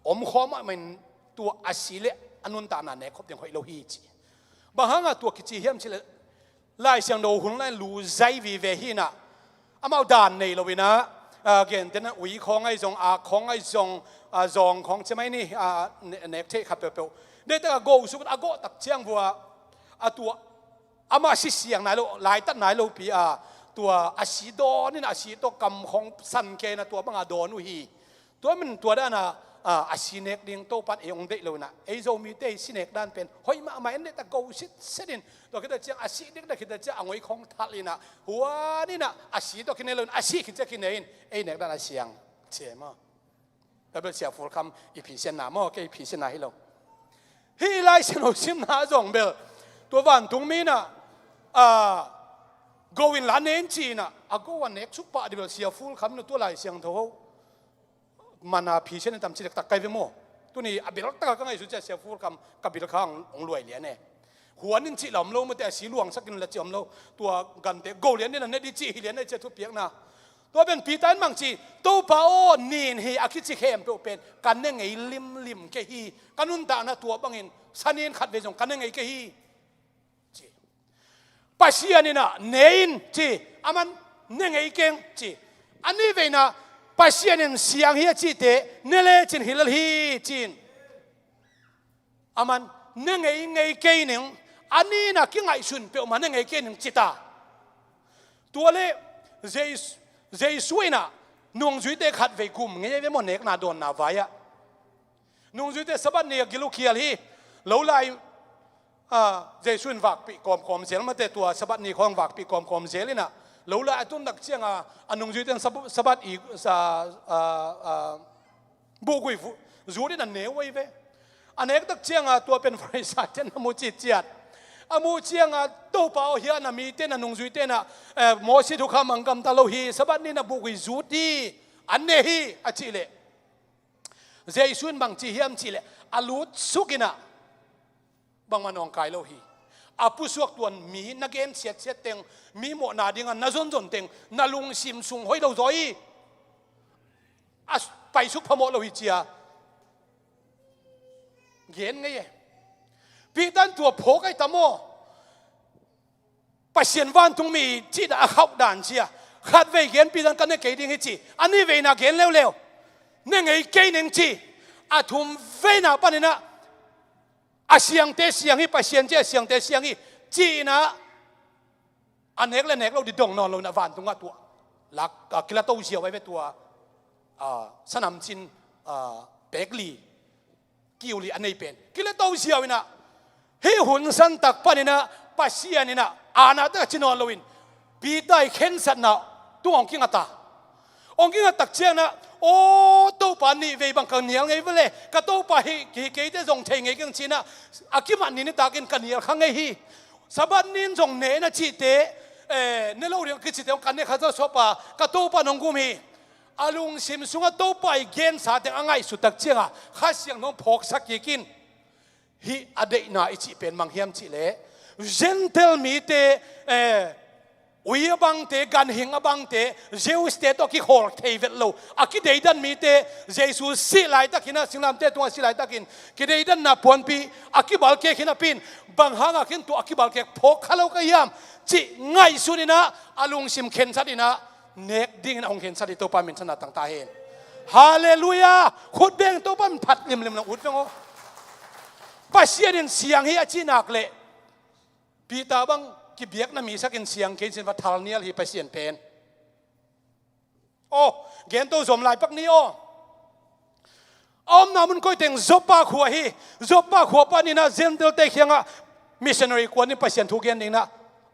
om khawm ahih manin tua a si leh a nuntakna nek khop ding hoih lo hi ci. Bang hangah tua kici hiam cih leh, Lai Siangtho hun lai lu zai vive hi-in ah, amau dan nei lo in ah, a, gentehna ui khawng ahi zong, ak khawng ahi zong, a, zawng khawng ci mai ni, a, ne-, nek theih khat peuhpeuh. Deihtak a go suk in a gawh tak ciang vua, a tua, amah si siang nai lo, laitat nai lo pi a, tua a si dawn in a si tawh kam khawng san kei in ah tua banga dawn uh hi. Tua man tua dan a, a, a si nek ding Topa'n ei ong deih lo in ah, ei Zomite i si nek dan pen hoih mahmah in, deihtak go sitset in, tua khit tak ciang a si diktak khit tak ciang a ngoi khawng thalh in ah, huan in ah a si tawh kine lo in, a si khit ciang kine in, ei nek dan a siang ci ei maw. Tua bel Sia Ful Kham i phisenna maw, kei phisenna hi lo. Hih Lai Siangtho simna zong bel, tua vantung mi in ah, a, go inla ne in ci in ah, a go a nek suk pah dih bel Sia Ful Kham in ah tua Lai Siangtho ho mana phisen in tam ci dektak kai ve maw. Tuni a beltak a ka ngaihsut ciang Sia Ful Kham ka bil kha ong, ong luai lian e. Huan in cih la om lo, mate a si luangsak in la cih om lo. Tua gante go lian in a ne dih cih hi lian e ci a thupiakna. Tua pen Peter in bang ci, Topa aw, nin hi a kici khempeuh pen ka ne ngei limlim kei hi. Ka nuntakna tua bangin sa nin khatvei zong ka ne ngei kei hi. Ci. Pasian in ah ne in ci, aman ne ngei keng ci. A nihveina Pasian in siang hi a cihte ne lecin hi lel hi ci-in, aman ne ngei ngei kei ning, a ni in ah kingaihsun peuhmah ne ngei kei ning ci ta. Tua leh Jesu, Jesu in ah nungzuite khatvei gum ngei ve maw, nekna dawnna vai-ah. Nungzuite Sabbath ni a gil uh khial hi. Lo lai, a, Jesu in vakpih kawmkawm zel, mate tua Sabbath ni khawng vakpih kawmkawm zel in ah, lo lai a tun tak cianga a nungzuite in Sab-, Sabbath i, sa, a, a, buhgui vu-, zut in a ne uh ahi ve. A nek tak cianga tua pen Farisai-te in a mu citciat. A mu cianga, Topa aw, hih a na mite in ah, nungzuite in ah, eh, Mosi thukham ong gamta lo hi, Sabbath ni in ah buhgui zut hi, an ne hi a cih leh, Jesu in bang ci hiam cih leh, a lutsuk in ah, bangmah nawngkai lo hi. A pusuak tuan mi na gen siatsiat teng, mi mawhna dinga na zonzon teng, na lungsim sung hoih lo zaw hi. A paisuk phamawh lo hi ci a gen ngei e. Peter in tua phawk ahi ta maw. Pasian vantung mi cih dan a khauh dan ci a, khatvei gen Peter in ka ne kei ding hi ci, a nihveina gen leuleu, ne ngei kei ning ci, a thumveina panin ah, a siangte siang hi, Pasian ci a siangte siang hi, ci-in ah, a nek le nek lo dih dong nawn lo in ah vantungah tua lak, a, kilato ziau ahi ve tua, a, sa namcin, a, peek li, kiu li a nei pen kilato ziau in ah, hih hun santak panin ah Pasian in ah aana tak a ci nawn loin, Peter i khensatna tung hong kinga ta. Hong kinga tak ciangin ah, Aw Topa, nih vei bang ka nial ngei ve le, ka Topa hi, hi keite zong thei ngei keng ci-in ah, a kimat ni nitakin ka nial kha ngei hi. Sabbath ni-in zong ne na cihte, eh, ne lo ding a kicihte hong ka ne kha zo suak pa, ka Topa nong gum hi. A lungsim sungah Topa i gensa teng a ngaihsut tak ciangah Kha Siangtho hong phawksak kik in. Hih a deihna i cih pen mang hiam cih leh, Gentile mite, eh, ui a bangte, ganhing a bangte, Jews-te tawh kikhawl thei vet lo a kideidan mite, Jesu sih laitakin ah, singlamteh tungah sih laitakin kideidanna puanpi a kibalkek hi napi-in, bang hangah khin tua a kibalkek phawk kha lo ka hiam cih ngaihsun in ah, a lungsim khensat in ah, nek dingin a hong khensat hi. Topa minthanna tangta hen. Halleluiah. Khut beng, Topa min phat limlim, nong ut veng aw. Pasian in siang hi a cih nak leh, Peter bang kibiakna mi sakin siang kei sin, va thal nial hi Pasian pen. Aw, gento zom lai pak ni aw. A omna mun koi teng? Joppa khua hi. Joppa khua panin ah Gentile-te kiangah missionary kuan in Pasian thu gen dingin ah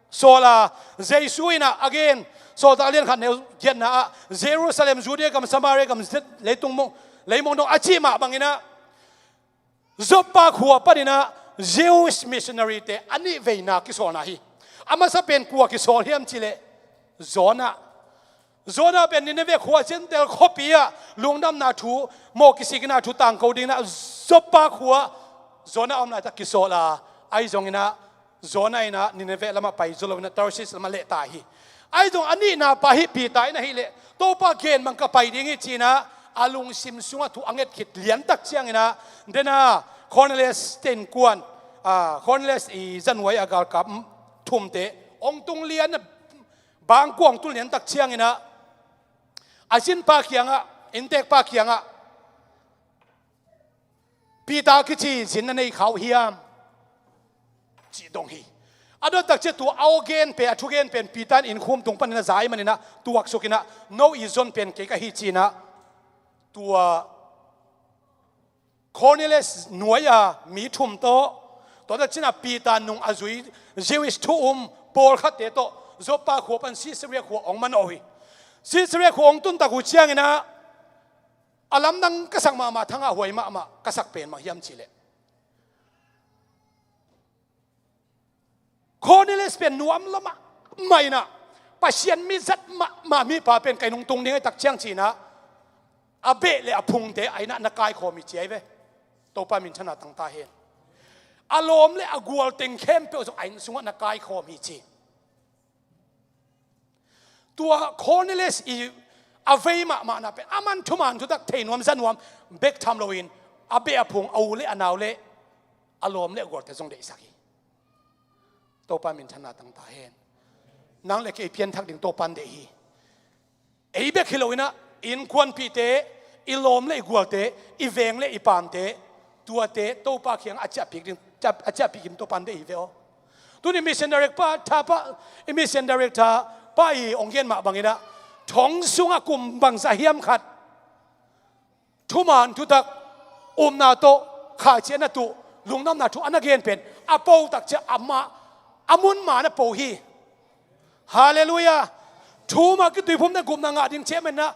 sawl a, Jesu in ah a gen, Sawltak a lian khat neu giatna ah, Jerusalem, Judea gam, Samaria gam, leitung mong, leimong dong a cih mah bangin ah, Joppa khua panin ah Jewish missionary-te a nih veina kisawlna hi. A masa pen kua kisawl hiam cih leh, Jonah. Jonah pen Nineveh khua, Gentile khuapi ah lungdamna thu, mawh kisikna thu tangko dingin ah Joppa khua Jonah a om laitak kisawl a, ahi zongin ah Jonah in ah Nineveh lamah pai zaw lo in ah Tarshish lamah lehtai hi. Ahi zong a nihna pa hih Peter in ahih leh, Topa gen bang ka pai ding hi ci-in ah, a lungsim sungah thu a nget khit liantak ciangin ah, den a, Cornelius-te innkuan, ah, Cornelius i za nuai a galkap thumte hong tung lian a, bangkua hong tung liantak ciangin ah, a zinpa kiangah, inntekpa kiangah, Peter kici zin na nei kha uh hiam, cih dong hi. A dottak ciang tua a aw gen pen, a thugen pen Peter in innkhum tung panin a za ahih manin ah tuaksuk in ah, no i zon pen kei ka hi ci-in ah, tua Cornelius nuai-a mi thum tawh, tua tak ciangin ah Peter nung a zui Jewish thu um pawlkhatte tawh Joppa khua pan Caesarea khua hong manawh uh hi. Caesarea khua hong tun tak uh ciangin ah, a lamdang ka sak mahmah, thangahhuai mahmah ka sak pen bang hiam cih leh, Cornelius pen nuam lua mahmah in ah, Pasian mi zat mahmah mipa pen ka inn hong tung ding ahih tak ciang ci-in ah, a beh le a phungte a inn ah na kaikhawm hi ci ahi ve. Topa minthanna tangta hen. A lawm le a gual teng khempeuh zong a inn sungah na kaikhawm hi ci. Tua Cornelius i a vei mahmahna pen, aman thuman thutak thei nuam za nuam bek tham loin, a beh a phung, a u le a nau le a lawm le a gualte zong deihsak hi. Topa minthanna tangta hen. Nang le kei pianthak ding Topa in deih hi. Ei bek hi loin ah, innkuanpihte, i lawm le i gualte, i veng le i paamte, tuate Topa kiangah a ciahpih ding, a ciahpih kim Topa in deih hi ve aw. Tuni mission director pa, i mission director pa i hong gen mah bangin ah, thong sungah kum bangzah hiam khat thuman thutak, upna tawh khahciah na tuh, lungdamna thu a na gen pen, a po tak ciang amah a mun ma na po hi. Halleluiah. Thu mah kituiphum na gupna ngah ding ciah men ah,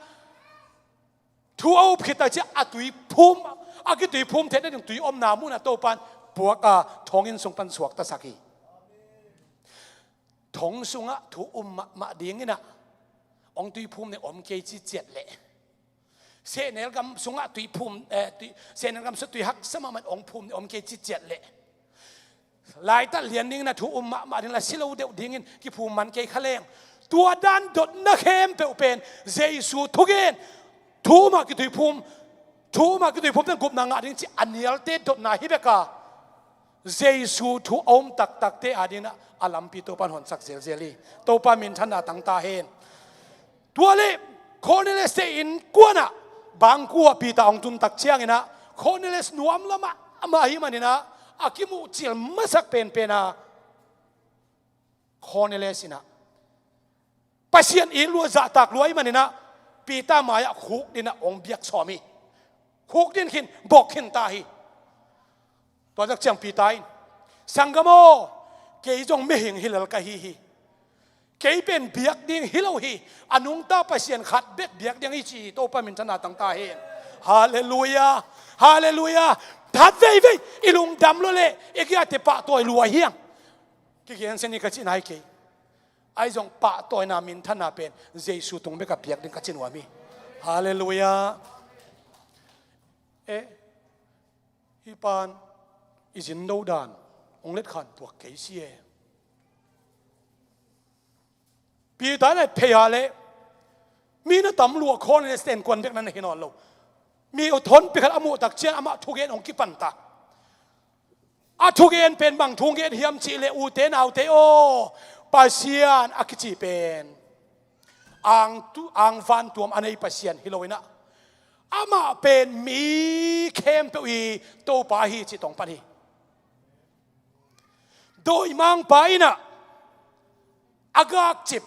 thu a up khit tak ciang a tuiphum, a kituiphum theih nading tui omna mun ah Topa in puak a, thong inn sung pan suaktasak hi. Thong sungah thu um mahmah dingin ah, hong tuiphum ne om kei ci ciat leh, sehnel gam sungah tuiphum, eh, tui, sehnel gam sungah tui haksa mahmah hong phum ne om kei ci ciat leh, laitat lian dingin ah thu um mahmah ding la, si lo deuh dingin kiphum man kei kha leng, tua dan dotna khempeuh pen Jesu thugen, thu mah kituiphum, thu mah kituiphum teng gupna ngah ding ci a nialte dotna hi bek a, Jesu thu a um taktakte adingin ah a lampi Topa in honsak zelzel hi. Topa minthanna tangta hen. Tua leh Cornelius-te innkuan ah bangkua Peter hong tun tak ciangin ah, Cornelius nuam lua mahmah ahih manin ah, a kimuhcil masak penpen a, Cornelius in ah Pasian it lua, zahtak lua ahih manin ah, Peter mai-ah khukdin ah hong biak sawm hi. Khukdin khin, bok khin ta hi. Tua tak ciang Peter in, "Sanggam aw, kei zong mihing hi lel ka hi hi. Kei pen biak ding hi lo hi, a nungta Pasian khat bek biak ding hi ci hi. Topa minthanna tangta hen. Halleluiah. Halleluiah. That veivei i lungdam lo le i kiate pahtawi lua hiang. Kigensia ni ka cih nai kei. Ahi zong pahtawina minthanna pen Jesu tung bek a biak ding ka ci nuam hi. Halleluiah. Eh, hi pan i zin do dan ong let khan tuak kei si e. Peter na phei a le mi na tam lua khawng le sten kuan bek na na hi nawn lo. Mi u thon pi khat a muh tak ciang amah thugen ong kipan ta. A thugen pen bang thugen hiam cih le ute naute aw, Pasian a kici pen ang tu, ang vantuam a nei Pasian hi lo inah amah pen mi khempeuh i Topa hi cih tong pan hi. Dawimangpa inah a gakcip,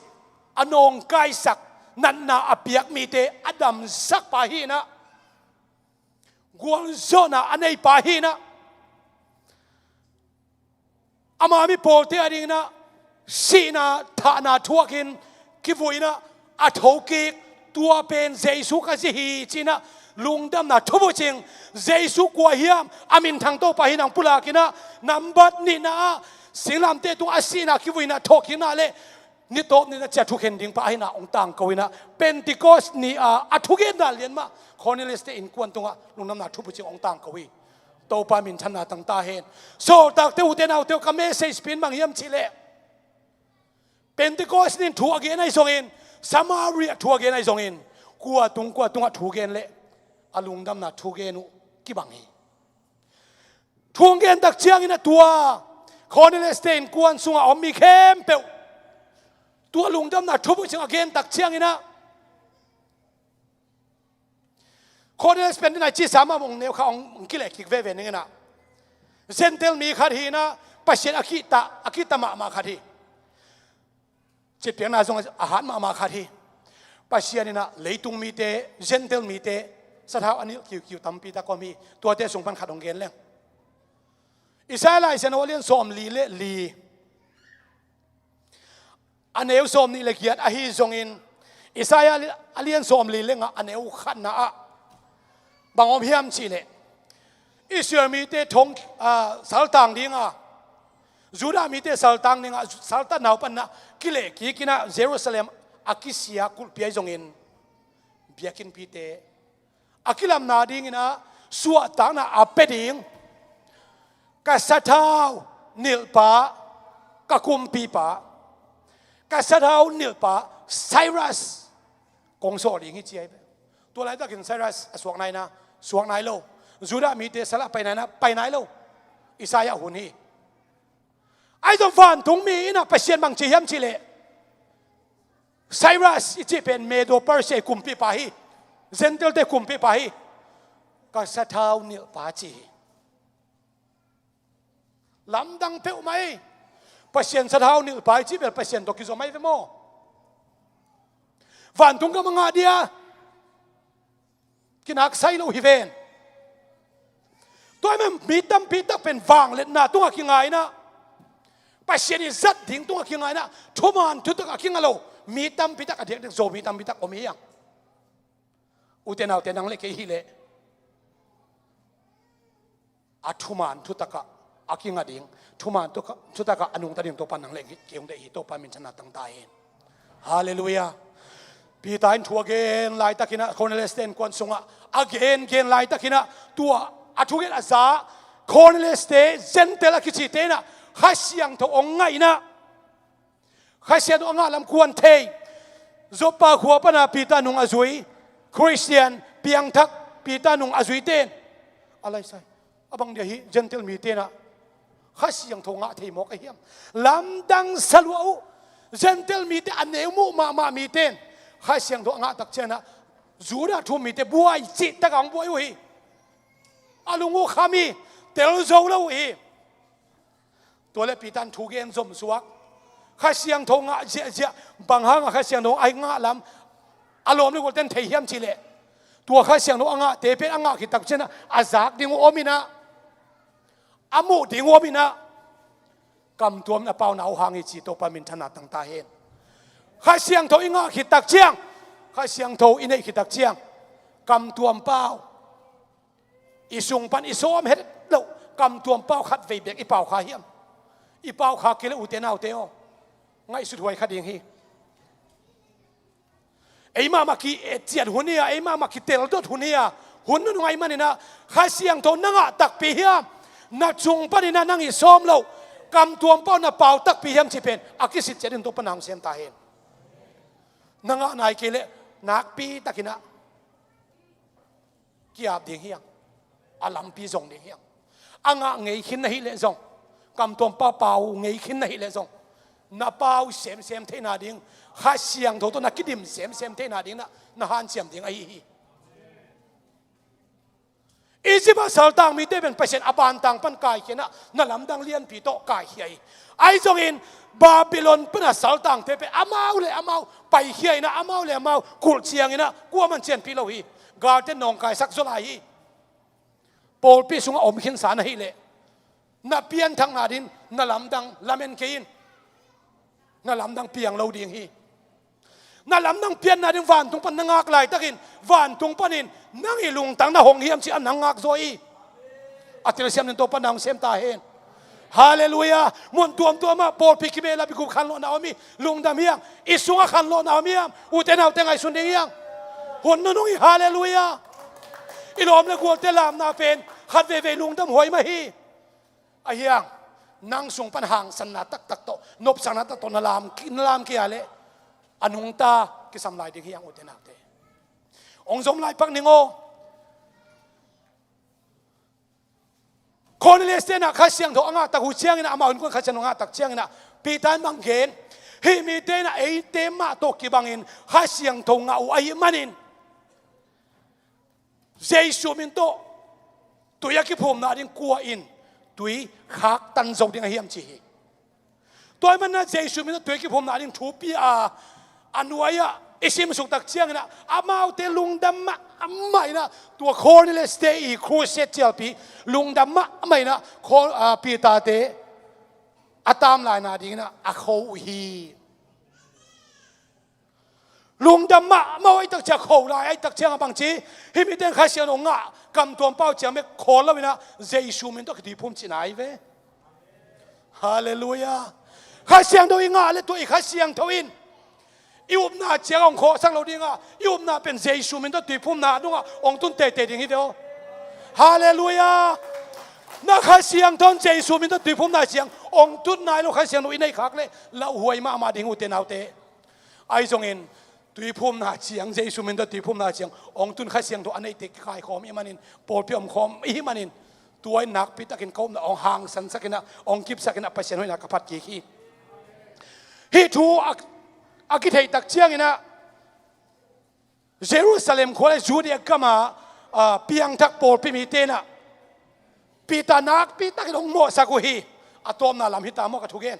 a nawngkaisak, natna a piak mite a damsakpa hi inah gualzawhna a neipa hi inah ama mi pawlte a dinginah sihna thahna thuakin kivui inah a thokik tua pen Jesu ka zi hi ci inah lungdamna thubucing. Jesu kua hiam a minthang Topa hi nang pulak inah nambat nihna ah singlamteh tungah a sihna kivui inah thawhkikna le ni tawp ni na cia thukhen ding pa ahi na ong tangko inah Pentecost ni a a thugenna lian mah Cornelius te innkuan tungah lungdamna thubucing ong tangko hi. Topa minthanna tangta hen. Sawltakte ute naute uh ka message pen bang hiam cih leh Pentecost ni in thu a gen ahi zongin Samaria thu a gen ahi zongin kua tung kua tungah thu gen leh a lungdamna thugen uh kibang hi. Thu hong gen tak ciangin a tua Cornelius te innkuan sungah a om mi khempeuh tua lungdamna thubucing a gen tak ciangin ah Cornelius pen dinai cisa mah hong neu kha hong kileh kik veve ning inah Gentile mi khat hi inah Pasian a kihta a kihta mahmah khat hi. Citpiakna zong a hat mahmah khat hi. Pasian inah leitung mite Gentile mite sathau a nilh kiukiu tampi tak om hi. Tuate sung pan khat hong gen leng. Isaiah laisiangtho a lian sawm li le li a neu sawm nih le giat ahi zongin Isaiah a lian sawm li le nga a neu khatna ah bang om hiam cih leh Israel mite thong ah, saltang dinga Judah mite saltang dinga saltan naupanna kileh kik inah Jerusalem a kisia kulhpi ahi zongin biakinnpite a kilamna dingin ah suahtakna a pia ding ka sathau nilhpa ka kumpipa ka sathau nilhpa Cyrus kong sawh ding hi ci ahi. Tua laitakin Cyrus a suak naina suak nai lo. Judah mite salah pai naina pai nai lo. Isaiah hun hi. Ahi zong vantung mi inah Pasian bang ci hiam cih leh Cyrus i cih pen Medo Persia kumpipa hi. Gentile te kumpipa hi. Ka sathau nilhpa ci hi. Lamdang peuhmah hi. Pasian sathau nilhpa i cih bel Pasian tawh kizom ahi ve maw? Vantung gam a ngah dia kinaksai lo hi ven. Tua ahih manin mi tampi tak pen vangliatna tungah kinga inah Pasian i zat ding tungah kinga inah thuman thutak a kinga lo mi tampi tak a diakdiak zo mi tampi tak om hi hang. Ute naute nang le kei hi leh a thuman thutakah a kinga ding thuman thutakah a nungta ding Topa nang le kei hong deih hi. Topa minthanna tangta hen. Halleluiah. Peter in thu a gen laitakinah Cornelius te innkuan sungah a gen gen laitakinah tua a thugen a za Cornelius te Gentile a kicite inah Kha Siangtho hong ngah inah Kha Siangtho a ngah lam kuan thei. Joppa khua pana Peter nung a zui Khristian piangthak Peter nung a zui ten a laisai a bang dia hi Gentile mite inah Kha Siangtho ngah thei mawk a hiam? Lamdang saluah uh. Gentile mite a neu muh mahmah mite in Kha Siangtho a ngah tak cianah Judah thu mite buai cih takah hong buai uh hi. A lung uh kham hi. Tel zo lo uh hi. Tua le Peter in thu gen zom suak. Kha Siangtho ngah ziahziah bang hangah Kha Siangtho a ngah lam a lawm le gualten thei hiam cih leh tua Kha Siangtho a ngahte pen a ngah khit tak cianah a zak ding uh om inah a muh ding uh om inah kamtuam na pau na uh hang hi ci. Topa minthanna tangta hen. Kha Siangtho i ngah khit tak ciang, Kha Siangtho i neih khit tak ciang, kamtuam pau, i sung pan i sawm het loh kamtuam pau khat vei bek i pau kha hiam? I pau kha kei leh, ute naute aw, ngaihsut huai kha ding hi. Eimah mah ki-etciat hun hi a, eimah mah kiteldot hun hi a, hun nunung ahih manin ah, Kha Siangtho na ngah takpi hiam? Na sung panin ah nang i sawm loh kamtuam pau na pau takpi hiam cih pen a kisit ciat in Topa na hong sem ta hen. Na ngah nai kei leh nakpi takin ah ki-ap ding hi hang. A lampi zong ding hi hang. A ngah ngei khin na hih leh zong, kamtuam pau pau ngei khin na hih leh zong, na pau semsem theihna ding, Kha Siangtho tawh na kidim semsem theihna ding na, na hanciam ding ahi hi. Egypt ah saltang mite pen Pasian a bantang pan kaikhia in ah, na lamdang lianpi tawh kaikhia hi. Ahi zongin Babylon pan a saltangte pen amau le amau paikhia in ah, amau le amau kulh ciangin ah, kuaman cianpih lo hi. Galte nawngkaisak zaw lai hi. Pawlpi sungah om khinsa na hih leh, na pianthakna ding na lamdang lamen kei in. Na lamdang piang lo ding hi. Na lamdang pianna ding vantung pan na ngak laitakin, vantung panin nang i lungtang na hong hiam cih a nang ngak zaw hi. A telsiam ding Topa na hong sem ta hen. Halleluiah. Mun tuamtuam ah pawlpi kibel a bikup khanlawhna om hi. Lungdam hi hang. I sungah khanlawhna om hi hang. Ute naute, ngaihsun ding hi hang. Hun nunung hi. Halleluiah. I lawm le gualte lamna pen khat veivei lungdam huai mah hi. Ahi hang, nang sung pan hangsanna taktak tawh, nopsakna taktak tawh na lam, na lam kei a leh, a nungta kisam lai ding hi hang, ute naute. Hong zom lai pak ning aw. Cornelius te in ah Kha Siangtho a ngah tak uh ciangin ah, amau innkuan Kha Siangtho a ngah tak ciangin ah, Peter in bang gen? Hih mite in ah eite mah tawh kibangin Kha Siangtho ngah uh ahih manin, Jesu min tawh tui a kiphumna ding kua in tui khaktan zo ding a hiam, ci hi. Tua ahih manin ah Jesu min tawh tui a kiphumna ding thu pia a, a nuai-ah i simsuk tak ciangin ah, amaute lungdam mahmah in ah, tua Cornelius te i crusade cialpi lungdam mahmah in ah, Cor-, a, Peter te a tamlaina dingin ah a kho uh hi. Lungdam mahmah uh ahih tak ciang, kho lai ahih tak ciang a bang ci, hih mite in Kha Siangtho ngah kamtuam pau ciang bek khawl lo in ah, Jesu min tawh kituiphum cihna hi ve. Halleluiah. Kha Siangtho i ngah leh tua i Kha Siangtho in i upna ciang hong khawhsak lo ding a, i upna pen Jesu min tawh tuiphumna dungah hong tun teitei ding hi ve aw. Halleluiah. Na Kha Siangtho in Jesu min tawh tuiphumna ciang hong tun nai lo Kha Siangtho i neih khak leh lauhuai mahmah ding, ute naute. Ahi zongin, tuiphumna ciang, Jesu min tawh tuiphumna ciang hong tun Kha Siangtho a neihte kikaikhawm i hih manin, pawlpi omkhawm i hih manin, tua in nakpi takin ka upna hong hangsansak in ah, hong kipsak in ah, Pasian hoihna ka phat kik hi. Hih thu a, a kitheih tak ciangin ah, Jerusalem khua le Judea gam a, a, piangthak pawlpi mite in ah Peter nakpi takin hong mawhsak uh hi. A tawpna lam hi ta maw ka thugen?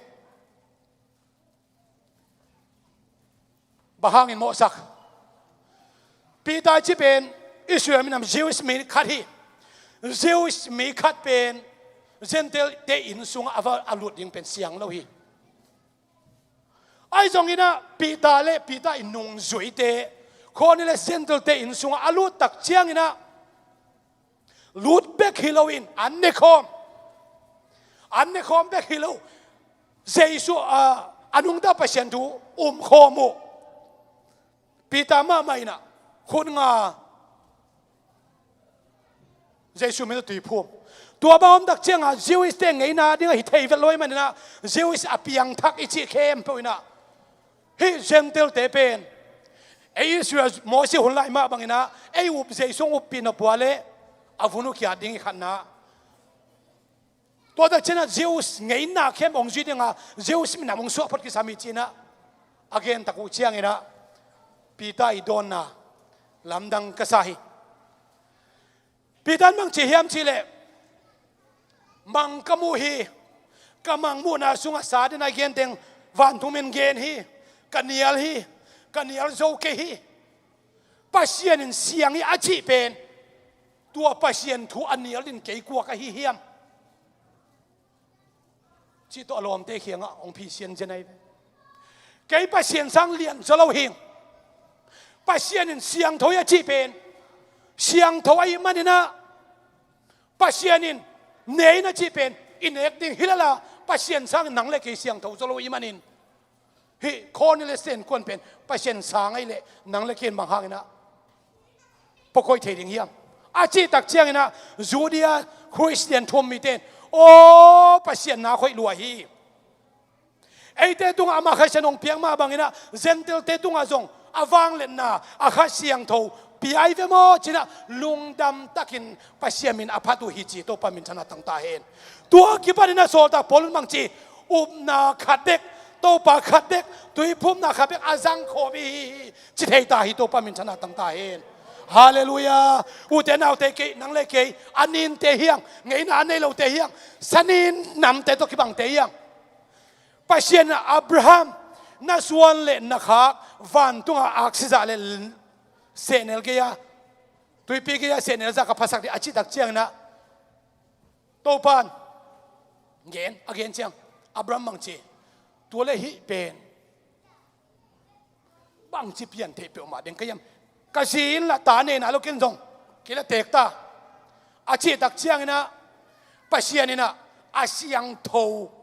Bang hangin mawhsak? Peter i cih pen Israel minam Jewish mi khat hi. Jewish mi khat pen Gentile te inn sungah a va, a lut ding pen siang lo hi. Ahi zongin ah Peter le Peter i nungzuite Cornelius Gentile te inn sungah a lut tak ciangin ah, lut bek hi loin an nekhawm, an nekhawm bek hi lo, Jesu, a, a nungta Pasian thu umkhawm uh. Peter mahmah in ah khut nga, Jesu min tawh tuiphum. Tua bang om tak ciangah Jewish te ngeina dingah hi thei vet lo ahih manin ah, Jewish a piangthak i cih khempeuh in ah, hih Gentile te pen ei Israel Moses hun lai mah bangin ah ei up, Jesu hong uppih nop uh leh a vun uh khiat ding hi, khatna. Tua tak ciangah Jews ngeina khempeuh hong zuih ding a, Jews minam hong suah phot kisam hi ci-in ah a gen tak uh ciangin ah Peter i dawnna lamdang ka sa hi. Peter in bang ci hiam cih leh, mang ka muh hi, ka mang muhna sungah Satan a genteng vantung min gen hi, ka nial hi, ka nial zo kei hi. Pasian in siang hi a cih pen, tua Pasian thu a nial ding kei kua ka hi hiam? Cih tawh a lawmte kiangah hong phisian zen ahi ve. Kei Pasian sang lian zaw lo hing. Pasian in siangtho hi a cih pen siangtho ahih manin ah, Pasian in ne in a cih pen i nek ding hi lel a, Pasian sangin nang le kei siangtho zaw lo ahih manin, hih Cornelius te innkuan pen Pasian sang ahih leh nang le kei in bang hangin ah pua koih thei ding hiam? A cih tak ciangin ah Judea Khristian thu-um mite in, aw, Pasian na hoih lua hi. Eite tungah amah Kha Siangtho hong piak mah bangin ah Gentile-te tungah zong a vangliatna, a Kha Siangtho pia hi ve maw ci-in ah lungdam takin Pasian min a phat uh hi ci. Topa minthanna tang ta hen. Tua kipanin ah sawltak Paul in bang ci? Upna khat bek, Topa khat bek, tuiphumna khat bek a zangkhawm i hi hi ci thei ta hi. Topa minthanna tang ta hen. Halleluiah. Ute naute, kei, nang le kei a ninte hi hang, ngeina a nei lote hi hang, sa nin namte tawh kibangte hi hang. Pasian in ah Abraham na suan le na khak, vantungah aksi zah le sehnel gei-a, tuipi gei-a sehnel zah ka phasak ding a cih tak ciangin ah Topa'n gen, a gen ciang Abraham bang ci? Tua le hih pen bangci pian theih peuhmah ding ka hiam? Ka zi in lah ta nei nai lo, ken zong kei lah teek ta, a cih tak ciangin ah Pasian in ah a siangtho,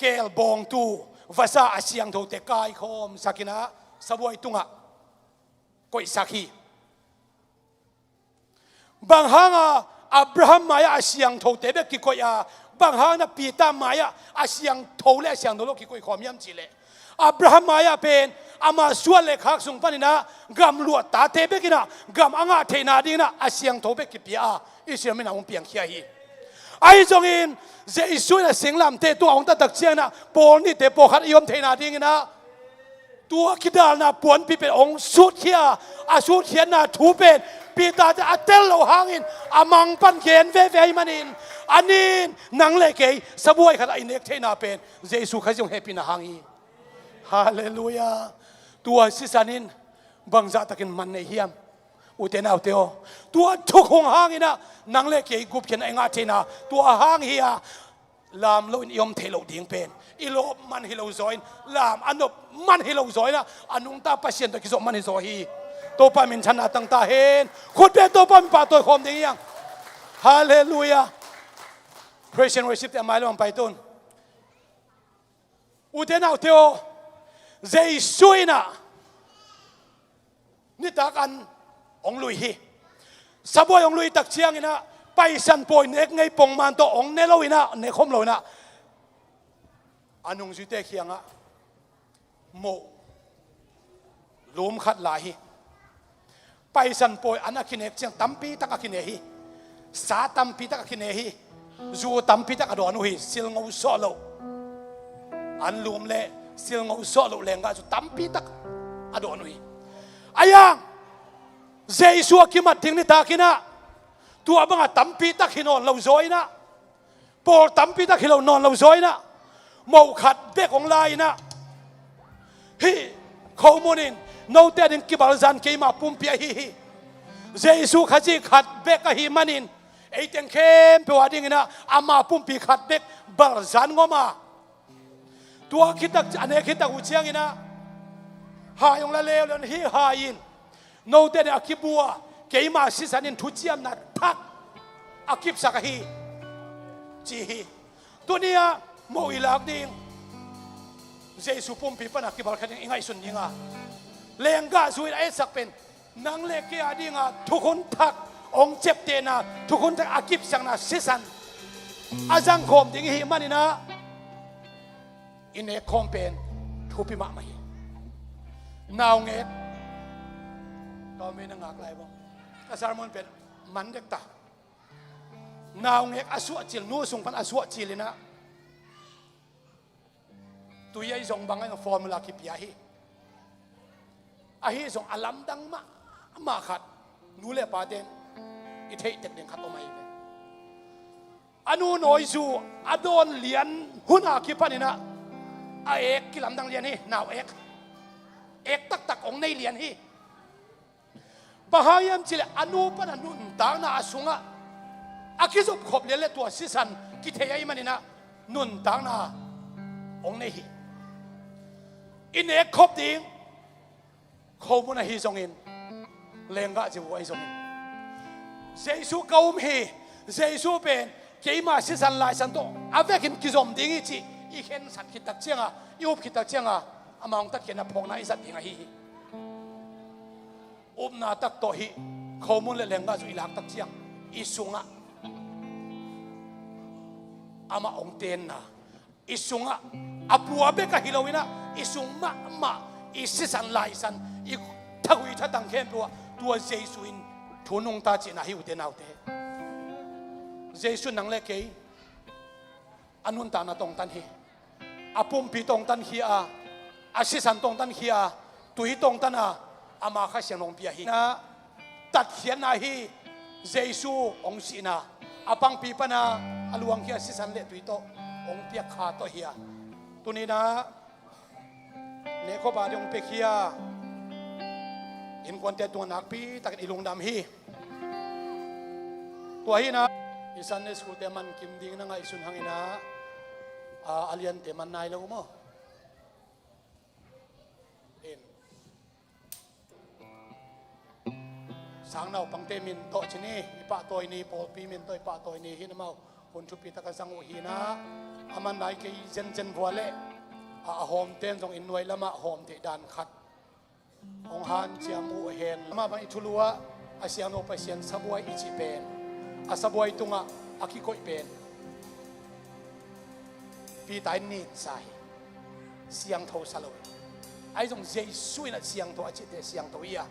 keelbawngtu vasa a siangthote kaikhawmsak in ah sabuai tungah koihsak hi. Bang hanga Abraham mai-ah a siangthote bek kikoih a, bang hangin ah Peter mai-ah a siangtho le a siangtho lo kikoih khawm hiam cih leh, Abraham mai-ah pen ama suan le khak sung panin ah gamluah tate bek in ah gam a ngah theihna dingin ah a siangtho bek kipia a, Israel mi in ah hong piangkhia hi. Ahi zongin Jesu in ah singlamteh tungah hong tat tak ciangin ah pawl nihte pawlkhat i om theihna dingin ah tua kidalna puanpi pen hong sutkhia, a sutkhiatna thu pen Peter-te a tel loh hangin a mang pan gen veve ahih manin, a nin nang le kei sabuai khat ah i nek theihna pen Jesu Khazih hong hehpihna hang hi. Halleluiah. Tua sisan in bangzah takin man nei hiam? Ute naute aw, tua thukhun hangin ah nang le kei gupkhiatna i ngah theihna tua hang hi a, lam loin i om theih loh ding pen i lawp man hi lo zaw in, lam a nop man hi lo zaw in ah, a nungta Pasian tawh kizop man hi zaw hi. Topa minthanna tang ta hen. Khut beng, Topa min pahtawi khawm ding hi hang. Halleluiah. Praise and worship-te a mai lam pai tun. Ute naute aw, Jesu in ah nitak an hong lui hi. Sabuai hong lui tak ciangin ah Paisan pawi nek ngei pongman tawh hong ne lo in ah, nek khawm lo in ah, a nungzuite kiangah moh lum khat la hi. Paisan pawi an a kinek ciang tampi tak a kine hi. Sa tampi tak a kine hi. Zu tampi tak a dawn uh hi, silngo sawh loh. An lum le silngo sawh loh lenggah zu tampi tak a dawn uh hi. Ahi hang Jesu a kimat ding nitak in ah tua bangah tampi tak hi nawn lo zaw in ah, pawl tampi tak hi lo nawn lo zaw in ah, moh khat bek hong la in ah, hih khomun in note ading kibalzan keima pumpi ahi hi. Jesu Khazih khat bek ahih manin ei teng khempeuh adingin ah ama pumpi khat bek balzan ngawm a, tua khit tak, a nek khit tak uh ciangin ah hai hong la leuleu in, hih hai in note ading a kibu a, keima sisan in thuciamna thak a kipsak ahi, ci hi. Tuni-ah moh i lak ding Jesu pumpi pan a kibalkha ding i ngaihsun ding a, lenggah zu in a etsak pen nang le kei a dinga thukhun thak hong ciaptehna, thukhun thak a kipsakna sisan a zangkhawm ding i hih manin ah i nek khawm pen thupi mahmah hi. Naungek, ka om in a ngak lai bang, ka sermon pen man dek ta. Naungek a suahcil, nu sung pan a suahcil in ah tui a i zong bang a formula kipia hi. Ahi zong a lamdang mahmah khat nu le pate'n i theih tek ding khat om ahi ve. A nu nawizu a dawn lian hun a kipan in ah a ek kilamdang lian hi, nau ek. Ek taktak hong nei lian hi. Bang hang hiam cih leh a nu pan a nuntakna a sungah a kizop khop lian le tua sisan kithei ahih manin ah nuntakna hong nei hi. I nek khop ding khomun ahi zongin, lenggah zia uh ahi zongin, Jesu ka um hi, Jesu pen keima sisan laisan tawh a vekin kizom ding hi cih i khensat khit tak cianga, i up khit tak cianga, ama hong tatkhiatna phawkna i zat ding ahi hi. Upna tak tawh hih khomun le lenggah zia i lak tak ciang, i sungah amah hong tenna, i sungah a pua bek ahi loinah, i sung mahmah, i sisan laisan, i thagui thatang khempeuh ah tua Jesu in thu nungta cihna hi, ute naute. Jesu nang le kei a nuntakna tawh hong tan hi. A pumpi tawh hong tan hi a, a sisan tawh hong tan hi a, tui tawh hong tan a, ama Kha Siangtho hong pia hi. Na tatkhiatna hi, Jesu hong sihna, a pangpi pana a luangkhia sisan le tui tawh hong piak Kha tawh hi a. Tuninah nekhop a ding hong piakhia innkuante tungah nakpi takin i lungdam hi. Tua hinah i Sunday school te man kim ding na ngaihsun hanginah, a, a liante man nai lo maw? In. Sangnaupangte min tawh ci ni, i pahtawi ni, pawlpi min tawh i pahtawi ni, hinah amau hun thupi taka zang uh hinah, a man nai kei zenzen vua leh, a, a hawmten zong inn nuai lamah hawm theih dan khat hong hanciam uh hen. Amah bang i thulu ah a siangtho Pasian sabuai i cih pen, a sabuai tungah a kikoih pen Peter in ninsa hi. Siangtho sa lo hi. Ahi zong Jesu in a siangtho a cihte siangtho hi a.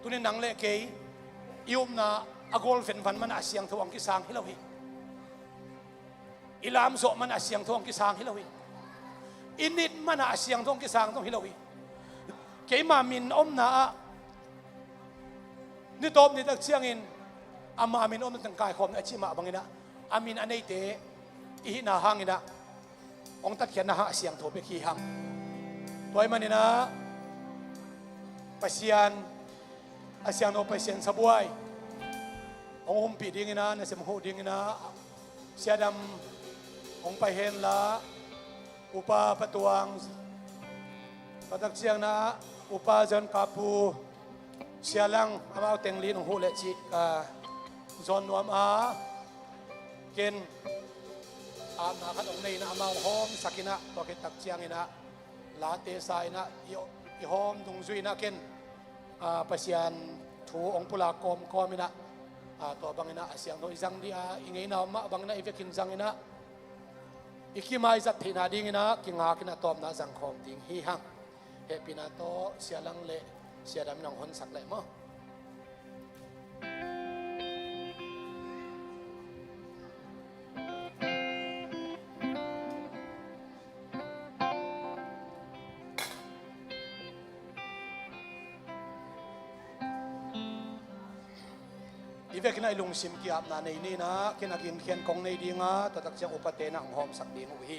Tuni nang le kei i upna a gol venvan manah a siangtho hong kisang hi lo hi. I lamzawh manah a siangtho hong kisang hi lo hi. I nit manah a siangtho hong kisang zong hi lo hi. Keima min omna ah ni tawp ni tak ciangin ama min omna teng kaikhawm ni a cih mah banginah, a min a neite i hihna hanginah hong tatkhiatna hang a siangtho bek hi hang. Tua ahih maninah Pasian, a siangtho Pasian sabuai hong humpih dinginah, nasem huh dinginah Sia Dam hong pai henla, Upa Pa Tuang, tua tak cianginah Upa Zon Kapu, Sia Lang, amau teng li in hong huh leh cih ka zawn nuam a, ken apna khat hong nei inah amau hong hawmsak inah, tua khit tak cianginah late sa inah i, i hawm dungzui inah ken, a, Pasian thu hong pulak kawmkawm inah, a, tua banginah a siangtho i zang dih a, i ngeina om mah banginah i vekin zang inah, i kim a i zat theihna dinginah kingak inah tawpna zangkhawm ding hi hang. Hehpihna tawh Sia Lang le Sia Dam in hong honsak leh maw. I vekin a i lungsim ki-apna nei ninah, ken a ginkhian kong nei dinga, tua tak ciang upate na hong hawmsak ding uh hi.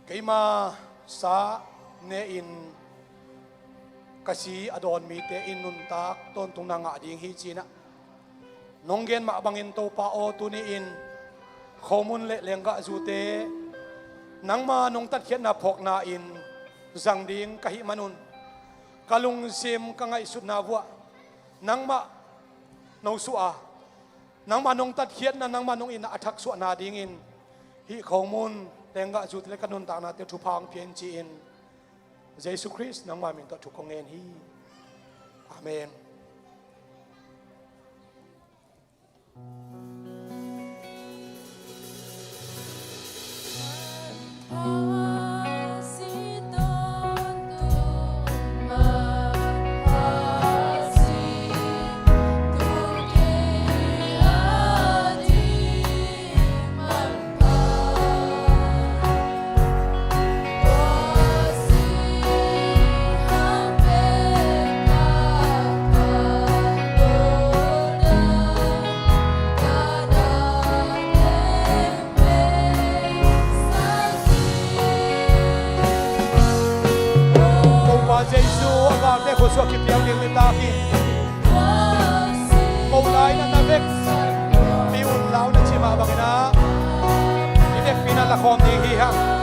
Keima sa ne-in ka si a dawn mite in nuntak tawntungna ngah ding hi cinah, nong gen mah bangin Topa aw, tuni-in khomun le lenggah zute nangma nong tatkhiatna phawkna in zang ding ka hih manun, ka lungsim ka ngaihsutna vuah nangmah no suah a, nangma nong tatkhiatna, nangma nong itna a thaksuahna dingin hih khomun lenggah zute le ka nuntaknate thupha hong pia in ci-in Jesu Khrist nangma min tawh thu kong ngen hi. Amen. Topa Jesu a galte khuasuah kipial ding nitak hi. Ko lai na na vek mi un lau na ci mah bangin ah i vekpi na lak Pom ding hi hang.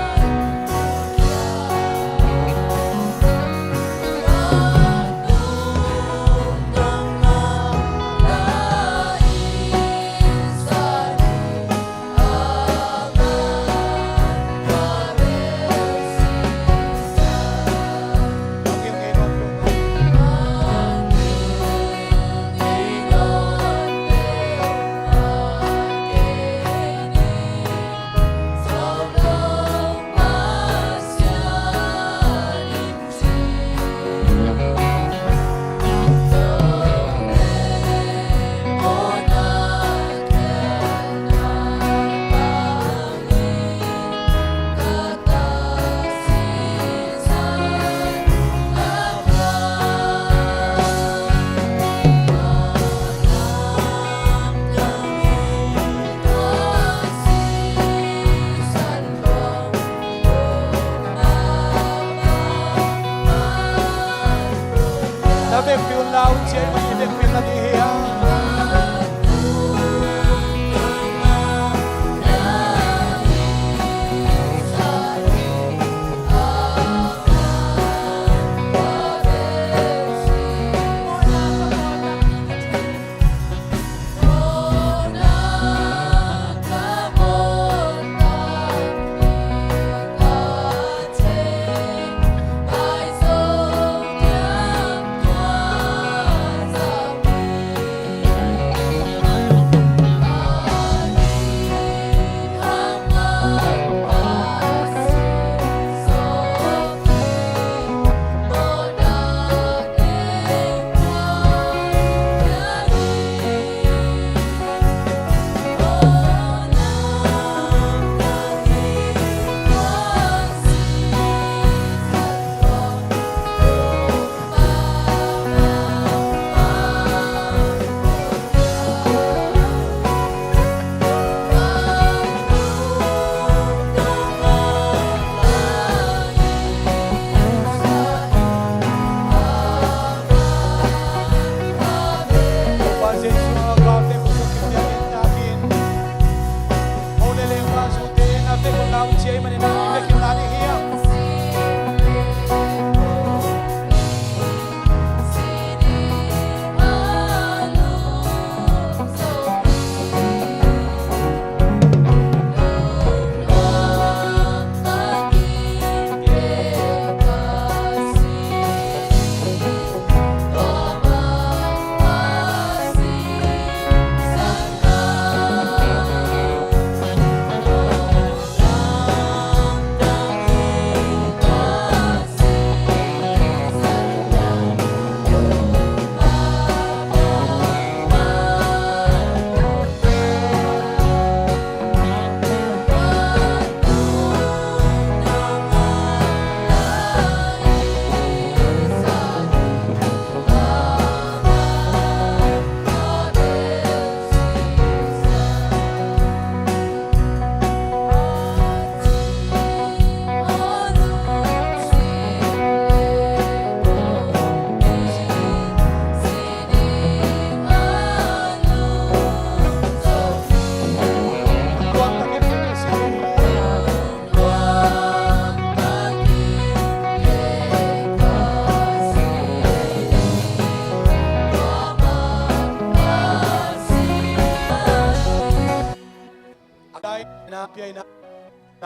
Na vekpi un la un, cia i vekpi na ding hi.